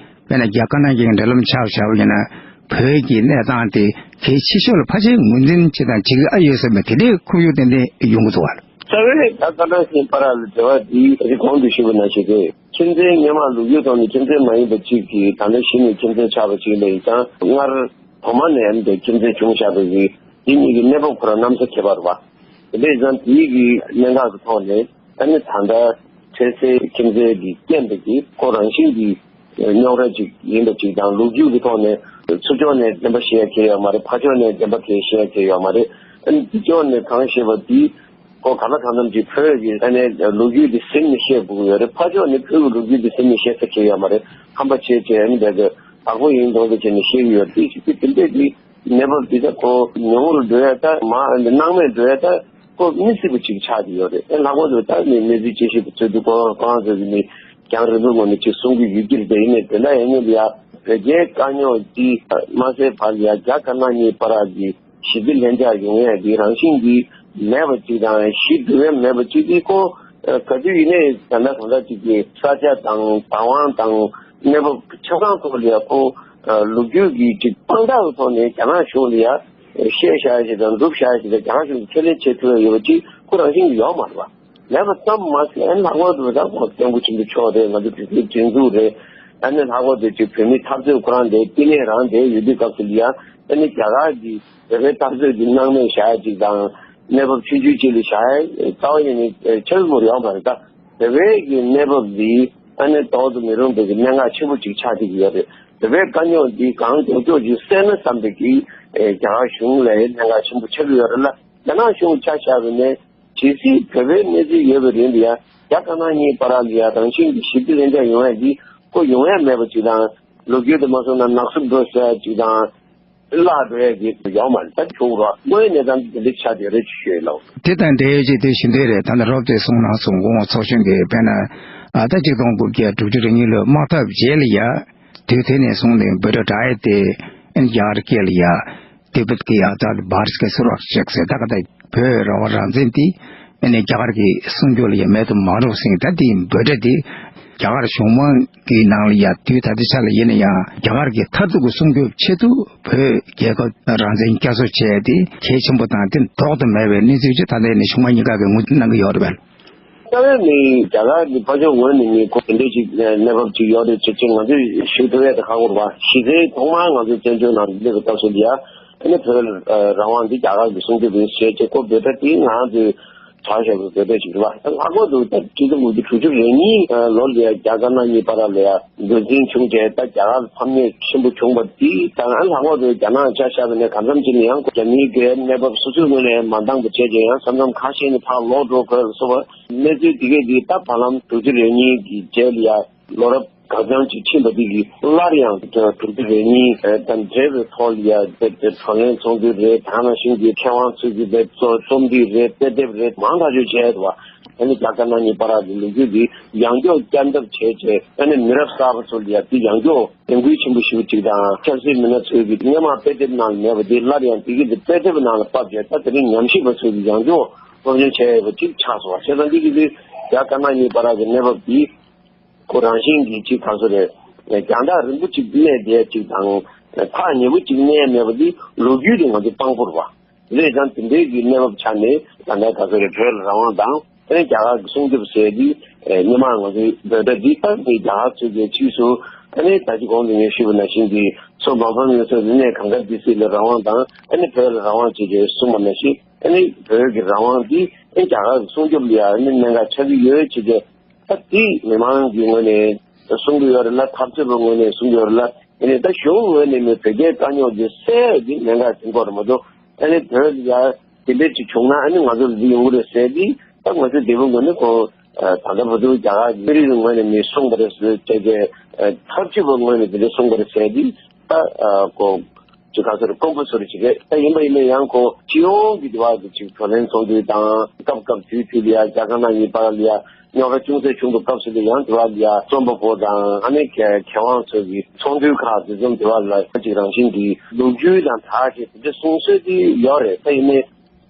དཔེར་ན་རྒྱ་དཀར་ནག་གི་འབྲེལ་ལམ་ཆ་བཞག་པ་ཡིན་ན་བོད་ཀྱི་གནས་སྟངས་དེ་གལ་ཆེ་ཤོས་ལ་ཕལ་ཆེར་ངོས་འཛིན་བྱེད་དང་བྱེད་ཀྱི་ཨ་ཡོད་བསམ་པའི་དེ་འདྲའི་ཁོར་ཡུག་ཏན་ཏན་ཡོང་གི་འདུག་བ། རྩ་བའི་རྒྱ་དཀར་ནག་གཉིས་བར་ལ་འབྲེལ་བ་འདི་གོང་དུ་ཞུས་པ་ནང་བཞིན་རེད། ཁྱིམ་མཚེས་སྔོན་མ་ལོ་རྒྱུས་ཐོག་ནས་ཁྱིམ་མཚེས་མ་ཡིན་པ་གཅིག་གིས་ད་ལྟ་གཞི་ནས་ཁྱིམ་མཚེས་ཆགས་པ་གཅིག་ལ་ཡིན་ཙང་སྔར། ཐོག་མ་ནས་ཨ་ནི་དེ་ཁྱིམ་མཚེས་བྱུང་བཞག་པའི་གི་དེ་གཉིས་ཀྱི་གནས་བབ་ཁོ་རང་གནམ་ས་ཁྱད་པར་བ། དེ་འདྲ་ཡིན་ཙང་དེའི་གི་གནད་འགག་གི་ཐོག་ནས་ཨ་ནི་ད་ལྟ་འཕྲལ་སེལ་ཁྱིམ་མཚེས་ཀྱི་རྐྱེན་པས་ཀྱི་ཁོ་རང་བཞིན་གྱི་རྙོག་དྲ་ཅིག་ཡིན་པ་ཅིག་དང་ལོ་རྒྱུས་ཀྱི་ཐོག་ནས་ཚུར་ཕྱོགས་ནས་བདེན་པ་བཤད་ཡ་གང་ཡོད་མ་རེད། ཕར་ཕྱོགས་ནས་བདེན་པ་གང་བཤད་ཡ་གང་ཡོད་མ་རེད། ཨ་ནི་དེ་ཕྱོགས་ནས་གང་བཤད་པ་དེ་ཁོ་གང་ལ་གང་འཚམ་ཅིག་བོད་ཀྱི་ཨ་ནི་ལོ་རྒྱུས་དེ་ཟིན་ནས་བཤད་དགོས་ཀྱི་ཡོད་རེད། ཕར་ཕྱོགས་ནས་བོད་ཀྱི་ལོ་རྒྱུས་དེ་ཟིན་ནས་བཤད་ས་གང་ཡོད་མ་རེད། ཧམ་པ་བྱས་བྱས་ཨ་ནི་བསྡད་དགོས། དག་པོ་ཡིན་མདོག་མདོག་བྱས་ནས་བཤད་ཀྱི་ཡོད་རེད། དེ་ཞིག་དེ་དེ་འདྲས་ཀྱི་གནས་བབ་འདི་ད་ཁོ་ཉུང་ངུར་འགྲོ་ཡ་ད་མ་སྣང་མེད་འགྲོ་ཡ་ད་ཁོ་མི་སྲིད་པ་ཅིག་ཆགས་ཀྱི་ཡོད་རེད། ཨེ་ལྷག་པར་དུ་ད་ནི་གནས་ཚུལ་དཔྱད་ཞིབ་པ་ཚོས་འདུག་ཁོ་རང་ཚོས་ནི་རྒྱང་རིང་པོའི་ངོས་ནས་ཅིག་གསུང་གི་ཡོད་ཀྱི་རེད། དེ་ཡིན་ནའི་དེ་འདྲ་ཡིན་ནའི་ཡ་བོད་རྒྱའི་དཀའ་རྙོག་འདི་མ་སེལ་བར་ཡ་རྒྱ་དཀར་ནག་གཉིས་བར་གྱི་ཞི་བདེ་ལྷིང་འཇགས་ཡོང་ཡ་འདི་རང་བཞིན་གྱིས་མེད་པ་ཅིག་དང་ཞི་འགྲོ་ཡ་མེད་པ་ཅིག་འདི་ཁོ་ག་དུས་ཡིན་ནའི་ད་ལྟ་གང་འདྲ་ཅིག་གི་ས་ཆ་དང་བདག་དབང་དང་གནས་བབ་ཆ་ཚང་ཐོག་ལ་ཡ་ཁོ། ལོ་རྒྱུས་ཀྱི་ཅིག་དཔང་རྟགས་ཀྱི་ཐོག་ནས་རྒྱ་ནག་གཞུང་ལ་ཡ་བཤད་བཞག་ཡ་ཞིག་དང་སྒྲུབ་བཞག་ཡ་ཞིག་དང་རྒྱ་ནག་གཞུང་གིས་ཁས་ལེན་བྱེད་ཐུབ་ཡ་ཡོད་པ་ཅིག་ཁོ་རང་བཞིན་གྱིས་ཡོད་མ་རེད་པ། མེད་པ་ཙམ་མ་ཟད་ཨ་ནི་ལྷག་པར་དུ་ད་ཁོང་སྐྱབས་མགོན་ཆེན་པོ་མཆོག་རེད། ང་ཚོ་བོད་མིའི་སྒྲིག་འཛུགས་རེད། ཨ་ནི་ལྷག་པར་དུ་ཅིག་བོད་མིའི་འཐབ་རྩོད་ཁོ་རང་དེ་བསྟི་གནས་རང་དེ་ཡོད་དུས་སྐབས་སུ་ལ་ཡ་ཨ་ནི་རྒྱ་གར་གྱིས་བོད་པའི་འཐབ་རྩོད་ཀྱི་སྣང་མེད་བཞག་ཡ་ཅིག་དང་གནས་བབ་ཆུང་ཆུང་ཅིག་ལ་བཞག་ཡ་རྩ་བ་ཉིད་ནས་ཆགས་ཀྱི་མ་རེད་ཡོད་མ་རེད་ད། བོད་པའི་གི་གནས་བབ་འདི་ཨ་ནི་ཟློག་ཏུ་མི་རུང་བའི་གི་གནད་འགག་ཆེན་པོ་ཅིག་ཆགས་བསྡད་ཀྱི་ཡོད་རེད། བོད་པའི་དཀའ་རྙོག་འདི་གང་མགྱོགས་མགྱོགས་ཅིག་སེལ་ན་བསམ་པའི་གི་རྒྱ་གར་གཞུང་ལ་གནད་འགག་ཆེན་པོ་ཆགས་ཀྱི་ཡོད་རེད་ལ། རྒྱ་ནག་གཞུང་ཆ་བཞག་པ་ནས་ཇི་སྲིད་བོད་པའི་གནས་ཚུལ་ཡོད་པའི་རིང་ལ་ཡ་རྒྱ་དཀར་ནག་གཉིས་བར་ལ་ཡ་རང་བཞིན་གྱི་ཞི་བདེ་ལྷིང་འཇགས་ཡོང་ཡ་འདི་ཁོ་ཡོང་ཡ་མེད་པ་ཅིག་དང་ལོ་རྒྱུས་དེ་མ་སོང་ན་ནག་སུབ་འགྲོ་ཟེར་ཡ་ཅིག་དང་། བརླག་འགྲོ་ཡ་གི་ཡོད་མ་རེད། ད་བྱུང་རོགས་དངོས་གནས་དང་དེ་འདྲ་ཆགས་བསྡད་རེད་ཞུ་ཡ་ལགས། དེ་དང་འབྲེལ་ཡོད་ཅིག་དེ་ཞུ་འདོད་རེད། ད་ནི་རོབ་ཙམ་གསུངས་གནང་སོང་། སྐུ་ངོ་ཚོགས་གཞོན་གྱིས་དཔེར་ན་ཨ་ད་གཅིག་སྟོང་དགུ་བརྒྱ་དྲུག་ཅུ་རེ་གཉིས་ལོའི་དམག་འཐབ་རྗེས་ལ་ཡ་དུས་དེ་ནས་བཟུང་ནས་འབོད་སྒྲ་བསྒྲགས་ཡ་དེ་ཨ་ནི་རྒྱ་གར་སྐད་ལ་ཡ་དི་བེད་ཀྱི་ཡ་ཛཱ་དི་བྷ་རཏ་ཀྱི་སུ་རག་ཅེག་ཟེར་ད་ག་ད། བོད་རང་དབང་རང་བཙན་དེ་ཨ་ནི་རྒྱ་གར་གྱི་སྲུང་སྐྱོབ་ལ་ཡ་མེད་དུ་མ་འགྲོ་ཟེར། ད་དེའི་འབོད་སྒྲ་དེ་རྒྱ་གར་གཞུང་མང་གི་ནང་ལ་ཡ་དུས་ད་ལྟའི་ཆ་ལ་ཡིན་ན་ཡང་རྒྱ་གར་གྱི་མཐར་ཐུག་གི་སྲུང་སྐྱོབ་ཆེད་དུ་བོད་རྒྱལ་ཁབ་རང་བཙན་བསྐྱར་གསོ་བྱས་ཏེ་གལ་ཆེན་པོ་དང་དེ་ལྡོག་ཏུ་མེད་པའི་གནས་ཚུལ་ཅིག་ད་ལྟའི་ནི་གཞུང་མང་གཉིས་ཀ་གིས་ངོས་འཛིན་གནང་གི་ཡོད་རེད་པས། རྩ་བའི་ནི་རྒྱ་གར་གྱི་ཕར་ཕྱོགས་ངོས་ནས་ནི་ཁོ་དེ་འདྲའི་ཅིག་གནས་བབ་ཅིག་ཡོད་རེད་ཅེས་ཅིག་ང་ཚོས་ཞུ་ཐུབ་ཡས་དེ་ཁག་པོ་རེད་པ། གཞི་རྩའི་ཐོག་མར་ང་ཚོས་བཙན་བྱོལ་ནང་སླེབས་པའི་སྐབས་སུ་ཡ། ཨ་ནི་བོད་ལ་རང་དབང་འདི་རྒྱ་གར་གྱི་སྲུང་སྐྱོབ་ཡིན་ཞེས་བྱས་ཁོ་འབོད་སྒྲ་དེ་ང་ཚོས་བྱ་བཞག་པའི་འབོད་སྒྲ་ཅིག་རེད་པ། ལྷག་པར་དུ་ད་ཆིག་སྟོང་དགུ་བརྒྱ་དྲུག་ཅུ་རེ་གཉིས་ལོ་ལ་ཡ་རྒྱ་དཀར་ནག་གཉིས་བར་ལ་ཡ་འགོ་འཛིན་བྱུང་རྗེས་ད་རྒྱ་གར་ཕམ་ཉེས་ཆེན་པོ་བྱུང་བ་འདི་དང་ཨ་ལྷག་པར་དུ་རྒྱ་ནག་ཆ་བཞག་པ་ནས་གང་འཚམ་ཅིག་ནས་ཡང་རྒྱ་མིའི་གི་གནས་བབ་སོ་སོའི་ངོས་ནས་མ་འདང་པ་བྱས་རྗེས་ཡང་མཚམས་མཚམས་ཁ་ཤས་ནས་ཕར་ལོག་འགྲོ་དགོས་ལ་སོགས་པ་གནས་ཚུལ་འདི་གས་འདི་ད་བར་ལམ་དྲུག་ཅུ་རེ་གཉིས་ཀྱི་རྗེས་ལ་ཡ་ལོ་རབས་འགའ་ཤས་ཅིག་ཕྱིན་པ་འདི་གིས་སླར་ཡང་དྲུག་ཅུ་རེ་གཉིས་དང་འབྲེལ་བའི་ཐོག་ལ་ཡ་དེ་དེ་བགྲོ་གླེང་ཚོགས་འདུ་རེད། ད་ནང་བཞིན་གྱི་མཁས་དབང་ཚོས་ཀྱི་དེ་རྩོམ་འདི་རེད། དཔེ་དེབ་རེད། མང་ཐག་ཆོད་བྱས་འདུག་བ། ཨ་ནི་རྒྱ་དཀར་ནག་གཉིས་བར་གྱི་ལོ་རྒྱུས་འདི་ཡང་སྐྱར་བསྐྱར་ལྡབ་བྱས་རྗེས་ཨ་ནི་མི་རབས་གསར་པ་ཚོ་ལ་ཡ་འདི་ཡང་སྐྱར་དྲན་སྐུལ་ཆེན་པོ་ཞེ་པོ་ཅིག་དང་ཆབ་སྲིད་མི་སྣ་ཚོས་ཀྱི་སྔོན་མ་དཔེ་དེབ་ནང་ལ་མེད་པ་འདི་སླར་ཡང་འདི་གི་འདི་དཔེ་དེབ་ནང་ལ་ཕབ་རྗེས་ད་དེ་རིང་ཉམས་ཞིབ་པ་ཚོས་ཀྱི་ཡང་སྐྱར་སློབ་སྦྱོང་བྱས་ཡོད་པ་ཅིག་ཆགས་སོང་བ། བྱས་ཙང་འདི་གི་འདི་རྒྱ་དཀར་ནག་གཉིས་བར་གྱི་གནས་བབ་འདི་ཁོ་རང་བཞིན་གྱིས་ཅིག་ག་ཚོད་རེད། རྒྱང་ཐག་རིང་པོ་ཅིག་གནས་བསྡད་ཅིག་དང་ཐག་ཉེ་པོ་ཅིག་གནས་མེད་པ་འདི་ལོ་རྒྱུས་དེ་ང་ཚོ་དཔང་པོ་རེད་བ། རེད་ཙང་དེ་འདྲའི་གི་གནས་བབ་ཆ་ནས་ད་ལྟ་ག་ཚོད་རེད། བོད་ལ་རང་དབང་དང་ཨ་ནི་རྒྱ་གར་གྱི་སྲུང་སྐྱོབ་ཟེར་འདི་སྔོན་མ་ང་ཚོའི་འབོད་སྒྲ་འདི་ད་ནི་རྒྱ་གར་ཚོས་ཀྱི་ཕྱིས་སུ་ཨ་ནི་ད་ཅི་གོང་དུ་ངས་ཞུས་པ་ནང་བཞིན་གྱི་མཚོ་འབབ་འབབ་ཡོད་ས་རིག་གནས་གང་ག་འདི་སྲིད་ལ་རང་དབང་དང་ཨ་ནི་བོད་ལ་རང་དབང་བཅས་ཀྱི་གསུངས་པ་ནང་བཞིན་ཨ་ནི་བོད་ཀྱི་རང་དབང་འདི་ཨ་ནི་རྒྱ་གར་གྱི་སྲུང་སྐྱོབ་ལ་ཡང་ཨ་ནི་གནད་འགག་ཆགས་ཀྱི་ཡོད་ཅེས་ཀྱི། ད་དེ་མི་མང་གི་ངོས་ནས་ གསུང་གི་ཡོད་རེད་ལ། འཐབ་རྩོད་པའི་ངོས་ནས་གསུང་གི་ཡོད་རེད་ལ། ཨ་ནི་ད་གཞུང་ངོས་ནས་མི་བོད་རྒྱའི་དཀའ་རྙོག་འདི་སེལ་ཡ་འདི་གནད་འགག་ཆེན་པོ་རེད་མ་གཏོགས། ཨ་ནི་བོད་ལ་དེ་འདྲ་ཅིག་བྱུང་ན་ཨ་ནི་ང་ཚོ་ལ་འདི་ཡོང་གི་རེད་ཟེར་འདི་ད་ང་ཚོའི་སྡེ་དཔོན་ངོས་ནས་ཁོ་ད་ལྟ་བར་དུ་རྒྱ་གར་གྱི་དཔོན་རིགས་ངོས་ནས་མི་གསུངས་པ་རེད་ཟེར་བྱས་རྗེས། འཐབ་རྩོད་པའི་ངོས་ནས་དེ་འདྲ་གསུངས་པ་རེད་ཟེར་འདི་ད་ཁོ་ཅིག་ག་ཚོད་རེད། དཀོན་པོ་ཚོ་རེད་ཅིག་རེད། ད་ཡིན་པ་ཡིན་ན་ཡང་ཁོ་སྤྱི་ཡོངས་ཀྱི་དེ་བ་གི་ཅིག་བགྲོ་གླེང་ཚོགས་འདུ་དང་། སྐབས་སྐབས་དུས་དུས་ལ་ཡ་རྒྱ་དཀར་ནག་གཉིས་བར་ལ་ཡ་རྙོག་དྲ་ཅུང་ཟད་བྱུང་འདུག་སྐབས་སུ་ལ་ཡང་དེ་བ་ལ་ཡ་རྩོམ་པ་པོ་དང་ཨ་ནི་མཁས་མཁས་དབང་ཚོ་གི་ཚོགས་འདུ་ཁག་དེ་ཚོ་དེ་བ་ལ་ཅིག་རང་བཞིན་གྱི་ལོ་རྒྱུས་དང་སྦྲགས་བྱས་དེ་འདྲ་གསུང་སྲོལ་དེ་ཡོད་རེད། ད་ཡིན་ནའི་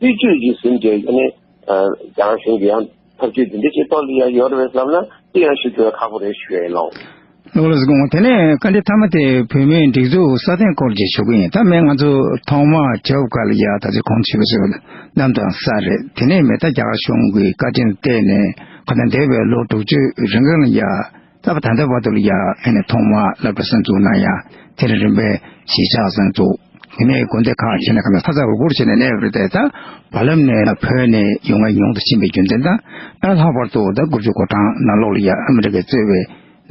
སྲིད་ཇུས་ཀྱི་ཟིན་བྱས་ཨ་ནི་རྒྱ་གར་གཞུང་གི་ཡང་ཐབས་ཇུས་དེ་འདྲ་ཅིག་ཐོག་ལ་ཡ་ཡོད་རེད་བསམ་ན་དེ་ཡང་ཞུ་ཐུབ་ཡ་ཁག་པོ་རེད་ཞུ་ཡ་ཡིན་ལགས། ལགས་ལགས་སོ། དེ་ནས་བཀའ་འདྲི་མཐའ་མ་དེ་བོད་མིའི་སྒྲིག་འཛུགས་སྲ་བརྟན་སྐོར་གྱི་ཞུ་གི་ཡིན། ད་མེད་ང་ཚོ་ཐོག་མར་ཇོབ་ཁ་ལ་ཡ་ད་ཆ་གོང་ཞུས་པ་བཟོས་གནམ་དང་ས་རེད། དེ་ནས་མེད་ད་རྒྱ་གར་གཞུང་གི་བཀའ་དྲིན་བརྟེན་ནས་ཁ་ད་འདས་པའི་ལོ་དྲུག་ཅུ་རིང་གང་ལ་ཡ་ད་བ་ད་ལྟ་བར་དུ་ལ་ཡ་ཨེ་ནས་ཐོག་མར་སློབ་གྲྭ་གསར་འཛུགས་གནང་ཡ། དེ་རིང་རིམ་པས་གཞིས་ཆགས་གསར་འཛུགས། དེ་ནས་དགོན་སྡེ་ཁག་བྱས་ནས་གང་ལ་ས་ཚ་རུ་སྐོར་བྱས་ནས་གནས་པ་རེད་དེ། ད་བར་ལམ་ནས་བོད་ནས་ཡོང་བ་ཡོང་དུ་ཕྱིན་པའི་རྒྱུ་མཚན་དང་། ཨ་ལྷག་པར་དུ་ད་དགུ་བཅུ་གོ་གྲངས་ནང་ལོགས་ལ་ཡ་ཨ་མི་རི་ཀས་གཙོས་པའི་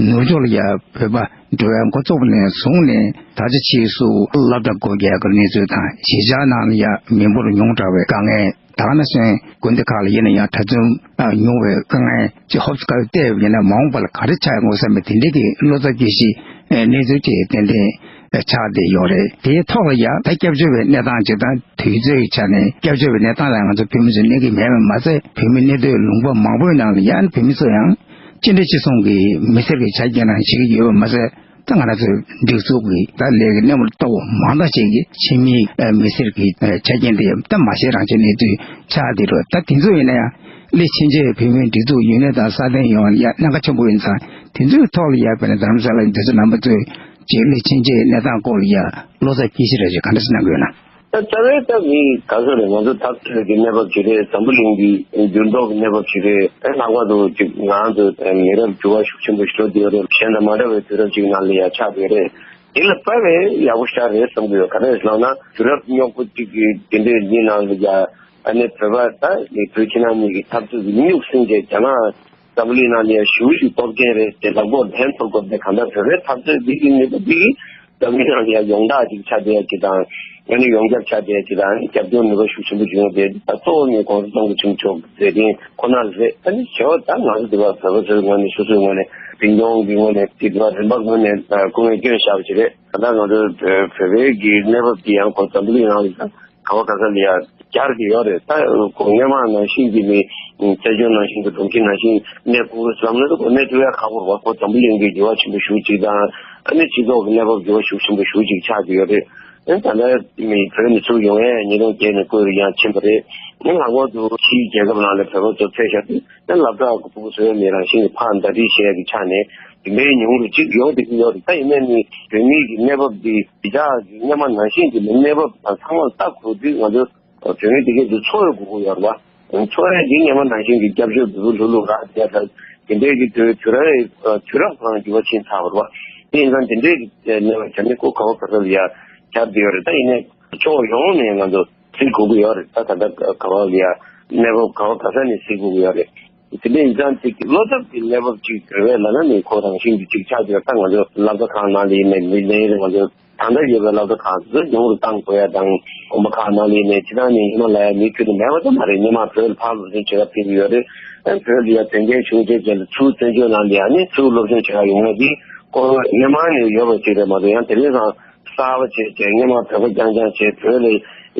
ནུབ་ཕྱོགས་ལ་ཡ་བོད་པ་འགྲོ་བའི་འགོ་བཙུགས་པ་ནས་བཟུང་ནས་ད་ཆ་ཕྱིས་སུ་སློབ་གྲྭ་སྒོ་རྒྱག་གི་གནས་ཚུལ་དང་། གཞིས་ཆགས་ནང་ལ་ཡ་མི་འབོར་ཉུང་དྲགས་པའི་དཀའ་ངལ། ད་ག་ནང་བཞིན་དགོན་སྡེ་ཁག་ལ་ཡིན་ན་ཡང་གྲྭ་བཙུན་ཉུང་བའི་དཀའ་ངལ་ཅིག་ཧོབ་ཙམ་བལྟས་པ་ཡིན་ན་མ་འོངས་པ་ལ་ག་རེ་ཆགས་ཡོང་གི་བསམ་པའི་དེ་འདྲའི་གི་བློ་འཚབ་སྐྱེ་གཞི་གནས་ཚུལ་ཅིག་ཏན་ཏན་ཆགས་བསྡད་ཡོད་རེད། དེའི་ཐོག་ལ་ཡ་ད་སྐྱབས་བཅོལ་བའི་གནས་སྟངས་ཅིག་དང་དུས་ཚོད་ཀྱི་ཆ་ནས་སྐྱབས་བཅོལ་བའི་གནས་སྟངས་ལ་ང་ཚོ་བོད་མི་ཚོས་གནས་ཀྱི་མེད་པ་མ་ཟད། བོད་མི་གནས་སྡོད་ལུང་པ་མང་པོའི་ནང་ལ་ཡང་བོད་མི་ཚོ་ཡང་ཅི་འདྲ་ཅི་བྱུང་གི་མི་སེར་གྱི་ཆ་རྐྱེན་ནང་བཞུགས་ཀྱི་ཡོད་པ་མ་ཟད། ད་ང་རང་ཚོའི་སྒྲིག་འཛུགས་ཀྱི་ད་ལས་ཀྱི་སྣེ་མོར་གཏོགས་མང་དག་ཅིག་གི་ཕྱི་མིའི་མི་སེར་གྱི་ཆ་རྐྱེན་དེ་ད་མ་ཤེས་རང་བྱས་གནས་ཚུལ་ཆགས་བསྡད་རེད། ད་དེ་ཚོ་ཡིན་ན་ཡང་སླད་ཕྱིན་ཆད་བོད་མིའི་སྒྲིག་འཛུགས་ཡུན་གནས་དང་སྲ་བརྟན་ཡོང་བ་ལ་ཡང་གནད་འགག་ཆེན་པོ་ཡིན་ཙང་། དེ་ཚོའི་ཐོག་ལ་ཡ་དཔེར་ན་རྡ་རམ་ས་ལའི་འདི་ཚོ་རྣམ་པ་ཚོས་ཀྱི་སླད་ཕྱིན་ཆད་གནས་སྟངས་སྐོར་ལ་ཡ་བློ་འཚབ་སྐྱེ་གཞི་རེ་ཞིག་ག་འདྲ་ཞིག་གནང་གི་ཡོད་ན། ད་རྩ་བའི་ད་མི་ག་ཚོད་རེད། ང་ཚོ་འཐབ་རྩོད་ཀྱི་གནས་བབ་ཅིག་རེད། འཛམ་བུ་གླིང་གི་འགྱུར་ལྡོག་གི་གནས་བབ་ཅིག་རེད། ལྷག་པར་དུ་ཅིག་ང་རང་ཚོ་མི་རབས་འགྱུར་བ་ཤུགས་ཆེན་པོ་ཞིག་འགྲོ་བསྡད་ཡོད་རེད། གཞན་དང་མ་འདྲ་བའི་དུས་རབས་ཅིག་ནང་ལ་ཡ་ཆགས་བསྡད་རེད། དེ་ལ་དཔེ་བའི་ཡག་པོ་ཞེ་དྲག་རེད་བསམ་གྱི་ཡོད། ག་རེ་ཟེར་ན་དུས་རབས་རྙོག་པོ་ཅིག་གི་དེ་འདྲའི་གཉིས་ནང་ལ་ཡ་ཨ་ནི་བོད་པ་ད་ནི་བོད་ཕྱི་ནང་གཉིས་ཀྱི་འཐབ་རྩོད་ཀྱི་སྨྱུག་སྲིང་བྱས་རྒྱ་ནག་འཛམ་བུ་གླིང་ནང་ལ་ཡ་ཞེ་པོ་ཅིག་སྟོབས་ཆེན་རེད་ཟེར་ལབ་དགོས་ཕན་ཐོགས་དགོས་ཏེ། གང་ལྟར་བོད་པའི་འཐབ་རྩོད་འདི་གི་ནུས་པ་འདི་གིས་འཛམ་བུ་གླིང་ནང་ལ་ཡ་ཡོངས་གྲགས་ཅིག་ཆགས་བསྡད་ཡ་ཅིག་དང་། ཨ་ནི་ཡོངས་ཁྱབ་ཆགས་བསྡད་ཡ་ཅིག་དང་། ཨ་ནི་རྒྱབ་སྐྱོར་ནུས་པ་ཤུགས་ཆེན་པོ་བྱུང་བསྡད། ད་གཙོ་བོ་ནི་༸གོང་ས་༸སྐྱབས་མགོན་ཆེན་པོ་མཆོག་མཛད་དོན་ཁོ་ན་རེད། ཨ་ནི་བྱས་པ་ད་ང་ཚོ་འདི་བ་བོད་པ་ཚོའི་ངོས་ནས་སོ་སོའི་ངོས་ནས་འཛིན་སྐྱོང་གི་ངོས་ནས་འདི་བ་རིམ་པ་ངོས་ནས་སྐུ་ངལ་བསྐྱོན་བཞག་པ་ཅིག་རེད། ད་ལྟ་ང་ཚོ་བོད་པའི་གི་གནས་བབ་འདི་ཡང་ཁོ་འཛམ་བུ་གླིང་ནང་ལ་ད་ག་བ་ག་ས་ལ་ཡ་གྱར་གྱི་ཡོད་རེད། ད་ཁོ་སྔོན་མ་ནང་བཞིན་གྱི་མི་བཙན་བྱོལ་ནང་བཞིན་གྱི་གྲོང་ཁྱེར་ནང་བཞིན་གནས་དགོས་བསམ་ན་ད་ཁོ་གནས་ཐུབ་ཡ་ཁག་པོ་རེད་བ། ཁོ་འཛམ་བུ་གླིང་གི་འགྱུར་བ་ཆེན་པོ་ཞེ་པོ་ཅིག་དང་། ཨ་ནི་སྤྱི་ཚོགས་ཀྱི་གནས་བབ་འགྱུར་བ་ཤུགས་ཆེན་པོ་ཞེ་པོ་ཅིག་ཆགས་ཀྱི་ཡོད་རེད། ཨ་ནི་ད་ལྟ་མི་བོད་ནས་ཚུར་ཡོང་ཡས་ཉིས་སྟོང་བརྒྱད་ནས་བསྐོས་རུ་ཡང་ཕྱིན་པ་རེད། ཨ་ནི་ལྷག་པར་དུ་ཕྱིའི་རྒྱལ་ཁབ་ནང་ལ་བོད་པ་ཚོ་ཕེབས་བཞག་དུས། ད་སློབ་གྲྭ་གི་ཕྲུ་གུ་ཚོའི་མི་རང་བཞིན་གྱི་ཕར་ཟླ་སྒྲིལ་བྱེད་ཡག་གི་ཆ་ནས་དེ་འདྲའི་ཉུང་རུ་ཅིག་ཡོང་བསྡད་ཀྱི་ཡོད་རེད། ད་ཡིན་ནའི་ནི་བོད་མིའི་གི་གནས་བབ་འདི་གཞིས་ཆགས་ཀྱི་སྔོན་མ་ནང་བཞིན་གྱི་མི་གནས་བབ་དང་ཚང་མ་ལ་ལྟ་དགོས་དུས། ང་ཚོ་བོད་མི་དེ་གས་དུ་འཚོ་བའི་དགོས་མཁོ་ཡོད་རེད་བ། འཚོ་བའི་གི་སྔོན་མ་ནང་བཞིན་གྱི་སྐྱབས་བཅོལ་བོད་ཕྲུག་ལྷུག་ལྷུག་རག་བསྡད་ཡ་དང་། དེ་འདྲའི་གི་དུས་དུས་རབས་དུས་རབས་གང་འགྱུར་བ་ཕྱིན་ཚར་བ་རེད་བ། དེ་ཡིན་ཙང་དེ་འདྲའི་གི་གནས་བབ་ཆ་ནས་ཁོ་ག་བ་ག་ས་ལ་ཡ་གྱར་བསྡད་ཡོད་རེད། ད་ཡིན་ནའི་ཕྱོགས་ཡོངས་ནས་ང་ཚོ་གཟིགས་དགོས་ཀྱི་ཡོད་རེད། ད་ད་ལྟ་ག་བ་ལ་ཡ་གནས་བབ་ག་བ་ག་ས་ནས་གཟིགས་དགོས་ཀྱི་ཡོད་རེད། དེ་འདྲ་ཡིན་ཙང་ཅིག་བློ་འཚབ་ཀྱི་གནས་བབ་ཅིག་རེད་པས་ལབ་ན་ནི་ཁོ་རང་བཞིན་གྱིས་ཅིག་ཆགས་ཀྱི་ཡོད། ད་ང་ཚོ་སློབ་གྲྭ་ཁག་ནང་ལ་ཡིན་ནའི་མི་ལན་རེ་ང་ཚོ་ད་ལྟ་ཡོད་པའི་སློབ་གྲྭ་ཁག་ཚོ་ཉུང་རུ་བཏང་དགོས་ཡ་དང་། དགོན་པ་ཁག་ནང་ལ་ཡིན་ནའི་སྤྱིར་བཏང་ནས་ཧི་མ་ལ་ཡའི་མི་ཁྱོན་ནས་མེད་པ་ཙམ་མ་རེད། སྔོན་མ་བོད་ལ་ཕར་སློབ་སྦྱོང་བྱེད་ག་ཕེབས་ཀྱི་ཡོད་རེད། ཨ་བོད་ལ་ཡ་དོན་རྐྱེན་བྱུང་རྗེས་ཅན་ལ་ཚུར་བཙན་བྱོལ་ནང་ལ་ཡ་ནི་ཚུར་སློབ་སྦྱོང་བྱེད་ག་ཡོང་ཡ་འདི་ཁོ་སྔོན་མ་ནས་ཡོད་པ་ཅིག་རེད་མ་གཏོགས། ཡང་དེ་རིང་སང་གསར་པ་བྱས་བྱས་སྔོན་མ་བོད་པ་རྐྱང་རྐྱང་བྱས། བོད་ལ་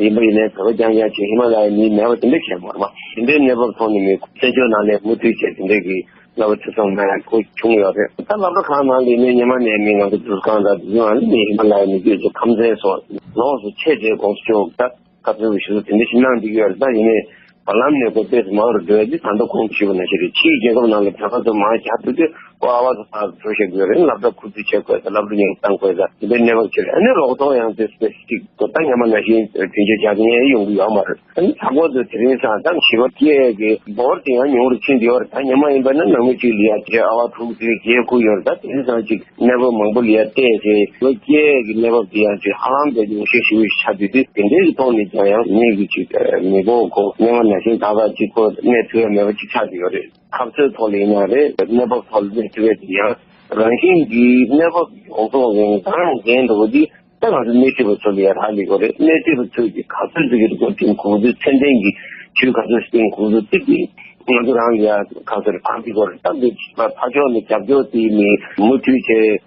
ཡིན་པ་ཡིན་ནའི་བོད་པ་རྐྱང་རྐྱང་བྱས། ཧི་མ་ལ་ཡའི་མི་མེད་པ་དེ་འདྲ་བྱས་མ་རེད་པ། དེ་འདྲའི་གནས་བབ་ཐོག་ནས་མི་བཙན་བྱོལ་ནང་ནས་མུ་མཐུད་བྱས་དེ་འདྲའི་གི་སློབ་གྲྭ་ཆེ་ཚང་མ་ཁོ་བྱུང་ཡོད་རེད། ད་སློབ་གྲྭ་ཁག་ནང་ལ་ཡིན་ནའི་སྔོན་མ་ནས་མི་ང་ཚོ་འདུ་ཁང་དང་དེ་ཚོ་ནང་ལ་མི་ཧི་མ་ལ་ཡའི་མི་རྒྱུད་ཚོ་ཁམས་ཚན་སོགས་ལོགས་སུ་ཆེ་བྱས་དགོངས་སུ་ཆོག་ད་བཀའ་ཚོད་ཞུ་ཚོད་དེ་འདྲ་ཞིག་གནང་བསྡད་ཀྱི་ཡོད་རེད། ད་ཡིན་ནའི་བར་ལམ་ནས་ཁོ་ཏོག་ཙམ་མང་རུ་འགྲོ་ཡ་དེ་ད་ལྟ་གོང་དུ་ཞུས་པ་ནང་བཞིན་རེད། ཕྱིའི་རྒྱལ་ཁབ་ནང་ལ་བོད་པ་ཚོ་མང་ཆེ་ཐུག་དུས་ཁོ་ཨ་བ་ཚོ་ཕར་འགྲོ་བཤད་དགོས་རེད། སློབ་གྲྭ་ཁུ་བསྡུ་བྱེད་དགོས་ད། སློབ་གྲྭ་ཉེན་བཏང་དགོས་ད། དེ་འདྲའི་གནས་བབ་ཅིག་རེད། ཨ་ནི་རོགས་ཚོགས་ཡང་དེ་སྤེ་སི་ཕིག་ད་སྔོན་མ་ནང་བཞིན་མཐུན་རྐྱེན་སྦྱར་མཁན་ཡོང་གི་ཡོད་མ་རེད། ཨ་ནི་ལྷག་པར་དུ་དེ་རིང་སང་ད་ཞི་བ་སྐྱེས་ཀྱི་འབོར་དེ་ཡང་ཉུང་རུ་ཕྱིན་བསྡད་ཡོད་རེད། ད་སྔོན་མ་ཡིན་པ་ན་ནང་མི་གཅིག་ལ་ཡ་དེ་ཨ་བ་དྲུག་དེ་བརྒྱད་དགུ་ཡོད་རེད། ད་དེ་རིང་སང་ཅིག་གནས་བབ་མང་པོ་ལ་ཡ་བལྟས་ཏེ་ཞི་བ་སྐྱེས་ཀྱི་གནས་བབ་དེ་ཡང་ཅིག་ཧ་ལམ་དེ་ཉུང་ཤས་ཞེ་པོ་ཞིག་ཆགས་བསྡད་དུས། དེ་འདྲའི་ཐོག་ནས་ཀྱང་ཡང་མི་གི་ཅིག་མི་གོ་གོ་སྔོན་མ་ནང་བཞིན་ཏག་ཏག་ཅིག་ཁོ་གནས་ཐུབ་ཡ་མེད་པ་ཅིག་ཆགས་བསྡད་ཡོད་རེད། འཐབ་རྩོད་ཐོག་ལ་ཡིན་ན་རེད། གནས་བབ་ཐོག་ལ་གནས་ཐུབ་ཡ་དེ་ཡང་ རང་བཞིན་གྱི་གནས་བབ་ཡོངས་རྫོགས་ཡིན་ད་རང་འགན་འདྲ་བོ་འདི་ད་ང་ཚོ་སྣེ་ཁྲིད་པ་ཚོ་ལ་ཡ་རག་ལས་དགོས་རེད། སྣེ་ཁྲིད་པ་ཚོས་ཀྱི་ག་ཚོད་ཅིག་གི་འགོ་ཁྲིད་ཁོང་ཚོའི་ཚད་ལྡན་གྱི་ཇུས་ག་ཚོད་བཏིང་ཁོང་ཚོ་ཚིག་གི་ང་ཚོ་རང་ལ་ཡ་ག་ཚོད་རེད་ཕར་འགྲིག་དགོས་རེད། ད་འདི་ཕར་ཕྱོགས་ནས་རྒྱབ་སྐྱོར་དེ་ནི་མུ་མཐུད་བྱས་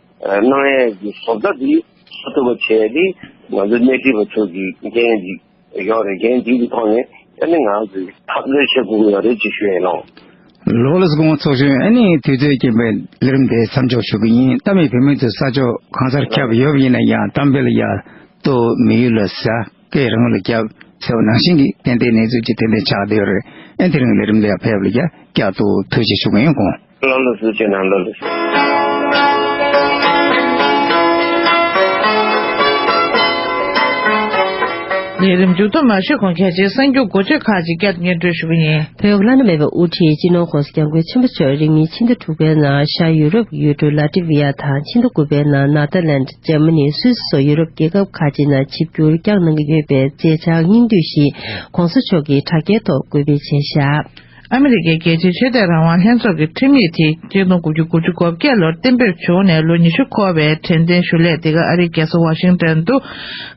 གནང་ཡས་ཀྱི་བཟོ་ལྟ་འདི་བཟོ་ཐུབ་པ་བྱས་ཏེ་ང་ཚོ་སྣེ་ཁྲིད་པ་ཚོ་གི་འགན་འདི་ཡོད་རེད། འགན་འདི་གི་ཐོག་ནས་ཨ་ནི་ང་ཚོས་ཐབས་ལས་བྱེད་དགོས་ཀྱི་ཡོད་རེད་ཅེས་ཞུ་ཡས་ལོ། ལོ་ལ་སྒོང་ཚོགས་གཞོན་ཨ་ནི་དུས་ཚོད་རྐྱེན་པས་ལས་རིམ་དེ་མཚམས་འཇོག་ཞུ་གི་ཡིན། ད་མི་བོད་མི་ཚོས་ས་ཕྱོགས་གང་སར་ཁྱབ་ཡོད་པ་ཡིན་ན་ཡང་གཏམ་དཔེ་ལ་ཡ་ལྟོ་མི་ཡུལ་ལ་ཟ་སྐད་རང་ལ་རྒྱབ་ཟེར་བ་ནང་བཞིན་གྱི་ཏན་ཏན་གནས་ཚུལ་ཅིག་ཏན་ཏན་ཆགས་བསྡད་ཡོད་རེད། ཨ་དེ་རིང་ལས་རིམ་ལ་ཡ་ཕེབས་ལ་ཡ་བསྐྱར་དུ་ཐུགས་རྗེ་ཆེ་ཞུ་གི་ཡིན། དགོངས། ལགས་ལགས་སོ། ཁྱེད་རང་ལགས་ལགས་སོ། ལས་རིམ་མཇུག་བསྡོམས་མ་ཞུས་གོང་གལ་ཆེའི་གསར་འགྱུར་མགོ་བརྗོད་ཁག་ཅིག་བསྐྱར་དུ་སྙན་སྒྲོན་ཞུ་གི་ཡིན། བོད་བླ་ན་མེད་པའི་དབུ་ཁྲིད་སྤྱི་ནོར་༸གོང་ས་༸སྐྱབས་མགོན་ཆེན་པོ་མཆོག་རིང་མིན་ཕྱི་ཟླ་དྲུག་པའི་ནང་ཤར་ཡུ་རོབ་ཡུལ་གྲུ་ལ་ཏི་ཝི་ཡ་དང་ཕྱི་ཟླ་དགུ་པའི་ནང་ནེ་ཐར་ལེནཌ། འཇར་མ་ནི། སུད་སི་སོགས་ཡུ་རོབ་རྒྱལ་ཁབ་ཁག་ཅིག་ནང་ཆིབས་བསྒྱུར་བསྐྱངས་གནང་གི་ཡོད་པའི་མཛད་འཆར་སྙིང་བསྡུས་ཤིག་༸གོང་ས་མཆོག་གིས་དྲ་རྒྱའི་ཐོག་འགོད་སྤེལ་བྱས་བཞག། ཨ་མི་རི་ཀའི་རྒྱལ་སྤྱིའི་ཆོས་དད་རང་དབང་ལྷན་ཚོགས་ཀྱི་ཁྲིམས་ཡིག་དེ་གཅིག་སྟོང་དགུ་བརྒྱ་དགུ་བཅུ་གོ་བརྒྱད་ལོར་གཏན་འབེབས་བྱུང་ནས་ལོ་ཉི་ཤུ་འཁོར་བའི་དྲན་རྟེན་ཞུ་སླད་འདི་ག་ཨ་རིའི་རྒྱལ་ས་ཝ་ཤིང་ཏོན་དུ་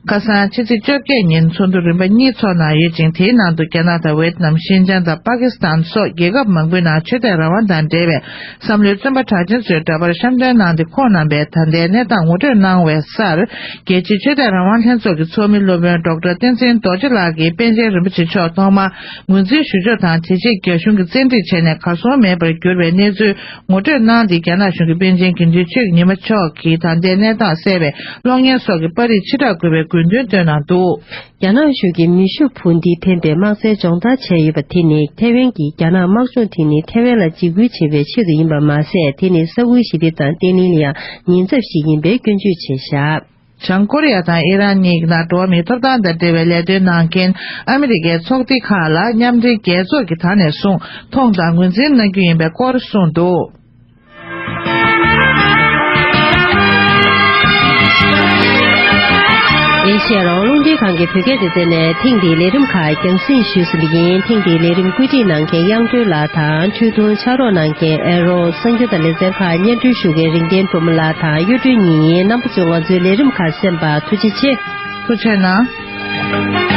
ཁ་སང་ཕྱི་ཚེས་བཅོ་བརྒྱད་ཉིན་ཚོགས་འདུ་རིམ་པ་གཉིས་ཚོགས་གནང་ཡོད་ཅིང་། དེའི་ནང་དུ་རྒྱ་ནག་དང་ཝེ་ཏི་ནམ། ཤིན་ཅང་དང་པ་ཀི་སི་ཐན་སོགས་རྒྱལ་ཁབ་མང་པོའི་ནང་ཆོས་དད་རང་དབང་དང་འབྲེལ་བའི་བསམ་བློའི་བརྩོན་པ་གྲགས་ཅན་ཚོའི་འདྲ་པར་བཤམས་སྟོན་གནང་སྟེ། ཁོང་རྣམ་པས་ད་ལྟའི་གནས་སྟངས་ངོ་སྤྲོད་གནང་བའི་སར། རྒྱལ་སྤྱིའི་ཆོས་དད་རང་དབང་ལྷན་ཚོགས་ཀྱི་ཚོགས་མི་སློབ་དཔོན་ཌོག་ཊར་བསྟན་འཛིན་རྡོ་རྗེ་ལགས་ཀྱིས་པཎ་ཆེན་རིན་པོ་ཆེ་མཆོག་ཐོག་མར་ངོས་འཛིན་ཞུ་ཕྱོགས་དང་། དེ་རྗེས་རྒྱ་གཞུང་གིས་བཙན་ཁྲིད་བྱས་ནས་གར་སོང་མེད་པར་གྱུར་བའི་གནས་ཚུལ་ངོ་སྤྲོད་གནང་སྟེ། རྒྱ་ནག་གཞུང་གིས་པཎ་ཆེན་དགེ་འདུན་ཆོས་ཀྱི་ཉི་མ་མཆོག་གི་ད་ལྟའི་གནས་སྟངས་གསལ་བའི་གློག་བརྙན་སོགས་ཀྱི་པར་རིས་ཕྱིར་བསྒྲགས་དགོས་པའི་དགོས་འདུན་བཏོན་གནང་འདུག། རྒྱ་ནག་གཞུང་གིས་མེ་ཤུགས་འཕུར་མདེལ་འཕེན་པའི་དམག་རྩལ་སྦྱོང་བརྡར་བྱས་ཡོད་པ་དེ་ནི་ཐེ་ཝན་གྱིས་རྒྱ་ནག་དམག་སྦྱོང་དེ་ནི་ཐེ་ཝན་ལ་འཇིགས་སྐུལ་བྱེད་པའི་ཆེད་དུ་ཡིན་པ་མ་ཟད། དེ་ནི་ས་ཁུལ་ཞི་བདེ་དང་བརྟན་ལྷིང་ལ་ཡང་ཉེན་ཚབས་ཤིག་ཡིན་པའི་སྐྱོན་བརྗོད་བྱས་བཞག། བྱང་ཀོ་རི་ཡ་དང་ཨི་རན་གཉིས་ཀྱི་ནང་འགྲོ་བ་མིའི་ཐོབ་ཐང་དང་འབྲེལ་བའི་ལས་དོན་གནང་མཁན་ཨ་མི་རི་ཀའི་ཚོགས་སྡེ་ཁག་ལ་མཉམ་འབྲེལ་རྒྱལ་ཚོགས་ཀྱིས་ད་ནས་བཟུང་མཐོང་དང་ངོས་འཛིན་གནང་རྒྱུ་ཡིན་པའི་སྐོར་གསུངས་འདུག། ཨེ་ཤེ་ཡ་རང་དབང་རླུང་འཕྲིན་ཁང་གི་བོད་སྐད་སྡེ་ཚན་ནས་ཐེངས་འདིའི་ལས་རིམ་ཁག་རྒྱང་སྲིང་ཞུས་ཟིན་པ་ཡིན། ཐེངས་འདིའི་ལས་རིམ་བཀོད་སྒྲིག་གནང་མཁན་དབྱངས་སྒྲོན་ལགས་དང་། འཕྲུལ་གཏོང་ཕྱག་རོགས་གནང་མཁན་ཨེ་རོ། གསར་འགྱུར་དང་ལེ་ཚན་ཁག་སྙན་སྒྲོན་ཞུ་མཁན་རིག་ལྡན་ཕུར་མ་ལགས་དང་གཡུ་སྒྲོན་གཉིས་ཡིན། རྣམ་པ་ཚོས་ང་ཚོའི་ལས་རིམ་ཁག་གསན་པར་ཐུགས་རྗེ་ཆེ། ཐུགས་རྗེ་གནང་།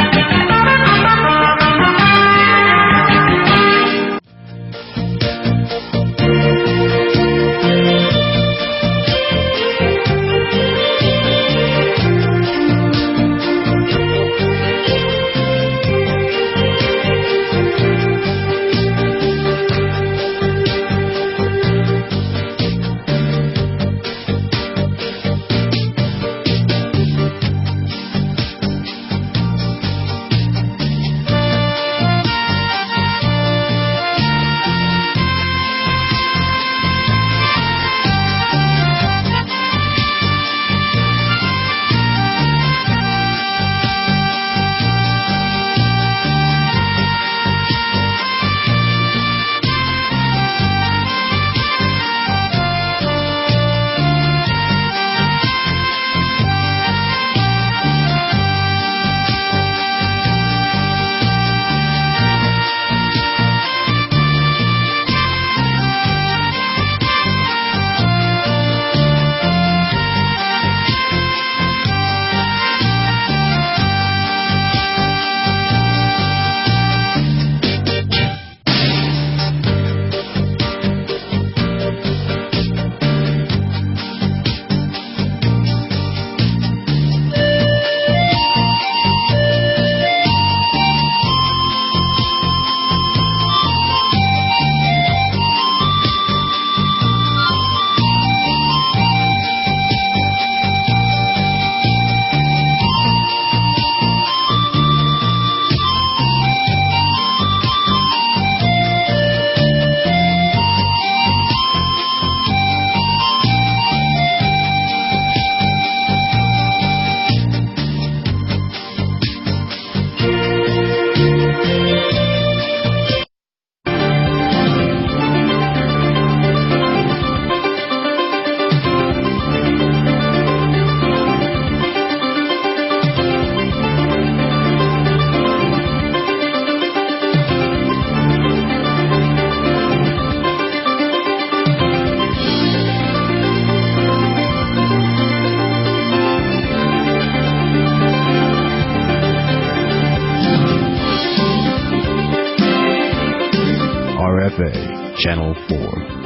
Fei, Channel four.